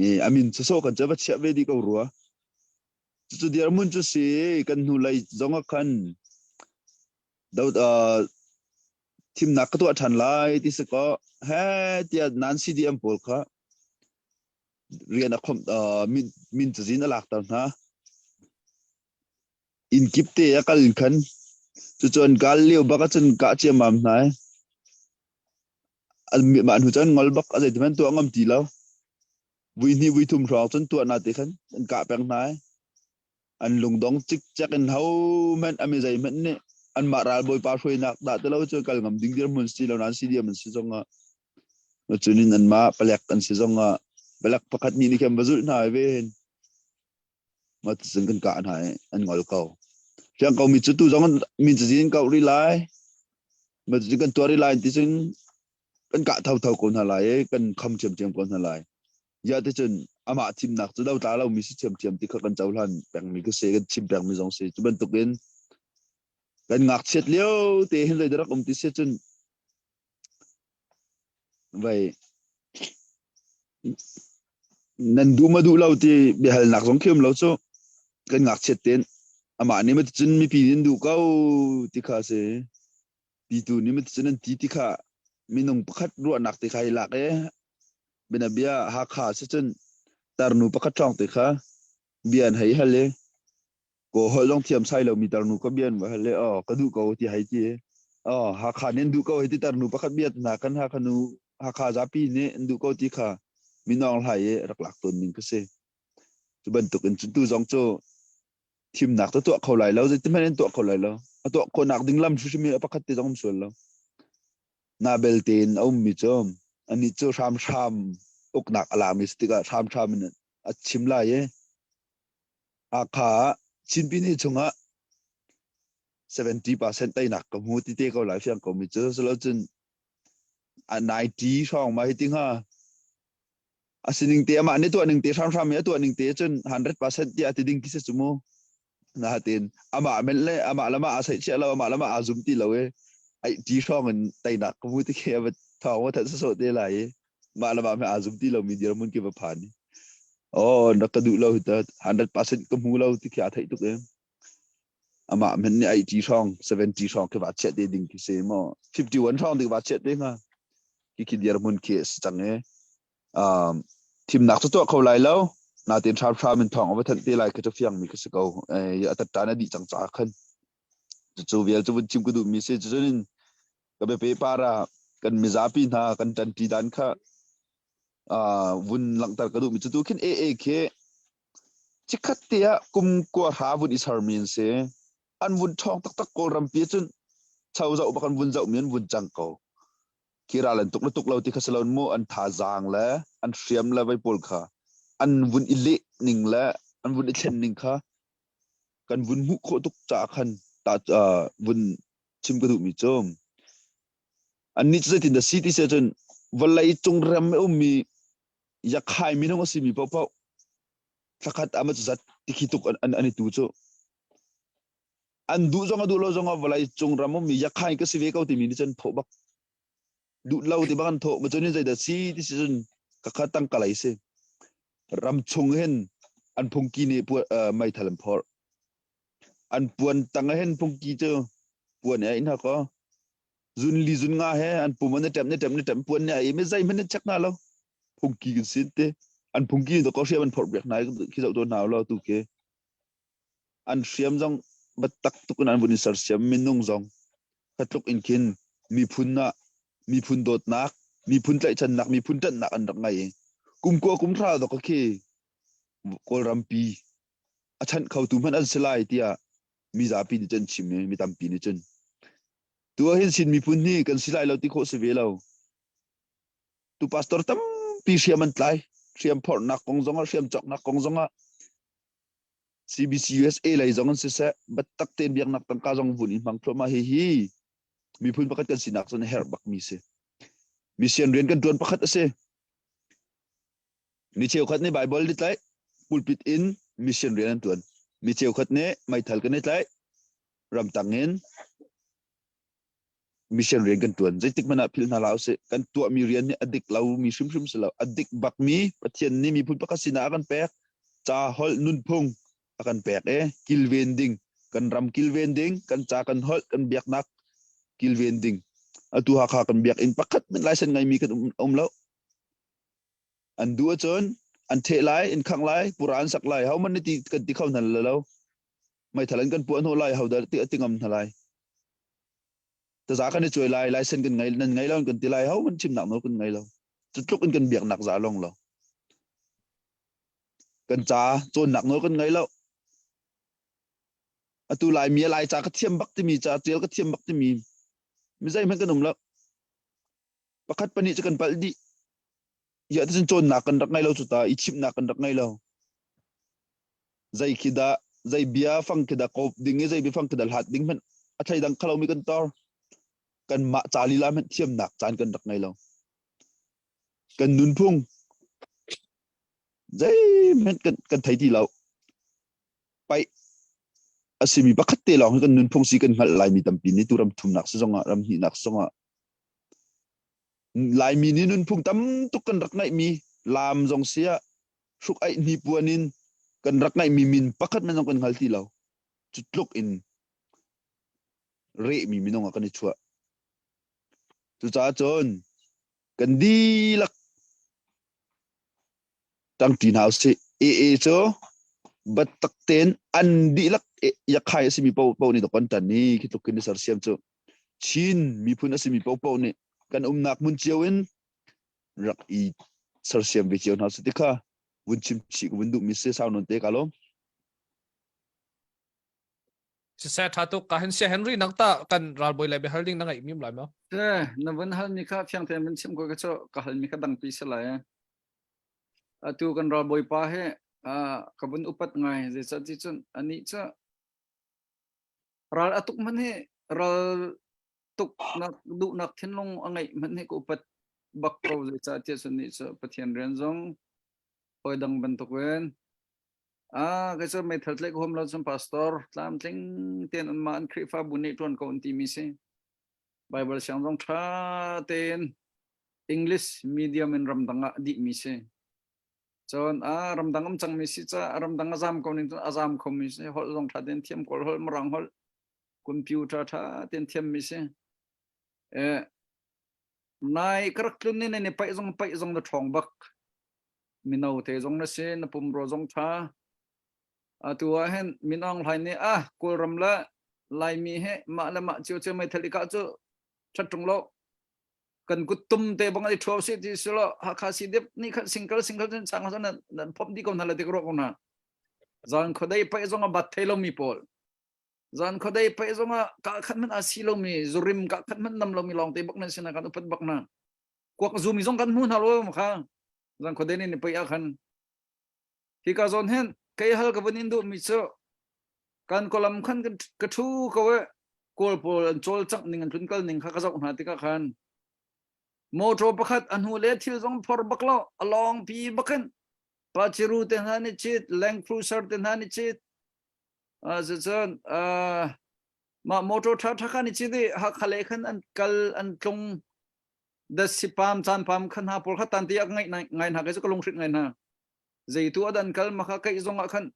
I a min sawsawh kan cu va chiah ve dih ko rua. Cucu dirhmun cu si kan hnu lei zong ah khan do thimnak ka tuah ṭhan lai ti si kaw he tiah nan CDM pawl kha rian a khomh min min cazin a lakter hna. Inn kip te a kal in khan cucu an kal lio bak ahcun kah ciammam hna i mah hnu cun ngol bak a zeiti hmanh tuah ngam ti lo. Vui hnih vui thum hrawng cun tuah na te khan an kah peng hna i an lungdong cikcek in ho hmanh a mi zeihmanh nih anmah ralbawipa hruainak dah ti lo cu kal ngam ding dirhmun si lo nain CDM an si zongah cun in anmah palek an si zongah palek pakhat nih nih khan va zulh hna ve hin ma cun kan kah hna i an ngol ko. Fiang ko mi cu tu zong min cazin kau rih lai ma cu kan tuar rih lai ti cun kan kah thotho ko hna lai i kan kham ṭhiamṭhiam ko hna lai. Ya ti cun amah thimnak cu do tla lomi si ṭhiamṭhiam ti kha kan cohlan pengmi ka si kan chim pengmi zong si. Cu bantukin kan ngakchiat lio te hin zei rak um ti si cun Vai nan duh ma duh lo ti biahalnak zong khi um lo cu kan ngakchiat tein amah nih maticun mipi nih an duh ko ti kha a si. Pitu nih maticun an ti ti kha minung pakhat ruahnak te kha i lak i bianabia Hakha si cun tarnu pakhat ṭhawng te kha bia an hei hal i Kaw holh zong thiam sai lomi tarnu ka bia an va hal i aw ka duh ko ti hei ti. Aw Hakha nih an duh ko hei ti tarnu pakhat bia hna kan Hakha nu Hakha zapi nih an duh ko ti kha minawng hlai i rak lak tawn ning ka si. Cu bantuk in tu zong cu thimnak ta tuah kho lai lo zeiti hmanh in tuah kho lai lo. A tuah khawhnak ding lam hrimhrim hi a pakhat te zong um sual lo. Na belte in a ummi cu anih cu hramhram uknak a lami si tikah hramhram in a chim lai i Hakha ah Chinpine chungah 70% teinak ka hmu ti te ko lai fiang ko mi cu silocun a 90 hrawng ma hi ti hnga a sining te amah nih tuah ning te hramhram i a tuah ning te cun 100% tiah ti ding khi si cu mu na tin amah men le amah lama aa saih chiah lo amah lama aa zum ti lo i ai ti hrawng in teinak ka hmu ti khi a va thawng va that sawsawh te lai i mah le mah aa zum ti lomi dirhmun khi va phan i oh na ka duh lo hi ta 100% ka hmu lo ti khi aa theih tuk e amah men nih 80 hrawng 70 hrawng khi va chiah te ding khi si maw 51 hrawng ding va chiah te hnga khi khi dirhmun khi a si cang e um thimnak cu tuah kho lai lo natin hramhram in thawng a va thanh te lai khi cu fiang mi khi si ko a tattan a dih cang caah khan cucu vial cu vun chim ka duh mi si cucun in ka biapi par ah kan mizapi hna kan ṭanṭi dan kha vun langhter ka duhmi cu tu khin AA khi chikkhat te ah kum kua hra vun i sermi an si. An vun ṭhawng taktak Kawlrampi cun cho zoh bak an vun zohmi an vun cang ko. Khi ral an tuk le tuk lo ti kha si lo mu an thazaang le an hriam le vei pawl kha an vun i leh ning le an vun i thlen ning kha kan vun hmuh khawh tuk caah khan ta vun chim ka duhmi cu annih cu zeitin dah si ti si ahcun vawlei cung ram i ummi yakhai minung a simi paohpaoh thlakhat ah maw zat tikhi tuk an, an, an i tu cu an duh zong a duh lo zong ah vawlei cung ram ummi yakhai ka si ve ko timi nih cun thawh bak duh lo ti bak an thawh ma cun zeidah si ti si cun ka kha tang ka lei si ram chung hin an phungki nih meithal an phorh an puan tang ah hin phungki cu. Puan ai hna ko. Zun li zun nga he an pum an i ṭem ni ṭem ni ṭem puan nih a im i zeihmanh an check hna lo. Phungki kan sin te. An phungki to ko hriam an phorh piak hna i khi zoh to hna lo tu khi. An hriam zong biatak tuk in an vun i sersiam minung zong kha tluk in khin miphun ah miphun dawtnak, miphun tlaihchannak, miphun ṭanhnak an rak ngei i kum kua kum hra dok khi Kawlrampi a chanh khotu hmanh an si lai tiah mizapi nih cun chim i mi tampi nih cun tu ah hin Chin miphun hi kan si lai lo ti khawh si ve lo. Tu pastor tampi hriam an tlai hriam phorhnak kong zongah hriam cawknak kong zongah CBC USA lei zong an siseh biatak tein biaknak tangka zong vun in hmang thluahmah hi hi miphun pakhat kan sinak cun a herh bakmi si. Mission rian kan tuan pakhat a si. Mi cheukhat nih Bible ni tlaih pulpit in mission rian an tuan. Mi cheukhat nih meithal kan i tlaih ramtang in mission rian kan tuan. Zeitik hmanh ah philh hna hlah usih. Kan tuahmi rian hi a dik lomi hrimhrim si lo. A dik bakmi Pathian nih miphun pakhat sinah a kan pek. Ca holh nunphung a kan pek i kilven ding kan ram kilven ding kan ca kan holh kan biaknak kilven ding. Atu Hakha kan biakinn pakhat hmanh license ngeimi kan um, um lo. An duh ahcun an ṭheh lai, in khangh lai, pura an sak lai. Ho man ti kan ti kho hna lo. Meithal an kan puah hnawh lai, ho dah ti a ti ngam hna lai. Taza kan i cuai lai, license kan ngei, nan ngei lo kan ti lai, ho man chimnak nawl kan ngei lo. Cu tluk in kan biaknak za long lo. Kan ca cawnnak nawl kan ngei lo. Atu Laimi a Lai ca ka thiam bak timi ca tial ka thiam bak timi mi zeihmanh kan um lo. Pakhat pahnih cu kan palh dih. Ya ticun cawnnak kan rak ngei lo cu ta, i chimhnak kan rak ngei lo. Zei khi dah zei bia fang khi dah kop ding i zei bia fang khi dah hlat ding hmanh a thleidang kha lomi kan tor. Kanmah ca lila hmanh thiamnak caan kan rak ngei lo. Kan nunphung zeihmanh kan, kan thei ti lo. Paih a simi pakhat te lawng hi kan nunphung si kan hngalh laimi tampi nih tu ram thumnak si zongah ram hnihnak zongah Laimi nih nunphung tam tuk kan rak ngeihmi laam zong si ah hruk aih hnipuan in kan rak ngeihmi min pakhat men zong kan hngal ti lo. Cu tluk in rehmi minung ah kan i chuah. Cucaah cun kan dihlak ṭangṭi hna usih. AA cu biatak tein an dihlak yakhai a simi paohpaoh nih dok an ṭan i khi tluk khin i sersiam cu Chin miphun a simi paohpaoh nih kan umnak hmun cio in rak i sersiam ve cio hna usih ti kha vun chim chih ka vun duhmi si sau nawn te ka lawm. Siseh tha tuk ka hin sia Henry nang ta kan ralbawi le biahal ding na ngeih mim lai maw? Eh, na vun hal mi kha fiang tein vun chim ko ka cu ka hal mi kha dangpi si lai. Atu kan ralbawi pa he ka vun upat ngai zeicah ti cun anih cu ral atuk hmanh hi ral tuknak duhnak thinlung a ngeih hmanh hi ka upat bak ko zeicah tiah cun nih cu Pathian rian zong hawi dang bantukin Ah, kei cu meithal tlaih ka huam lo cun pastor tlamtling tein anmah an Khrihfabu nih ṭuan ko an timi si. Bible siang zong ṭha tein English medium in ramdang ah dihmi si. Cun ah ramdang um cangmi si caah ramdang a zam ko ning cun a zam khomi si. Holh zong ṭha tein thiam kawl holh, Mirang holh, computer ṭha tein thiammi si. Eh, nai ka rak tlun ni ne paih zong paih zong na ṭhawng bak. Mino te zong na si, na pumrua zong ṭha. Atu ah hin Min Aung Hlaing nih ah Kawlram le Laimi he mah le mah cio cio meithal i kah cu ṭhat ṭung lo. Kan kuttum te bang i ṭhuau si ti si lo Hakha si dip nih khan single single cun sang nan nan phomh dih ko hna le ti ka ruah ko hna. Zan khuadei paih zong a bat thei lomi pawl. Zan khuadei paih zong ah kah khat hmanh a si lomi zurim kah khat hmanh nam lomi lawng te bak nan sin ah kan upat bak hna. Kuak zumi zong kan hmu hna lo kha. Zan khuadei ni paih ah khan hika zawn hin kei hal ka vun in duh mi cu kan kolam khan ka thu ko e kawl pawl an cawlcangh ning an tlunkal ning kha ka zoh hna tikah khan motor pakhat a hnu le thil zong phor bak lo a lawng pi bakin Pajero te hna nih chit Land Cruiser te hna nih chit cun mah motor tha tha kha nih chit i Hakha le khan an kal an tlung da sipam caan pam khan hna pawl kha tan ti ak ngai ngai hna kai cu ka lunghrinh ngai hna zeitu adan kal ma kha kai zong ah khan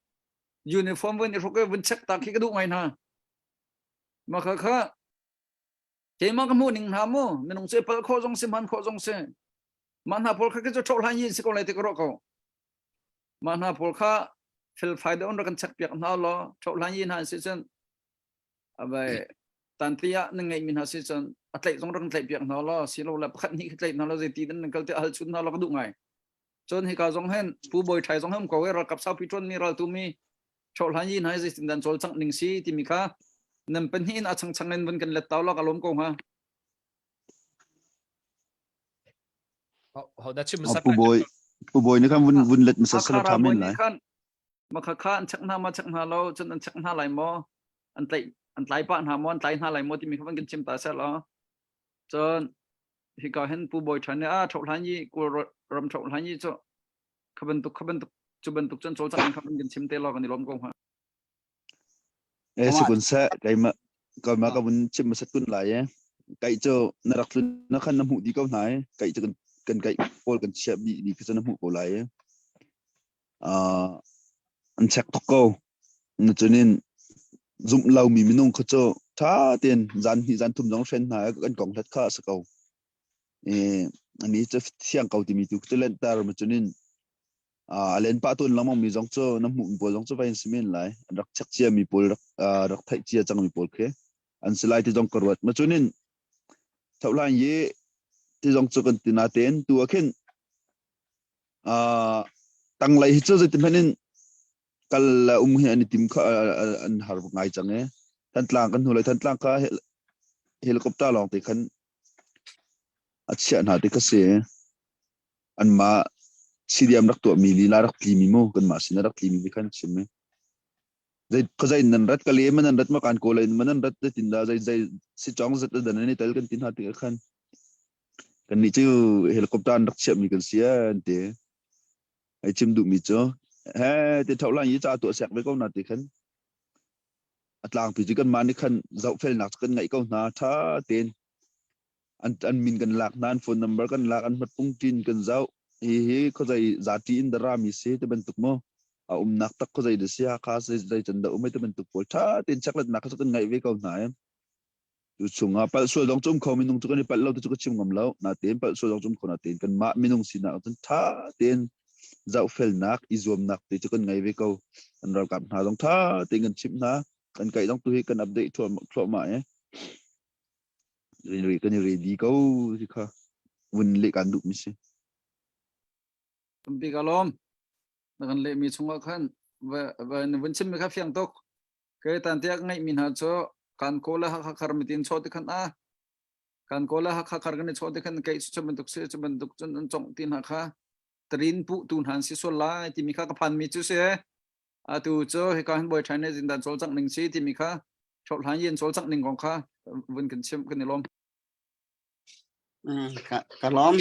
uniform vun i hruk i vun check ta khi ka duh ngai hna ma kha kha. Keimah ka hmuh ning hna mu minung cu pal khawh zong si hman khawh zong si. Mah hna pawl kha khi cu ṭhoh hlan yin si ko lai ti ka ruah ko. Mah hna pawl kha felfai deuh in rak kan check piak hna law ṭhoh hlan yin hna si cun abai tanti ah na ngeih mi hna si cun a tlaih zong rak kan tlaih piak hna law silo le pakhat hnih kha tlaih hna law zeiti dan nan kal ti hal chun hna law ka duh ngai. Cun hika zong hin Pu Bawi Ṭhai zong hin um ko i ralkap saupi ṭuan mi raltu mi ṭhohlan yi hna hi zeitin dan cawlcangh ning si timi kha nan pahnih in a changchang in vun kan let tau law ka lawm ko hnga. Ho da chim Pu Bawi Pu Bawi nih khan vun vun let masa sala ṭha men lai. Khan makha kha an check hna ma check hna lo cun an check hna lai maw an tlaih an tlai pah hna maw an tlai hna lai maw timi kha van kan chim ta seh law cun hika hin Pu Bawi Ṭhan nih a ṭhohlan yi Kawl ram ṭhohlan yi cu kha bantuk kha bantuk cu bantuk cun cawlcangh kha kan chim te law kan i lawm ko hnga. Eh sikun seh keimah keimah ka vun chim hmasat kun lai e. Kai cu na rak tlun na khan na hmuh dih ko hna e. Kai cu kan kan kai pawl kan chiah dih mi kha na hmuh ko lai e. Uh, an check tuk ko. Na cunin zumh lo mi minung kha cu tha tein zan hnih zan thum zong hren hna kan kong hlat kha a si ko. Ani cu thiang ko timi tu cu lenhter ma cunin a len pah tawn lengmang mi zong cu na hmuh mi pawl zong cu vai an si men lai an rak check cia mi pawl rak rak theih cia cang mi pawl khi an si lai ti zong ka ruat ma cunin thohlan yi ti zong cu kan ti na ten tu ah khin tanglei hi cu zeitin hmanh in kal le um hi an i tim kha an har ngai cang e Thantlang kan hnu lai Thantlang kha helicopter lawng te khan a chiah hna ti kha si. Anmah CDM rak tuahmi lila rak tlimi mu kanmah sin rak tlimi ti khan chim i. Zei khuazei nan rat ka le man nan rat ma kan kawl in man nan rat tin da zei zei si chong zat dan an i tel kan tin hna ti khan kan nih cu helicopter an rak chiahmi kan si an ti. Ai chim duhmi cu he ti tho lan yi cha tuah sek ve ko na ti khan a tlangpi cu kanmah nih khan zohfelnak cu kan ngeih ko hna ṭha tein an an min kan lak hna an phone number kan lak an hmatpung ṭin kan zoh hi hi khuazei zati in dah rami si ti bantuk mu a umnak tak khuazei dah si Hakha zei can dah um ti bantuk pawl ṭha tein checkhlatnak kha cu kan ngeih ve ko hna i Tu chungah palh sual zong cu um kho minung cu kan i palh lo ti cu ka chim ngam lo. Natein palh sual zong cu um kho natein kanmah minung sinak cun ṭha tein zohfelnak i zuamnak te cu kan ngei ve ko. Kan ralkap hna zong ṭha tein kan chimh hna. Kan kaih zong tu hi kan update thluahmah i kan i ready ko ti kha vun leh kan duhmi si. Tampi ka lawm. Na kan lehmi chungah khan va na vun chimmi kha fiang tuk. Kei tan tiah ka ngeihmi hna cu kan kaw le Hakha khar mitin chaw ti khan a kan kaw le Hakha khar kan i chaw ti khan kei cu bantuk si cu bantuk cun an congh ti hna kha tarin puh tu hna an si sual lai timi kha ka phanmi cu si atu cu hika hin bawi ṭhai nih zindan cawlcangh ning si timi kha hrohlan yin cawlcangh ning kong kha vun kan chimh kan i lawm. Ka lawm.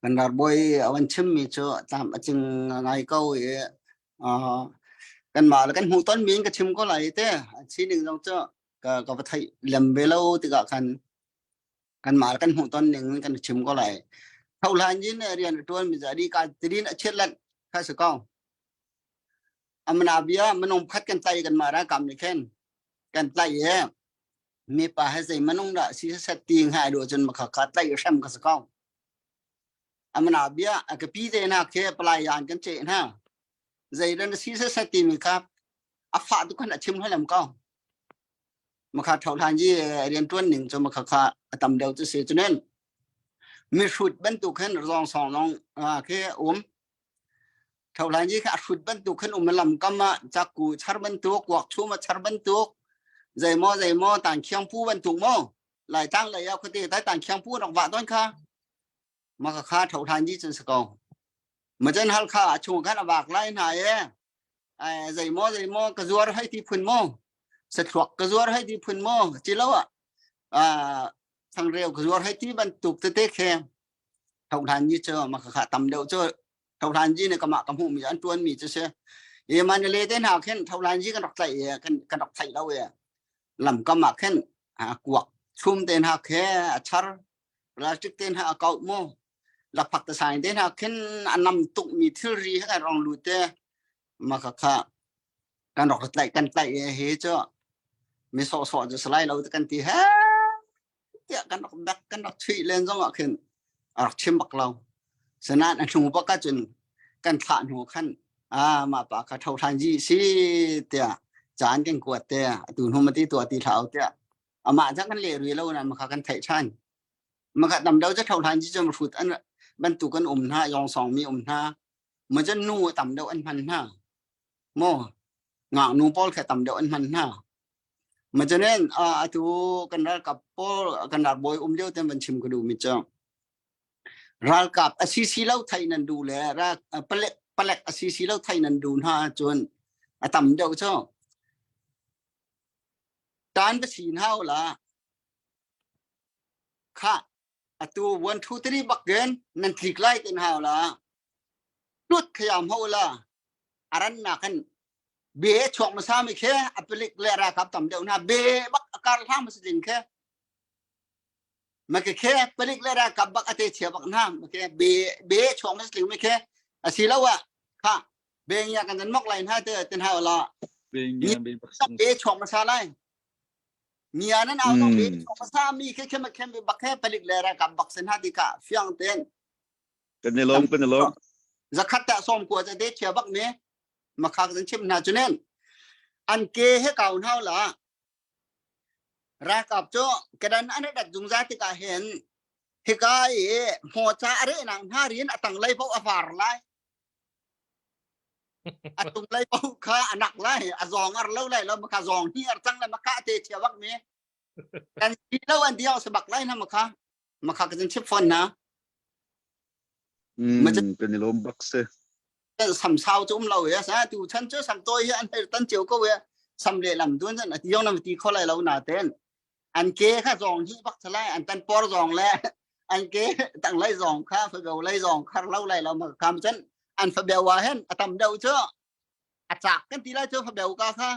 Kan ralbawi a van chimmi cu tlam a cing ngai ko i kanmah le kan hmuh tonmi in ka chim ko lai te. A sining zong cu ka ka va theih lem ve lo tikah khan kanmah le kan hmuh ton ning in kan chim ko lai. Thohlan yin rian a ṭuanmi cu adi ka tirin a chiat lanh kha si ko. Amana bia minung pakhat kan tlaih kanmah ralkap nih khin kan tlaih i mipa he zei manung dah si set ti ngai do cun makha kha tlai hrem ka sa ko amana bia a ka pi te na khe palai yan kan che na zei dan si se set ti mi kha a fa tu khan a chim halam ko makha thau hlan ji rian tuan ning chu makha kha a tam deuh chu se chunen mi hrut bantuk khan zong song long khe um Thohlan yi kha a hrut bantuk khan um lam kam ah cakku char bantuk kuak chum a char bantuk zeimaw zeimaw tan khiang pu bantuk maw Laitlang lei ah khuate tai tan khiang pu rak vah tawn kha ma ka kha thohlan yi cun si ko macan hal kha a chung khan a vak lai hna e zeimaw zeimaw ka zuar hei ti phun maw sathluak ka zuar hei ti phun maw ci lo ah changreu ka zuar hei ti bantuk tete khe thohlan yi cu ma kha tam deuh cu thohlan ji ne kama ka hmuh mi an tuan mi cu si e man le te hna khin thohlan ji kan rak tlaih e kan kan rak thlaih lo e lam kam ah khin a kuak chum te hna khe a char plastic te hna a kau mu lakphak te sai te hna khin a nam tuk mi thilri he kan rong lu te ma kha kha kan rak tlaih kan tlaih e he cu mi sawhsawh cu salai lo kan ti he. tiah kan rak bek kan rak chuih len zong ah khin a rak chim bak lo. Sanain a hnu bak ahcun kan thlah hnu khan ah mah pa kha tho hlan ji si tiah caan kan kuat te atu hnu ma ti tua ti hlau tiah amah cang kan le rui lo na makha kan theih than makha tam deuh cu tho hlan ji cu hrut an bantuk an um hna yong song mi um hna ma cun nu tam deuh an hman hna mo ngaknu pawl kha tam deuh an hman hna ma cunen atu kan ralkap pawl kan ralbawi um lio ten van chim ka duh mi cu ralkap a si si lo thai nan du le ral palek palek a si si lo thai nan du hna cun a tam deuh cu tan va sin hau la kha atu 1 2 3 bak gen nan tlik lai ten hau la tut khayam ho la aran na kan be chuak ma sa mi khe apelik le ralkap tam deuh na be bak akar hlang ma sin khe ma ke khe palik le ralkap bak ate chia bak na ma ke be be chuak ma sling mi khe asilo wa kha be nya kan mok lai na te ten hau la be nya be bak be chuak ma sa lai nia nan au no be chuak ma sa mi khe khe ma khe be bak khe palik le ralkap bak sen ha di ka fiang ten Kan i lawm, kan i lawm. Zakhat ta som kua te chia bak me makhak zan chim hna chunen an ke he kau hau la ralkap cu kedan an dat zungzal tikah hin hika i hmawca a reh nak hna rin a tang lei paoh a var lai a tung lei paoh kha a nak lai a zawng ar lo lai lo maka zawng hi ar cang lai maka te chia bak mi kan si lo an diao sabak lai na maka maka ka chip phone na Mm, kan i lawm bak si. Sam sau cu um lo ya sa tu chan cu sam toi hi an hei tan cio ko ya sam le lam dun chan ati yong nam ti kho lai lo na ten an ke kha zong hi bak thalai an tan por zong le an ke tang lai zong kha fa go lai zong khar lo lai lo ma kam chan an fa beu wa hen atam deuh chu a chak kan ti lai chu fa beu ka kha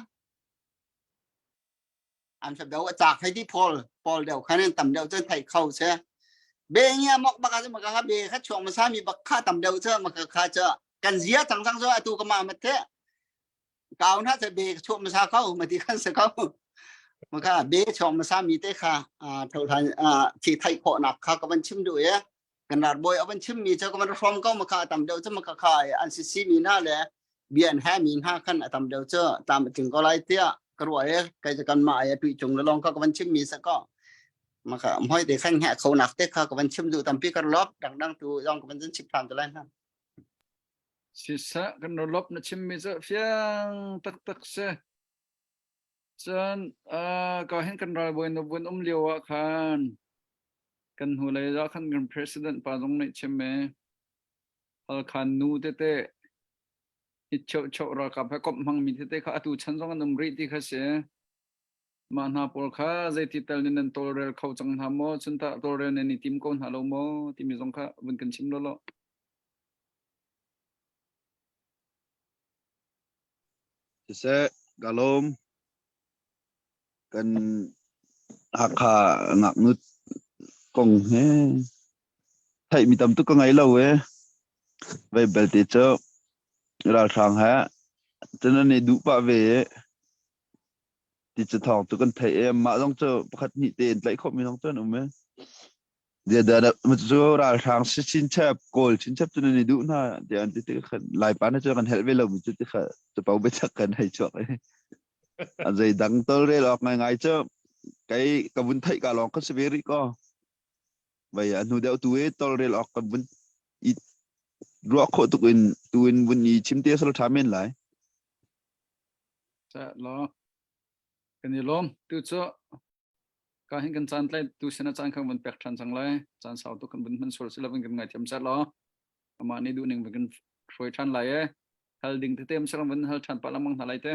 an fa deuh a cak hei ti pawl pawl deuh khan in tam deuh cun thei kho se be ngia mok baka chu maka be kha chuang ma sa mi bak kha tam deuh chu maka kha chu kan zia chang chang chu atu ka ma ma the kau na che be chuang ma sa kho ma ti khan se kho maka be chuang ma sa mi te kha a tho than a thi thai kho nak kha ka van chim du ye kan rar boy avan chim mi chu ka van hrom ko maka tam deuh chu maka kha an si si mi na le bian ha mi hna khan a tam deuh cu tam tling ko lai tiah ka ruah e kai kan ma e tui chung le long ka ka van chim mi sa ko maka moi te khan ha kho nak te kha ka van chim du tampi kar lop dang dang tu yong ka van chin chip than te lai na Siseh kan lop na chim mi cu fiang taktak si. Cun ka hin kan ralbawi na vun um lio ah khan kan hnulei ah khan kan president pa zong nih chim e Halkha nu tete i cheuh ralkap he komh hmangmi tete kha atu chan zong an um rih ti kha si. Mah hna pawl kha zeiti tal nih nan tawlrel kho cang hna maw? Cun tah tawlrel nan i tim ko hna lo maw? Timi zong kha vun kan chim lawlaw. Siseh, ka lawm. Kan Hakha ngaknut kong he theihmi tam tuk ka ngei lo e. Vei belte cu ralhrang he cun an i duh pah ve i ti cu thawng cu kan theih i mah zong cu pakhat hnih te in tlaih khawhmi zong cu an um e. Cu ralhrang si chinchep kawl chinchep cu nan i duh hna tiah an ti tik khan Laipa na cu kan helh ve lomi cu ti kha capo biachak kan hei chuak i a zei dang tawlrel awk ngaingai cu kei ka vun theih ka lawng ka si ve rih ko vai a hnu deuh tu i tawlrel awk ka vun i ruah khawh tuk in tu in vun i chim te sal ṭha men lai Sa law kan i lawm tu cu Ka hin kan caan tlai tu sin ah caan kha van pek ṭhan cang lai. Caan sau tuk kan vun hman sual si lo kan ngaithiam set law. Amah nih duh ning van kan hruai ṭhan lai e. Hal ding tete am silang van hal ṭhan pah lengmang hna lai te.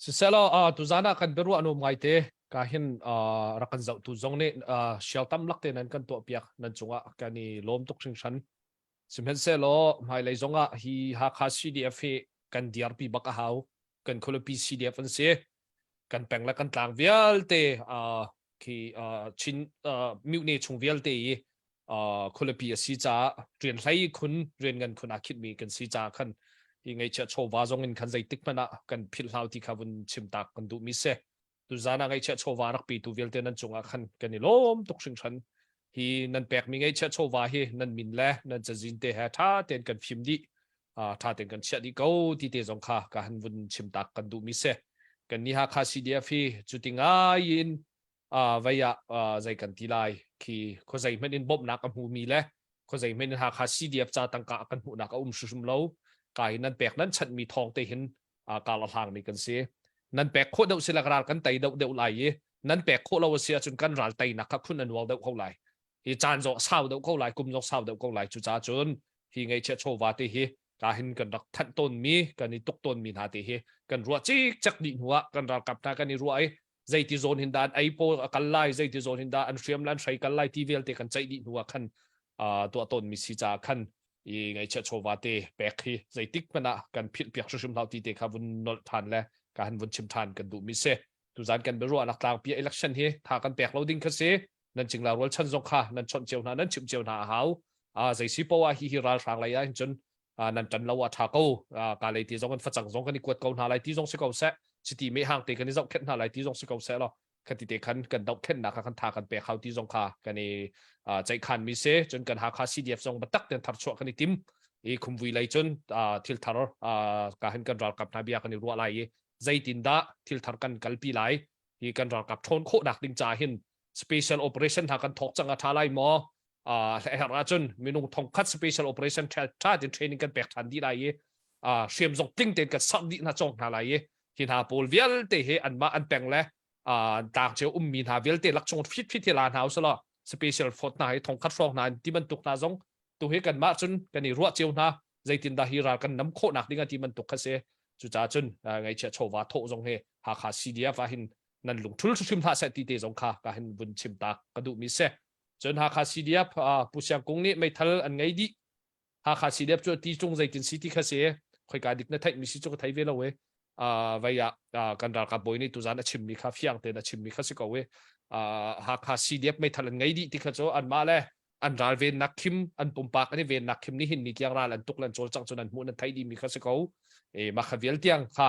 Siselaw uh, tuzan ah kan biaruah nuam ngai te ka hin uh, rak kan zoh tu zong nih uh, sial tam lak te nan kan tuah piak nan cungah kan i lawm tuk hringhran. Sihmanhsehlaw hmailei zongah hi Hakha CDF hi kan dirpi bak a hau. Kan khualipi CDF an si. Kan peng le kan tlang vialte uh, khi uh, Chin uh, mihne chung vialte i uh, khualipi a si caah rian hlei khun rian ngan khun aa khitmi kan si caah khan hi ngaihchiah chawva zong in khan zeitik hmanh ah kan philh hlau ti kha vun chim tak kan duhmi si. Tuzan ah ngaihchiah chawva rak petu vialte nan cungah khan kan i lawm tuk hringhran. Hi nan pekmi ngaihchiah chawva hi nan min le nan cazin te he ṭha tein kan fim dih, ṭha tein kan chiah dih ko ti te zong kha ka han vun chim tak kan duhmi si. Kan nih Hakha CDF hi cuti ngai in vei ah zei kan ti lai khi khuazei hmanh in bawmhnak a hmumi le khuazei hmanh in Hakha CDF ca tangka kan hmuhnak a um hrimhrim lo. Ka hi nan pek nan chanhmi thawng te hin kar a hlangmi kan si. Nan pek khawh deuh sila ral kan tei deuh deuh lai i nan pek khawh lo a si ahcun kan ral teinak kha khun a nual deuh ko lai. Hi caan zong sau deuh ko lai, kum zong sau deuh ko lai. Cucaah cun hi ngaihchiah chawva te hi ka hin kan rak thanh tawnmi, kan i tuk tawnmi hna te hi kan ruah cikcek dih hnu ah kan ralkap hna kan i ruah i zeiti zawn hin dah an ei pawl a kal lai, zeiti zawn hin dah an hriam le an hrei kal lai ti vialte kan ceih dih hnu ah khan tuah tawnmi si caah khan i ngaihchiah chawva te pek hi zeitik hmanh ah kan philh piak hrimhrim hlah ti te kha vun nolh than le ka han vun chim than kan duhmi si. Tuzan kan biaruahnak tlangpi election hi tha kan pek lo ding kha si. Nan cingla rual chan zong kha nan chawnh cio hna nan chimh cio hna a hau. Zei si poah hi hi ralhrang lei ah hin cun nan tan lo a tha ko. Ka lei ti zong an facang zong kan i kuat ko hna lai ti zong si ko seh. Chiti meh hang te kan i zohkhenh hna lai ti zong si ko seh law khati te khan kan dohkhennak kha kan tha kan pek hau ti zong kha kan i ceihkhan mi si. Cun kan Hakha CDF zong biatak ten thar chuah kan i tim i khumvui lei cun thil thar ka hin kan ralkap hna bia kan i ruah lai i zeitin dah thil thar kan kalpi lai hi kan ralkap ṭhawn khawhnak ding ca hin special operation hna kan thawk cang a ṭha lai maw? Herh ahcun minung thongkhat special operation ṭha tin training kan pek ṭhan dih lai i hriam zong tling tein kan sarh dih hna cawng hna lai i hi hna pawl vialte hi anmah an peng le tlang cio ummi hna vialte lak chung fit fit hi la hna usalaw special force hna hi thongkhat hrawng hna ti bantuk hna zong tu hi kanmah cun kan i ruah cio hna zeitindah hi ral kan nam khawhnak ding a ti bantuk kha si. Cucaah cun ngaihchiah chawva thawh zong hi Hakha CDF ah hin nan lungthul hrim hlah seh ti te zong kha ka hin vun chim ta ka duhmi si. Cun Hakha CDF Pu Siang Kung nih meithal an ngei dih. Hakha CDF cu ti cung zeitin si ti kha si khoika dik na theih mi si cu ka thei ve lo e. Vei ah kan ralkap bawi nih tuzan a chimmi kha fiang tein a chimmi kha si ko e. Hakha CDF meithal an ngei dih ti kha cu anmah le an ral vennak khim an pumpak an i vennak khim ni hin ni tiang ral an tuk lan cawl cang cun an hmuh nan theih dih mi kha si ko e. Mah kha vial tiang kha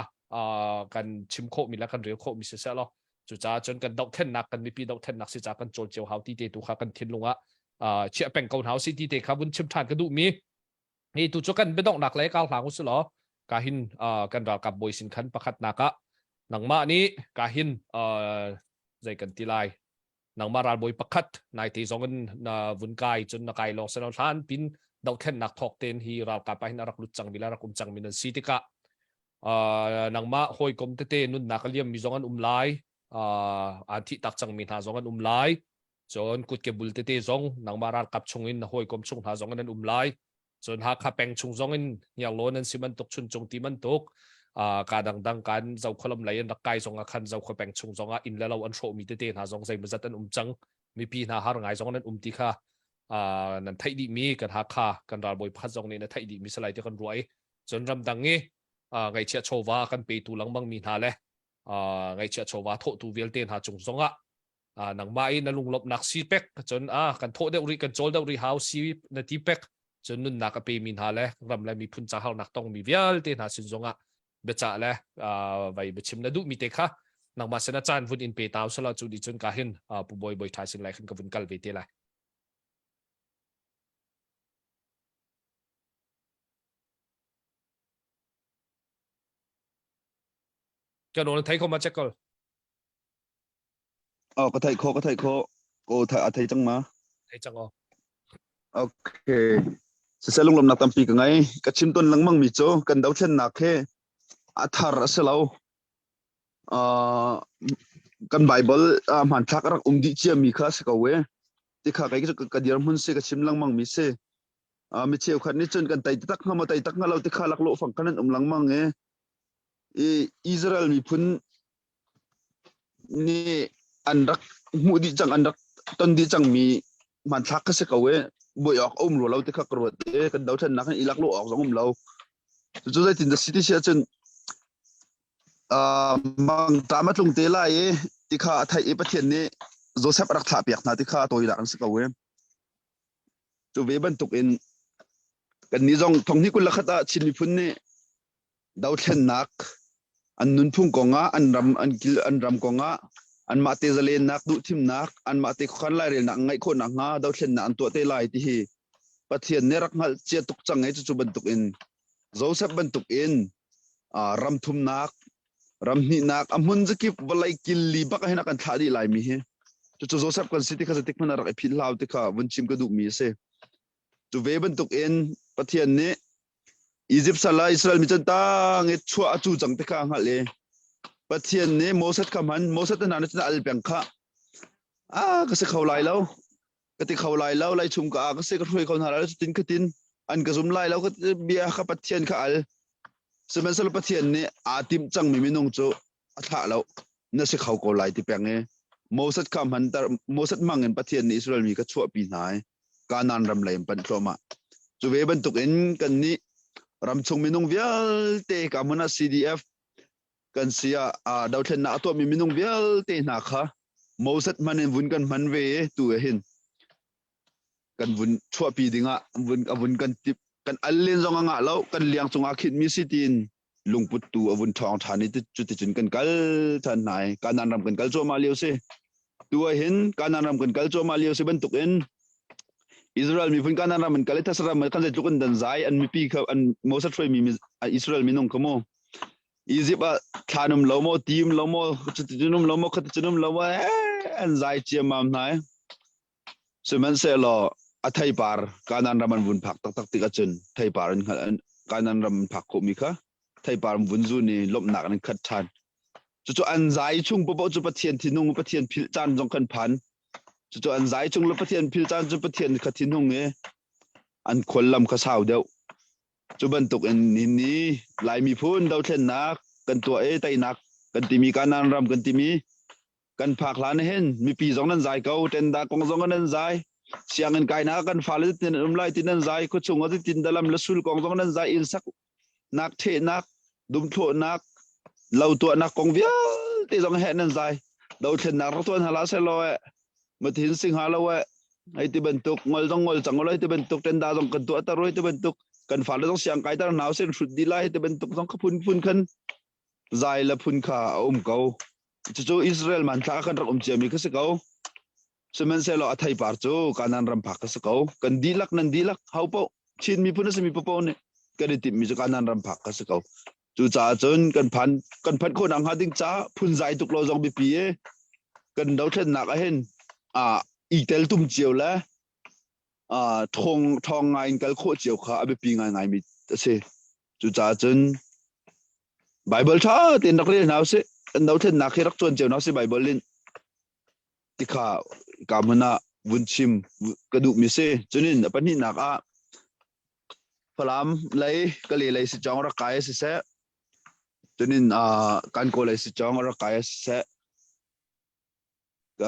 kan chim khawh mi le kan rel khawh mi si seh law cucaah cun kan dohthlennak kan mipi dohthlennak si ca kan cawl cio hau ti te tu kha kan thinlung ah chiah peng ko hna si ti te kha vun chim ṭhan ka duh mi hi tu cu kan biadonghnak le kau hlang usi law ka hin kan ralkap bawi sin khan pakhatnak ah nangmah nih ka hin zei kan ti lai nangmah ralbawi pakhat naite zong in na vun kai cun na kai lawng selo hlan pin dohthlennak thawk ten hi ralkap ah hin a rak lut cangmi le rak um cangmi nan si tikah nangmah hawikom tete nunnak a liammi zong an um lai aan thih tak cangmi hna zong an um lai cun kutke bul tete zong nangmah ralkap chungin na hawikom chung hna zong in an um lai cun Hakha peng chung zong in hniarlawn an si bantuk Chuncung ti bantuk ka dangdang kan Zokhawlam lei an rak kai zong ah khan Zokhua peng chung zong ah inn le lo an hrawhmi tete hna zong zeimawzat an um cang mipi hna har ngai zong an um ti kha nan theih dihmi kan Hakha kan ralbawi pakhat zong nih na theih dihmi salai ti kan ruah i cun ramdang i ngaihchiah chawva kan petu lengmang mi hna le ngaihchiah chawva thawhtu vialte hna cung zong ah nangmah i na lunglawmhnak si pek cun a kan thawh deuh rih kan cawl deuh rih hau si na ti pek cun nunnak a pemi hna le ram le miphun ca harnak tongmi vialte hna sin zongah biacah le vai biachim na duhmi te kha nangmah sin a caan vun in pe tau sala cu di cun ka hin pu bawi bawi tha sin lai khin ka vun kal ve te lai. Kan on thei kho ma check kol. Oh, ka theih khawh, ka theih khawh. Ko thei a thei cang ma? Thei cang aw. Okay. Siseh lunglawmnak tampi ka ngei. Ka chim ton lengmang mi cu kan dothlennak hi a thar a si lo. Uh, kan Bible uh, hmanthlak a rak um dih cia mi kha si ko e. Ti kha kei cu ka dir hmun si ka chim lengmang mi si. Uh, mi cheukhat nih cun kan tei tak hnga maw tei tak hnga lo ti kha laklawh fang khan an um lengmang e. I Israel miphun nih an rak hmuh dih cang an rak ton dih cangmi hmanthlak kha si ko e. Buai awk a um rua lo ti kha ka ruat e. Kan dothlennak hin i lak lo awk zong um lo. Cucu zeitin dah si ti si ahcun uh, mangṭam a tlung te lai i ti kha a theih i Pathian nih Joseph a rak thlah piak hna ti kha a tawinak an si ko e. Cu ve bantuk in kannih zong thong hnih 21 ah Chin miphun nih dothlennak. An nunphung kongah, an ram an kil an ram kongah anmah te zalennak duhthimnak, anmah te khuakhan lairelnak an ngeih khawh nakhnga dothlennak an tuah te lai ti hi Pathian nih rak hngalh cia tuk cang i cucu bantukin Joseph bantukin ram thumnak ram hnihnak a hmun zakip vawlei kil li bak ah hin a kan thlah dih lai mi hi cucu Joseph kan si ti kha zeitik hmanh ah rak i philh hlau ti kha vun chim ka duh mi a si. Cu ve bantuk in Pathian nih Egypt sal ah Israel mi can tang i chuah a cu cang ti kha a hngalh i Pathian nih Moses kha hman Moses te hna nih cun a al peng kha a ka si kho lai lo ka ti kho lai lo lai chung ka ka si ka hruai kho hna lai lo cutin khatin an ka zum lai lo ka bia kha Pathian kha al sihmanhsehlaw Pathian nih aa timh cangmi minung cu a thlah lo na si kho ko lai ti peng i Moses kha hman tar Moses hmang in Pathian nih Israel mi kha chuahpi hna i Kanaan ram lei in panh thluahmah cu ve bantuk in kan nih ramchung minung vialte ka hmun ah CDF kan si ah dothlennak a tuahmi minung vialte hna kha Moses hman in vun kan hman ve tu he hin kan vun chuahpi dingah vun a vun kan tip kan al len zong a ngah lo kan liang cungah khitmi si tiin lungput tu a vun ṭhawng ṭhan i cuticun kan kal ṭhan hna i Kanaan ram kan kal cuahmah lio si tu ah hin Kanaan ram kan kal cuahmah lio si bantukin Israel miphun Kanaan ram an kal i Thasram kan zeitluk in dan zai an mipi kha an Moses hruaimi Israel minung kha mu Egypt ah thlan um lo maw ti um lo maw cuticun um lo maw khaticun um lo maw an zai ciammam hna i sihmanhsehlaw a theipar Kanaan ram an vun phak taktak tik ahcun theipar an hngalh Kanaan ram an phak khawhmi kha theipar an vun zun i lawmhnak an khat ṭhan. Cucu an zai chung paoh cu Pathian thinhung Pathian philh caan zong kan phan. Cucu an zai chung le Pathian philh caan cu Pathian kha thinhung i an khuallam kha sau deuh. Cu bantuk in nihin ni Lai miphun dothlennak kan tuah i teinak kan timi Kanaan ram kan timi kan phak hlan hin mipi zong nan zai ko tenda kong zong nan zai sianginn kainak kan fale tin an um lai tin nan zai khuachung ah tin dalam le sul kong zong nan zai inn sak nak thehnak dumthlawhnak lo tuahnak kong vialte zong he nan zai dothlennak rak tuan hala se lo e mathin sing ha lo e hei ti bantuk ngol zong ngol cang lo ti bantuk tenda zong kan tuah tar ti bantuk kan fale zong siang kai tar nau sen hrut di lai ti bantuk zong kha phun phun khan zai la phun kha a um ko Cucu Israel hmanthlak ah kan rak um ciami kha si ko. Sihmanhsehlaw a theipar cu Kanaan ram phak kha si ko. Kan dihlak nan dihlak ho paoh Chin miphun a simi paoh nih kan i timhmi cu Kanaan ram phak kha si ko. Cucaah cun kan phan kan phanh khawhnak hnga ding caah phunzai tuk lo zong biapi i kan dothlennak ah hin i teltum cio le ṭhawng ṭhawng ngai in kal khawh cio kha a biapi ngaingaimi a si. Cucaah cun Baibal ṭha tein rak rel hna usih. Kan dothlennak hi rak cuan cio hna usih Baibal in. Tikha ka hmun ah vun chim ka duhmi si. Cunin a pahnihnak ah Falam lei Kale lei si cawng rak kai siseh. Cunin kan kaw lei si cawng rak kai siseh.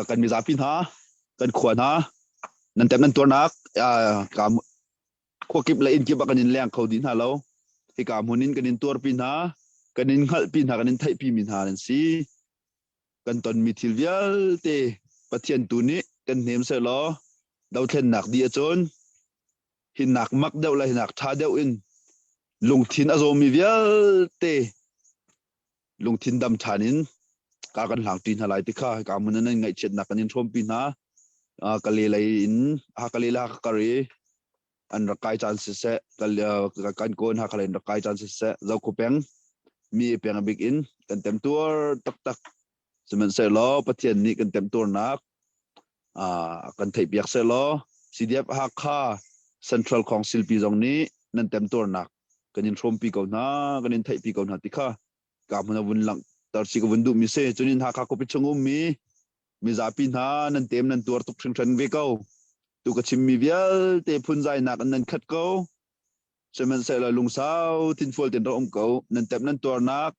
Kan mizapi hna, kan khua hna, nan tem nan tuarnak ka khua kip le inn kip ah kan in leng kho dih hna lo. Hika hmun in kan in tuarpi hna, kan in hngalhpi hna, kan in theihpi mi hna nan si. Kan tonmi thil vialte Pathian tu nih kan hnem sehlaw dothlennak dih ahcun hinak mak deuh le hinak ṭha deuh in lungthin a zawmi vialte lungthin dam ṭhan in ka kan hlangṭi hna lai ti kha hika hmun in nan ngaihchiatnak kan in hrawmpi hna. Kale lei in Hakha le Hakha kar i an rak kai caan siseh kan kawn Hakha lei in rak kai caan siseh Zokhua peng mi peng bik in kan temtuar taktak sihmanhsehlaw Pathian nih kan temtuarnak kan theihpiak sehlaw CDF Hakha Central Council pi zong nih nan temtuarnak kan in hrawmpi ko hna kan in theihpi ko hna ti kha ka hmun a vun langhter si ka vun duhmi si cunin Hakha khuapi chung ummi mizapi hna nan tem nan tuar tuk hringhran ve ko tu ka chimmi vialte phunzainak in nan khat ko sihmanhsehlaw lungsau thinfual ten rak um ko nan tep nan tuarnak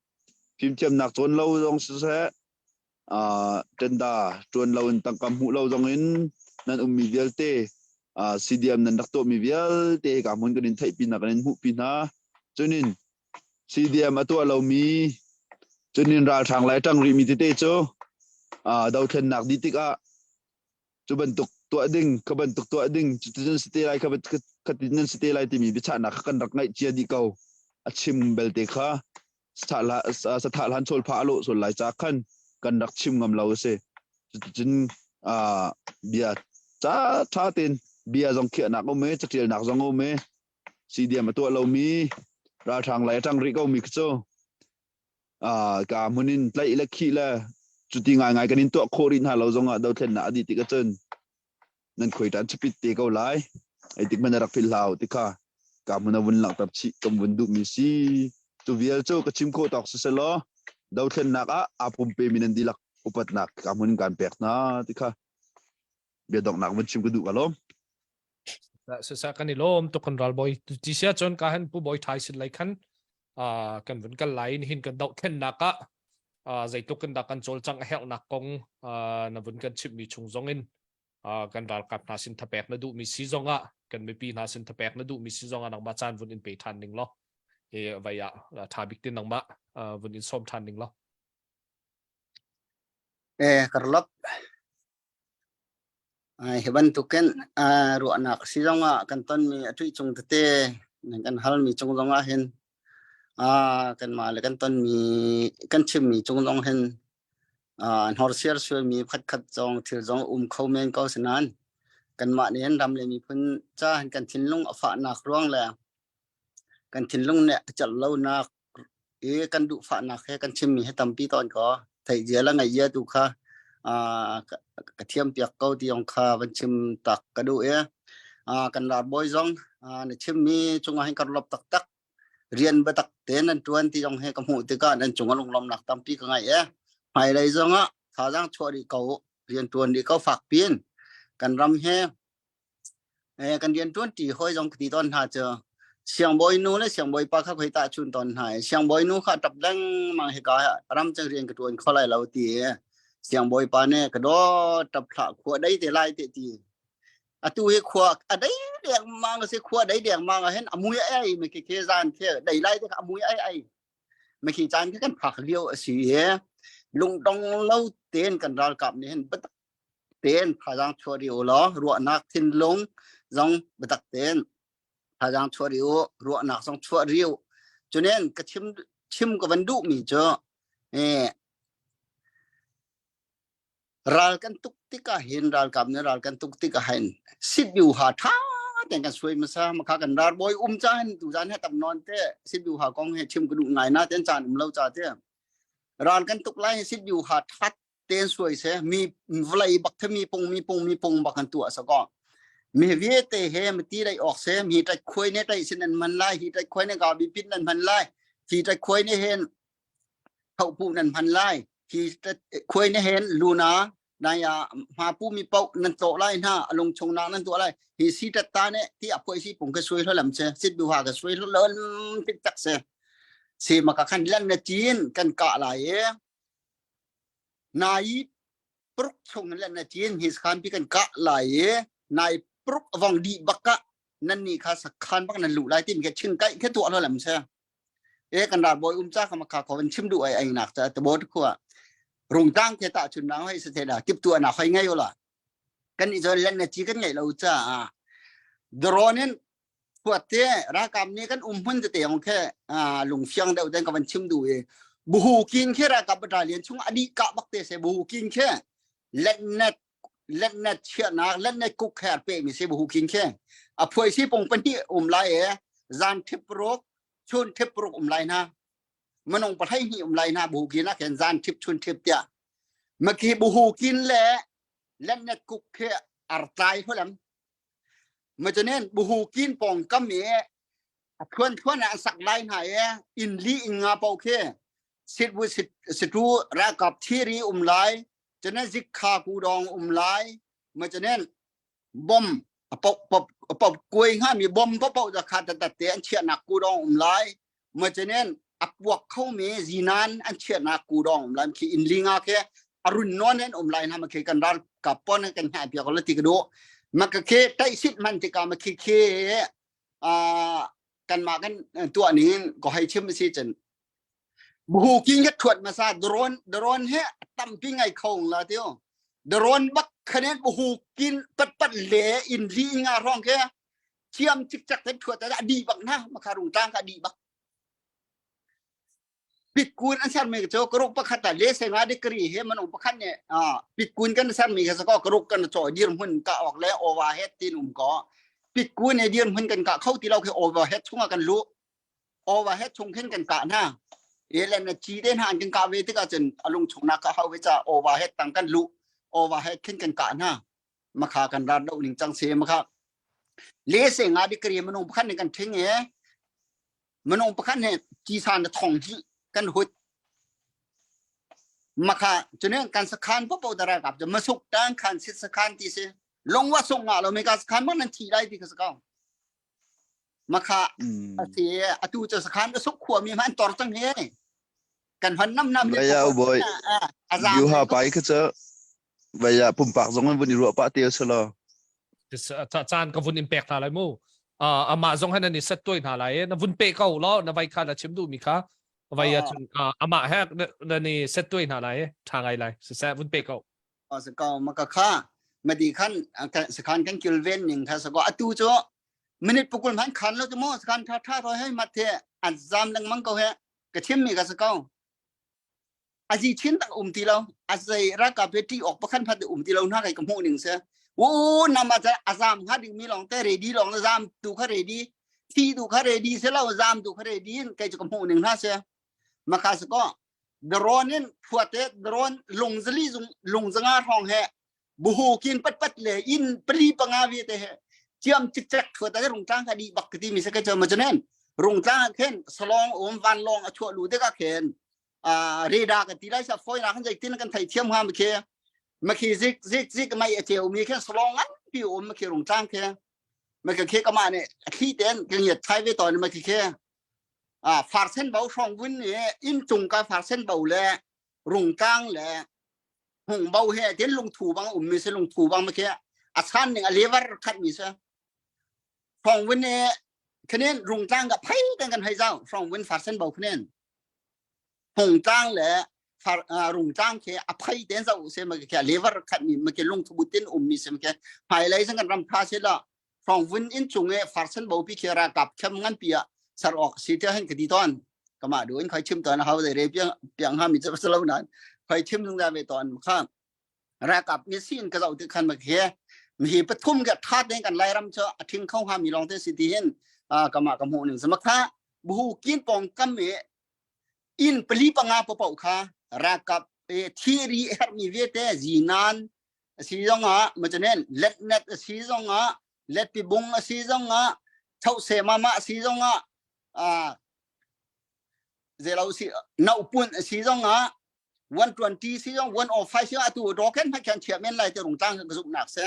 fimthiamnak cawn lo zong siseh tenda ṭuan lo in tangka hmuh lo zong in nan ummi vialte CDM nan rak tuahmi vialte ka hmun kan in theihpi hna kan in hmuhpi hna cunin CDM a tuah lomi cunin ralhrang lai ṭang rihmi tete cu dothlennak dih tikah cu bantuk tuah ding kha bantuk tuah ding cuticun si te lai kha khatin nan si te lai timi biachahnak kha kan rak ngaih cia dih ko a chim belte kha. Sathah hlan chawl phah a lawh sual lai ca khan kan rak chim ngam lo a si. Cuticun bia ca ṭha tein bia zong khiahnak um i catialnak zong um i CDM a tuah lomi ralhrang lei a ṭang rih komi khi cu ka hmun in tlaih le khih le cuti ngaingai kan in tuah khawh rih hna lo zongah dothlennak a dih tik ahcun nan khuai ṭan chapit te ko lai. Ei tik hmanh rak philh hlau ti kha ka hmun a vun langhter chih kan vun duhmi si. Cu vial cu ka chim khawh tawk siselaw dothlennak ah aa pumpe mi nan dihlak upatnak ka hmun kan pek hna ti kha bia donghnak vun chim ka duh ka lawm. Sisa kan i lawm tuk kan ralbawi ti sia cun ka han pu bawi thai sin lai khan kan vun kal lai hin kan dohthlennak ah zeitluk in dah kan cawlcangh a herhnak kong na vun kan chimhmi chung zong in kan ralkap hna sin thapek na duhmi si zong ah kan mipi hna sin thapek na duhmi si zong ah nangmah caan vun in pe ṭhan ning law hi vai ah ṭha bik tin nangmah vun in sawm ṭhan ning law. Eh karlap Hi bantukin ruahnak si zongah kan tonmi a ṭih cung tete nan kan halmi cung zongah hin kanmah le kan tonmi kan chimmi cung zong hin hnorsiar sualmi pakhatkhat zong thil zong um kho men ko si nain kanmah nih hin ram le miphun ca hin kan thinlung a fahnak ruang le kan thinlung nih a celh lonak i kan duhfahnak he kan chimmi hi tampi tawn ko theih zia le ngaih zia tu kha ka thiam piak ko ti zong kha van chim tak ka duh i kan ralbawi zong na chimmi cungah hin kan lop taktak rian biatak tein nan tuan ti zong he ka hmuh tikah nan cung a lunglawmnak tampi ka ngai e hmailei zongah thazaang chuah rih ko rian tuan rih ko fak piin kan ram he Kan rianṭuan ṭi hawi zong ka ti tawn hna cu siangbawi nu le siangbawi pa kha khoi tahchun tawn hna i siangbawi nu kha ṭap lengmang hika ram cang rian ka ṭuan kho lai lo ti i siangbawi pa nih ka dawt ṭap hlah khua dei te lai te ti. Atu hi khua a dei dengmang a si khua dei dengmang ah hin a mui ai ai mi khi khi zan khi dei lai te kha a mui ai ai mi khi caan khi kan phak lio a si i lungdong lo tein kan ralkap nih hin biatak tein thazaang chuah rih u law ruahnak thinlung zong biatak tein thazaang chuah rih u ruahnak zong chuah rih u cunen ka chim chim ka van duhmi cu eh ral kan tuk tikah hin ralkap nih ral kan tuk tikah hin sit yu ha tha ten kan suai masa makha kan rar boy um cha hin tu zan he tam non te sit yu ha kong he chim ka duh ngai na ten chan um lo cha te ral kan tuk lai sit yu ha that ten suai se mi vlei bak the mi pung mi pung mi pung bak an tuah sa ko mi vialte he mi ti dai ok se mi tai khuai ne tai sin an man lai hi tai khuai ne ga bi pin nan man lai hi tai khuai ne hen thau pu nan man lai hi khuai ne hen luna naya ma pu mi pau nan to lai na alung chung na nan to lai hi si tat ta ne ti a phoi si pung ka sui hlo lam che sit du ha ka sui hlo lon tik tak se se ma ka khan lan na chin kan ka lai e Nai pruk chung le na cin hi sakhan pi kan kah lai i nai pruk vong dih bak ah nan nih kha sakhan bak nan luh lai tin ke chin kai khe tuah lo lam se e kan ral boy um cha kha makha ko chim du ai ai nak cha te bot khua rungtang ke ta chun nang hoi se the da tip tu na hoi ngai ola kan i zon len na chi kan ngai lo cha drone in Huatte ralkap nih kan um hmun tete ong khe lungfiang deuh ten ka van chim duh i buhu kin khe ralkap battalion chung a dih kah bak te se buhu kin khe letnet letnet chiahnak letnet kuk khe ar pe mi se buhu kin khe a phuai si pong pahnih um lai e zan thip ruk chun thip ruk um lai na manong pahlai hnih um lai na buhu kin ah khen zan thip chun thip tia maki buhu kin le letnet kuk khe ar tlai holam Macanen buhu kin pawngkam i a thuan thuan ah an sak lai hna i inn li inn nga paoh khi sitwu situ ralkap thiri um lai cunen zikha kudawng um lai macanen bom a pop pop a pop kuai hnga mi bom paoh za kha tat te an chiahnak kudawng um lai Macanen a puak khomi zinan an chiahnak kudawng um lai khi inn li nga khi a run nawn in um lai hna ma khi kan ral kap pon kan hna piak la ti ka duh ma ka khi tai sit man tikah ma khi khi kan mah kan tuah ning ko hei chim si cun buhu king ka thuat masa drone drone he tampi ngai khong la tio drone bak khanen buhu kin pat pat le in li nga rong ke thiam cikcak te thuat a di bak na makha rung tlang ka di bak. Pitkun an sermi cu karuk pakhat ah le senga degree he manung pakhat nih pitkun kan sermi kha sakaw karuk kan caw dirhmun ka awk le overhead tin um ko. Pitkun he dirhmun kan kah kho ti lo khi overhead chungah kan luh. Overhead chung khin kan kah hna. Ele na chi te hna an kan kah ve tikah cun alung chung nak ka hau ve ca overhead tang kan luh. Overhead khin kan kah hna. Makha kan rat lo ning cang se makha. Le senga degree manung pakhat nih kan thing e Minung pakhat nih tisa na thong hi kan hut. Makha cunin kan sakhan popo dara kap cu masuk tang khan sit sakhan ti si. Longwa sung nga lo mi ka sakhan man nan thi lai ti ka sakau. Makha ati atu cu sakhan ka suk khua mi man tor cang he. Kan hon nam nam Vaya boy. Yuha pai kha cu Vaya pumpak zong in vun i ruah pah te selo. Caan ka vun in pek hna lai mu. Amah zong han an i set tuai hna lai na vun pe ko lo na vai kha na chim duh mi kha vai ah cun amah he na ni set tuai hna lai tha ngai lai siseh vun pe ko. Sa ko maka kha madi khan sakhan kan kilven ning kha sa ko atu cu minute pukul man khan lo tu mo sakhan tha tha roi hei mat the an zam lengmang ko he ka chim mi ka sa ko azi chin tak um ti lo a zei ralkap he ṭih awk pakhat hmanh um ti lo hna kai ka hmuh ning si u nama ca azam hnga ding mi lawng te ready lawng na zam tu kha ready thi tu kha ready se lo zam tu kha ready in kai chu ka hmuh ning hna si maka se ko drone in phuate drone lungzali zung lungzanga hrawng he buhu kin pat pat le in pali panga vi te he chiam chik chak thua ta rung tlang ka di bak ti mi se ka chama chanen rung tlang khen salong om van long a chua lu te ka khen a radar kan ti lai sa foi na kan jai tin kan thai thiam ha ma khe ma khi zik zik zik mai a cheu mi khen salong an pi om ma khi rung tlang khe ma khe khe kama ne thli ten ka ngiat thai ve ton ma khi khe a far sen bo song vun ni in chung ka far sen bo le rung tlang le hung bo he tin lungthu bang um mi se lungthu bang ma khi a chan ning a lever khat mi se phong vun ne khanen rung tlang ka phai ten kan hai zau phong vun far sen bo khanen hung tlang le far rung tlang khi a phai ten zau se ma khi lever khat mi ma khi lungthu bu tin um mi se ma khi phai lai sang kan ram tha se la phong vun in chung e far sen bo pi khi ra kap khem ngan pi a sar ok si te hen ka ti ton kama du in khoi chim ton hau de re piang piang ha mi cha salo nan khoi chim lung da ve ton kha rakap mi sin ka zau te khan ma khe mi hi pathum ga tha den kan lai ram cho athing khong ha mi long te si ti hin kama ka mu ning sama kha bu kin pong kam me in pali panga po pau kha rakap e thiri her mi ve te zinan si zong ah machanen let net si zong ah let pi bung si zong ah chau se ma ma si zong ah zelo si nau pun si zong ah 120 si zong 105 si atu rocket hmai khan chia men lai te rung tlang ka zuk nak se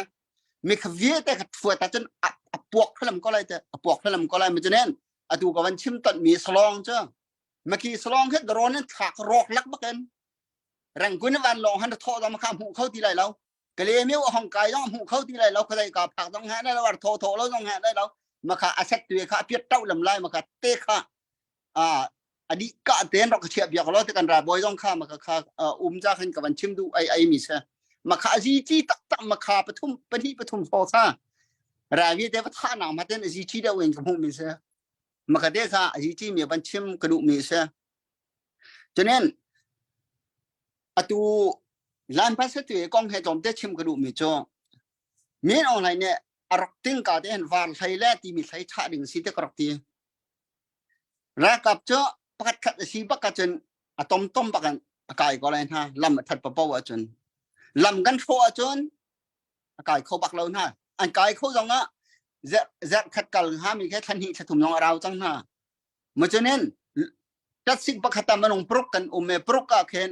mi kha vialte kha thua ta cun a puak khalam ko lai te a puak khalam ko lai mi chunen atu ka van chim ton mi salong chu maki salong he drone in thak rok lak bakin rangkun van long han tho dam kha mu kho ti lai lo kale meu hong kai dong mu kho ti lai lo khadai ka phak dong ha lai lo war tho tho lo dong ha lai lo maka aset tu kha piat tau lam lai maka te kha a adi ka ten rak chia biak lo te kan ra boy dong kha maka kha um ja khan ka van chim du ai ai mi se maka ji chi tak tak maka pathum pani pathum tho kha ra vi te tha na ma ten ji chi da wen ka mu mi se maka de kha ji chi mi van chim ka du mi se Cho nên atu lan pa se tu kong he tlawm te chim ka duh mi cu min Aung Hlaing nih a rak ting ka te hin var hlei le timi hlei thah ding si te ka rak ti. Ralkap cu pakhat khat a si bak ahcun a tomtom bak in a kai ko lai hna lam a that papo ahcun lam kan hrawh ahcun a kai kho bak lo hna an kai kho zong ah zerh khat kal hnga mi khe thla hnih thla thum zong a rau cang hna Macunin tatsik pakhat ah manung paruk kan um e paruk ah khin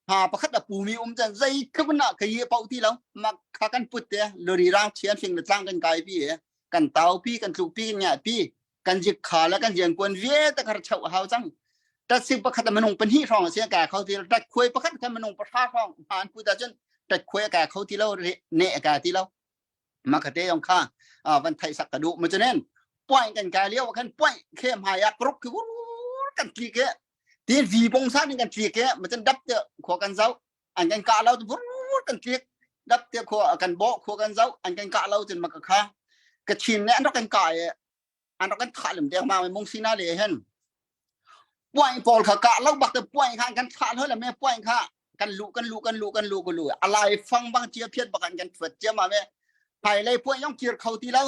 ha pakhat a pumi um chan zei tluk na ka yi pau ti lo mak kha kan put te lori rang chian fing le tlang kan kai pi e kan tau pi kan tluk pi kan nya pi kan jik kha la kan jian kuan vie ta khar chau hau chang tatsik pakhat a manung pahnih hrawng a ka khau ti tat khuai pakhat kha manung pahra hrawng han pu ta chun tat khuai ka khau ti lo ne ka ti lo makate yong kha van thai sak ka du ma chunen point kan kai lio khan point khe hmai ah pruk ki kan tli ke tin vi bong sa ni kan tli ke ma chen dap te kho kan zau an kan ka lo vur kan tli dap te kho kan bo kho kan zau an kan ka lo chen ma ka kha ka chin ne an rak kan ka e an rak kan tha lim deng ma mong sina le hen. Puai pawl kha kah lo bak te puai kha kan thlah hoi la me puai kha kan lu kan lu kan lu kan lu kan lu alai fang bang chia phiat bak an kan thuat chia ma me hmai lei puai yong kir kho ti lo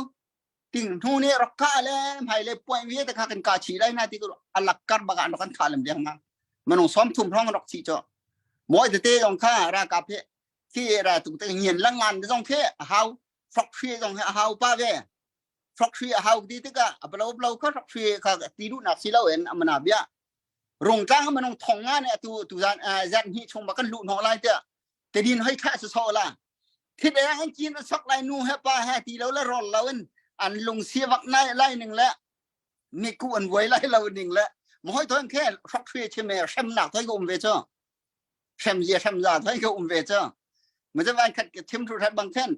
ting hnu nih rak ka le hmai lei puai vi te kha kan ka chi lai na ti ko alak kar bak an kan thlah lem deng ma manung som thum rong rak chi cho moi te te yong kha ra ka phe khi ra tung te ngian lang ngan zong khe hau frok hri zong he hau pa ve frok hri a hau ti tikah a blo blo kha frok hri kha ti duhnak si lo in amana bia rungtlang manung thong nga ne atu tu zan zan hi chung ba kan lu hnawh lai tiah tedin hoi kha su so la thit eng an chin sok lai nu he pa he ti lo le rol lo in an lung si vak nai lai ning le mi ku an vuai lai lo ning le mo hoi thon khe frok hri chime hrem nak thoi ko um ve cho hrem zia hrem za thoi ko um ve cho maจะvan khat thim thu that bang khen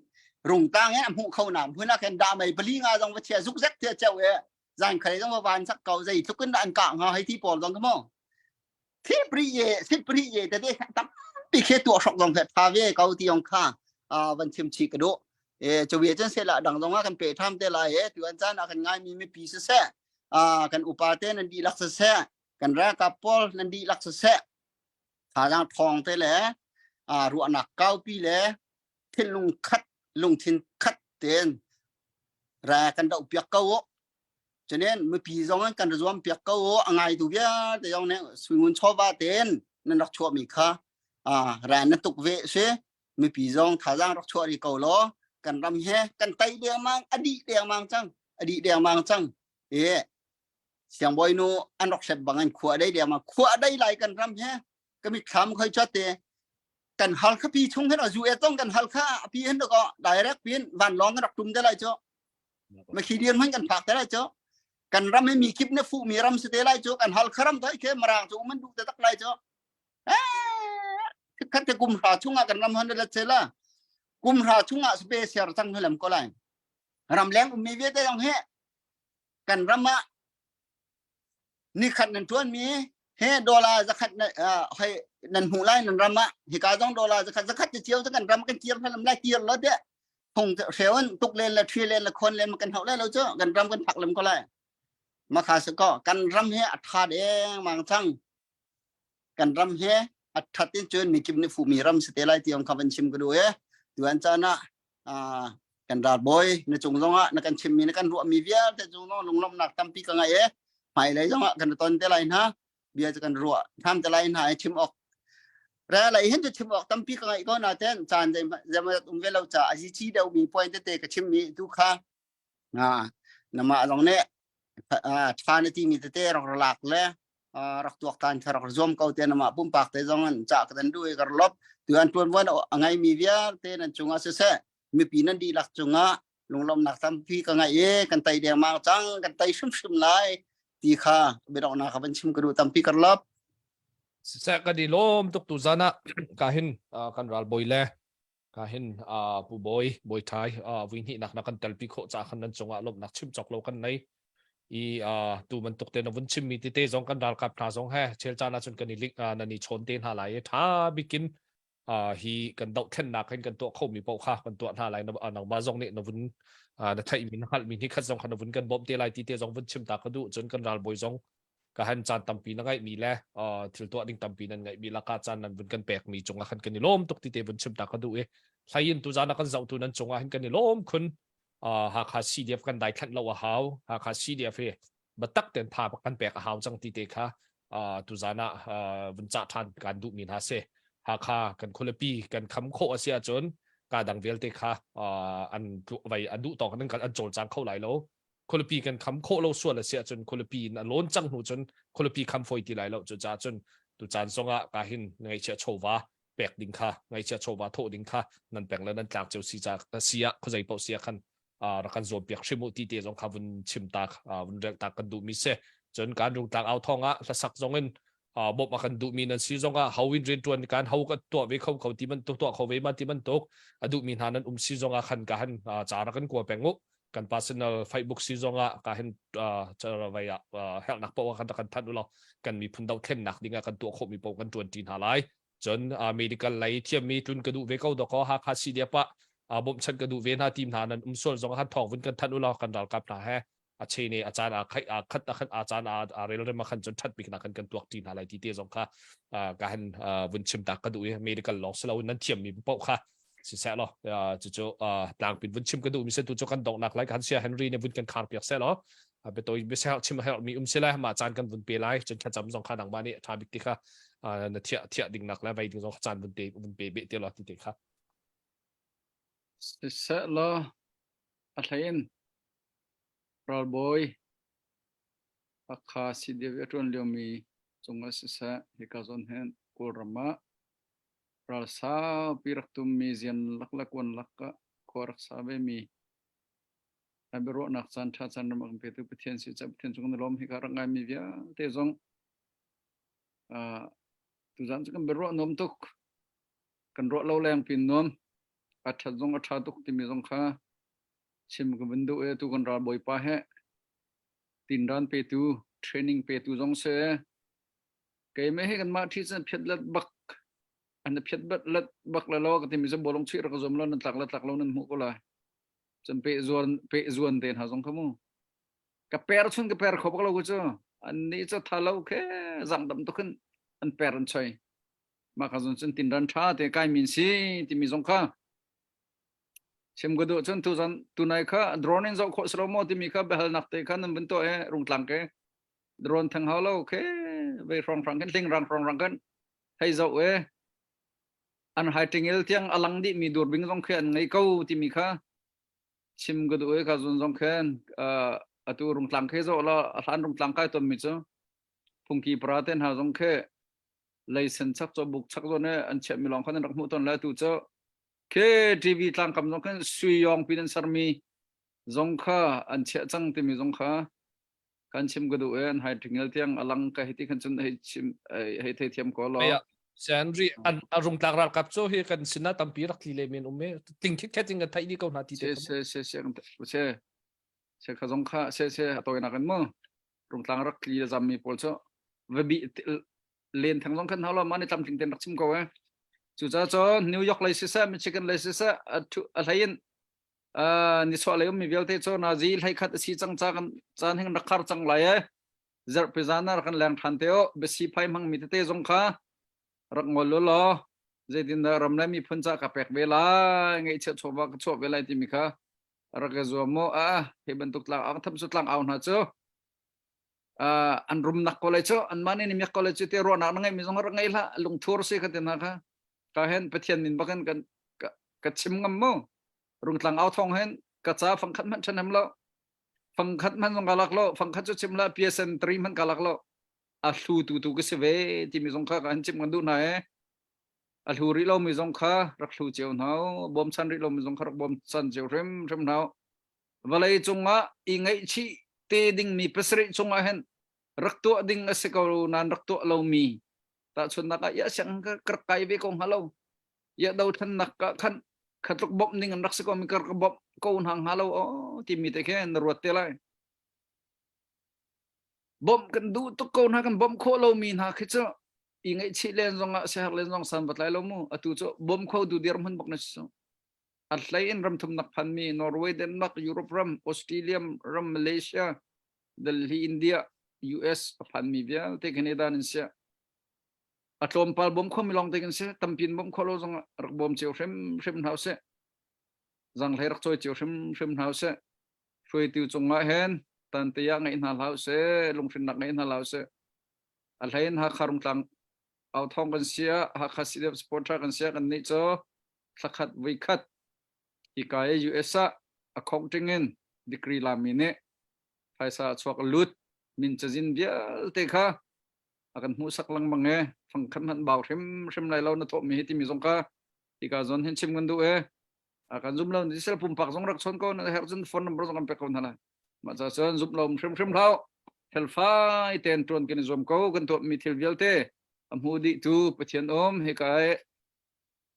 rung tang he hmu kho nam huna khen da mai pali nga zong va chia zuk zek te cheu e zan khai zong va van sak ko zei tluk in an ka nga hei ti pawl zong mo thi pri ye sit pri ye te te tam pi khe tu hrok zong he tha ve ko ti yong kha a van chim chi ka do e chawi chen se la dang zong a kan pe tham te lai e tu an chan a kan ngai mi mi pi se se a kan upa te nan di lak se se kan ralkap pawl nan dihlak siseh thazaang ṭhawng te le ruahnak kaupi le thinlung khat lungthin khat tein ra kan doh piak ko u. Cunin mipi zong in kan zuam piak ko u. A ngaitu vialte zong nih suingun chawva tein nan rak chuahmi kha ra na tuk ve si. Mipi zong thazaang rak chuah rih ko law kan ram he kan tei dengmang a dih dengmang cang a dih dengmang cang. E siangbawi nu an rak hrep bang in khua dei deng ma khua dei lai kan ram he ka mitthlam khoi chat te kan hal kha pi chung hen azu e tong kan hal kha pi hen ko direct pin van long rak tum te lai cho ma khi dian man kan phak te lai cho kan ram he mi kip ne fu mi ram se te lai cho kan hal kharam thai ke marang chu man du te tak lai cho khat te kum hra chunga kan ram han la chela kum hra chunga spe ser chang helam ko lai ram leng um mi ve te yong he kan ram ah nikhat nan ṭuan mi he dollar zakhat na hoi nan hmuh lai nan ram ah hika zong dollar zakhat zakhat te cio kan ram kan kir lam lai kir lo de phung hreun tuk len le thri len le khon len kan hau lai lo chu kan ram kan phak lam ko lai ma kha se ko kan ram he a tha deng mang chang kan ram he a that in chun mi kim ni fu mi ram se te lai tiong kha van chim ko du e tuan chana kan ralbawi na cung zongah na kan chimmi na kan ruahmi vialte cung zong lunglawmhnak tampi ka ngei e hmailei zongah kan ton te lai hna bia cu kan ruah tham te lai hna i chim awk re lei hin cu chim awk tampi ka ngeih ko na ten caan zeimawzat um ve lo ca a chi deuh mi point tete ka chimmi tu kha nama zong nih ṭha na timi tete rak lak le rak tuaktan kha rak zuam ko te nama pumpak te zong an ca ka dan du i kar lop tu an tuan vuan a ngai mi vialte nan cungah siseh mipi nan dihlak cungah lunglawmnak tampi ka ngai i kan tei dengmang cang kan tei hrimhrim lai ti kha biadonghnak ka van chim ka duh tampi kar lop Siseh kan i lawm tuk tu zan ah ka hin kan ralbawi le Ka hin Pu Bawi, Bawi Thai, vui hnihnak na kan telpi khawh ca khan nan cungah lawmhnak chim cawk lo kan nei. I tu bantuk te na vun chimmi tete zong kan ralkap hna zong he chel caan ahcun kan i lik nan i chawn te hna lai i ṭha bikin hi kan dohthlennak hin kan tuah khomi paoh kha kan tuah hna lai nangmah zong nih na vun na theihmi na hngalhmi ni khat zong kha na vun kan bawmh te lai ti te zong vun chim ta ka duh cun kan ralbawi zong ka han caan tampi na ngaihmi le thil tuah ding tampi nan ngaihmi laka caan nan vun kan pekmi cungah khan kan i lawm tuk ti te vun chim ta ka duh i hlei in tu zan kan zohtu nan cungah hin kan i lawm khun Hakha CDF kan dai thlanh lo a hau Hakha CDF hi batak ten tha kan pek a hau cang ti te kha tu zan ah vun cah than kan duh mi hna si Hakha kan khualipi kan kham khawh a si ahcun ka dang vialte kha an vai an duh tawk an an cawlcang kho lai lo khualipi kan kham khawh lo sual a si ahcun khualipi in a lawn cang hnu cun khualipi kham fawi ti lai lo cucaah cun tu caan zongah ka hin ngaihchia chawva pek ding kha ngaihchia chawva thawh ding kha nan peng le nan tlak cio si ca si ah khuazei paoh si ah khan rak kan zuam piak hrim u ti te zong kha vun chim tak vun relh tak kan duh mi si cun kan rungtlang au thong ah hlasak zong in bawmh a kan duhmi nan si zongah ho in riantuan kan ho ka tuah ve kho kho ti bantuk tuah kho ve ma ti bantuk a duhmi hna nan um si zongah khan ka han ca rak kan kua peng u kan personal Facebook si zongah ka hin vai ah herhnak paoh kan kan thanh u law kan miphun dothlennak dingah kan tuah khawhmi paoh kan tuan ṭi hna lai cun medical lei thiammi tlun ka duh ve ko dawkaw Hakha CDF ah bawmhchanh ka duh ve hna team hna nan um sual zongah khan thawng vun kan thanh u law kan ralkap hna he. A che ne a caan a khat a khat a khat a caan a a rel rem a khan cun that bik na kan kan tuak ti hna lai ti te zong kha ka han vun chim tak ka duh i medical lawng si lo nan thiam mi paoh kha siseh law cucu tlangpin vun chim ka duh mi se tu cu kan donghnak lai kan sia Henry ne vun kan khar piak se law biatoi biasel chim a herh mi um sila ma caan kan vun pe lai cun thlacam zong kha nangmah nih tha bik ti kha na thiah thiah ding nak le vei ding zong kha caan vun te vun pe be te law ti te kha Siseh law a hlein ralbawi Hakha CDF a ṭuan liomi cungah siseh hika zawn hin Kawlram ah ral saupi rak tummi zian lak le kuan lak ah khua rak sa vemi a biaruahnak caan ṭha caan ram a kan petu Pathian si ca Pathian cung na lawm hika rak ngaimi vialte zong tuzaan cu kan biaruah nuam tuk kan ruah lo leng pin nuam a ṭhat zong a ṭha tuk timi zong kha chim ka vun duh i tu kan ral bawipa he tinran petu training petu zong si keimah hi kanmah ṭhi cun phiat let bak an phiat bat let bak le lo ka timi cu bawlung chuih rak zuam lo nan tlak le tlak lo nan hmuh ko lai cun pe zuan pe zuan te hna zong kha mu ka per chun ka per kho bak lo ku cu an nih cu tha lo khe zang dam tuk in an per an choi mah ka zon cun tinran ṭha te kai min si timi zong kha chim ka duh cun tu zan tunai kha drone in zoh khawh si lo maw timi kha biahalnak te kha nan vun tuah i rungtlang ke drone theng hau lo ke vei hrong hrang khin hling rang hrong rang khin hei zoh e an hai tingil tiang alang dih mi durbing zong khi an ngei ko timi kha chim ka duh e ka zun zong khen atu rungtlang khe zoh la a hlan rungtlang kai ton mi cu phungki pra ten ha zong khe leisen chak cho buk chak zo ne an chiah mi lawng khan an rak hmuh ton la tu cu ke TV tlangkam zong khan sui yong pin an sermi zong kha an chiah cang timi zong kha kan chim ka duh e an hai tingel tiang alang ka hiti khan cun hei chim hei thei thiam ko lo Senri an rungtlak ralkap cu hi kan sinah tampi rak tli le men um e ting khit khet in kan theih ni ko hna ti te se se se se se kha zong kha se se a toinak in mu rungtlang rak tli zam mi pawl cu va bi len thang zong khan hau lo mah ni tlamtling ten rak chim ko e cucaah cun New York lei siseh Michigan lei siseh a hlei in nisuah lei ummi vialte cu nazi hlei khat a si cang ca kan caan hing rak khar cang lai e zarhpi zan ah rak kan leng ṭhan te u biasi phai hmangmi tete zong kha rak ngol u law zeitindah ram le miphun ca ka pek ve lai ngaihchiat chawva ka chuah ve lai timi kha rak i zuam mu a hi bantuk tlang ang tham su tlang au hna cu an rumnak ko lai cu an mah nih miak ko lai cu te ruahnak na ngeih mi zong rak ngei hlah lungthur si kha te hna kha ka hen pathian min bakin kan ka chim ngam mu rungtlang au thong hen ka ca fangkhat hmanh ṭhan hem lo fangkhat hmanh zong ka lak lo fangkhat cu chim la PSN 3 hmanh ka lak lo a hlu tu tu ka si ve timi zong kha ka han chim kan duh hna e a hlu rih lomi zong kha rak hlu cio hna bawmchan rih lomi zong kha rak bawmchan cio hrim hrim hna vawlei cungah i ngaihchih te dingmi pasarih cungah hin rak tuah ding a si ko nan rak tuah lomi tahchunnak ah ya siang ka rak kai ve ko hnga lo ya dothlennak ah khan khatluk bawmh ning an rak si ko mi ka rak bawmh ko hna hnga lo o timi te khe na ruat te lai bawmh kan duh tuk ko hna kan bawmh khawh lomi hna khi cu i ngaihchih len zong ah siaherh len zong san va tlai lo mu atu cu bawm kho tu dirhmun bak na si a hlei in ram thumnak phanmi Norway Denmark Europe ram Australia ram Malaysia Delhi India US a phanmi vialte Canada nan sia a tlawmpal bawm kho mi lawng te kan si tampin bawm kho lo zong rak bawm cio hrim hrim hna usih zanghlei rak cawi cio hrim hrim hna usih hruaitu cungah hin tante ah ngaih hna hlah usih lunghrinnak ngaih hna hlah usih a hlei in Hakha Rungtlang au thong kan sia Hakha CDF supporter kan sia kan nih cu thlakhat voi khat hika i US ah accounting in degree lami nih phaisa a chuak lut min cazin vialte kha a kan hmuhsak lengmang e fangkhat hmanh bau hrim hrim lai lo na thawhmi hi timi zong kha hika zawn hin chim kan duh e a kan zum lo ni sel pumpak zong rak chawn ko na herh cun phone number zong kan pek ko hna lai mah ca cun zum lo hrim hrim hlah felfai ten tuan kan i zuam ko kan tuah mi thil vialte a hmu dih tu Pathian um hika i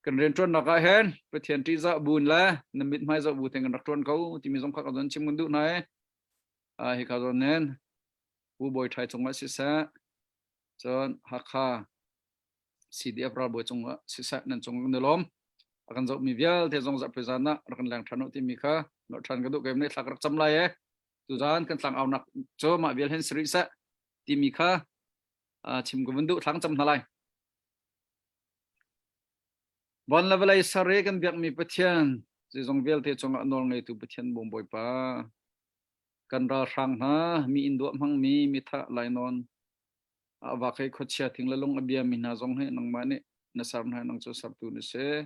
kan rian ṭuannak ah hin Pathian ṭihzah bun le na mithmai zoh bu ten kan rak ṭuan ko timi zong kha ka zon chim kan duh hna i hika zawn hin Pu Bawi Ṭhai cungah siseh cun Hakha CDF ralbawi cungah siseh nan cung kan i lawm a kan zohmi vialte zong zarhpi zan ah rak kan leng ṭhan u timi kha nolh ṭhan ka duh keim nih thla ka rak cam lai e. Tuzan kan tlangaunak cu mah vial hin si rih seh timi kha chim ka vun duh thlang cam hna lai. Van le vawlei ser i kan biakmi Pathian, zeizong vialte cungah nawl ngeitu Pathian bawm Bawipa, kan ralhrang hna, mi inn duah hmangmi, mithah lainawn, a vak i khuachia thing le lung a biami hna zong hi nangmah nih na ser hna nang cu sertu na si.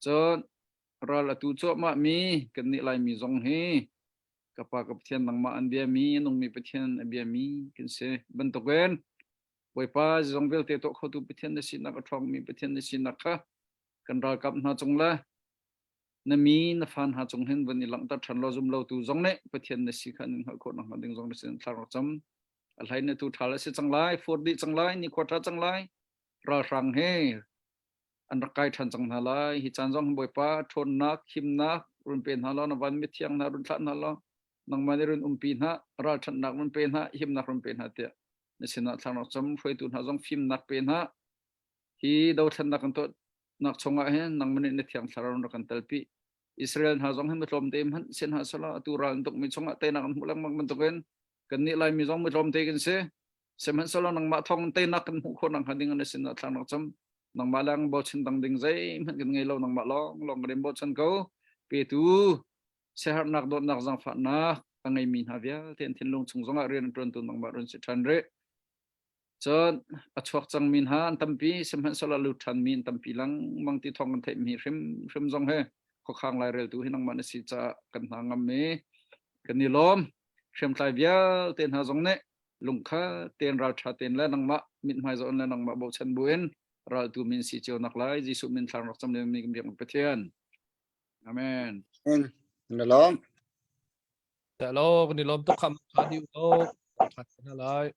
Cun ral atu cuahmah mi kannih Laimi zong hi ka pa ka Pathian nangmah an biami, a nungmi Pathian a biami kan si. Bantukin Bawipa zeizong vialte tuah khotu Pathian na sinak a ṭhawngmi Pathian na sinak kha kan ralkap hna cung le na mi na fa hna cung hin van i langhter ṭhan law zum lotu zong nih Pathian na si kha an in hngalh khawh nakhnga ding zong na sin thla rak cam. A hlei na tu ṭhal a si cang lai, fur dih cang lai, nikhua ṭha cang lai, ralhrang he an rak kai ṭhan cang hna lai. Hi caan zong Bawipa ṭhawnnak, himnak run pe hna law, na van mithiang hna run thlah hna law, nangmah nih run umpi hna, ralṭhatnak run pe hna, himnak run pe hna tiah na sinah thlarau cam hruaitu hna zong fimnak pe hna. Hi dothlennak kan tuahnak chungah hin nangmah nih na thiang thlarau rak kan telpi. Israel hna zong hi mitlawmte hmanh sin hna sela atu ral an tukmi chungah teinak an hmuh lengmang bantukin kannih Laimi zong mitlawmte kan si. Sihmanhsehlaw nangmah thawng teinak kan hmuh khawh nakhnga ding na sinah thlarau cam nangmah lang bochan dang ding zeihmanh kan ngei lo nangmah lawng lawng kan in bochan ko petu siaherhnak dawtnak zaangfahnak a ngeimi hna vialte an thinlung chung zongah rian an ṭuantu nangmah run si ṭhan rih. Cun a chuak cangmi hna an tampi, sihmanhsehlaw lut ṭhanmi an tampi lengmang ti thawng kan theihmi hrimhrim zong hi khuakhang laireltu hi nangmah na si caah kan hna ngam i kan i lawm. Hriamtlai vialte hna zong nih lungkhat tein ralṭha tein le nangmah mithmai zoh in le nangmah bochan buin raltu min si cio nak lai Jesuh min thlang rak cam mi kan biak Pathian. Amen. Na lawm. Hello, kan i lawm tuk kham tha diu lo. Tha lai.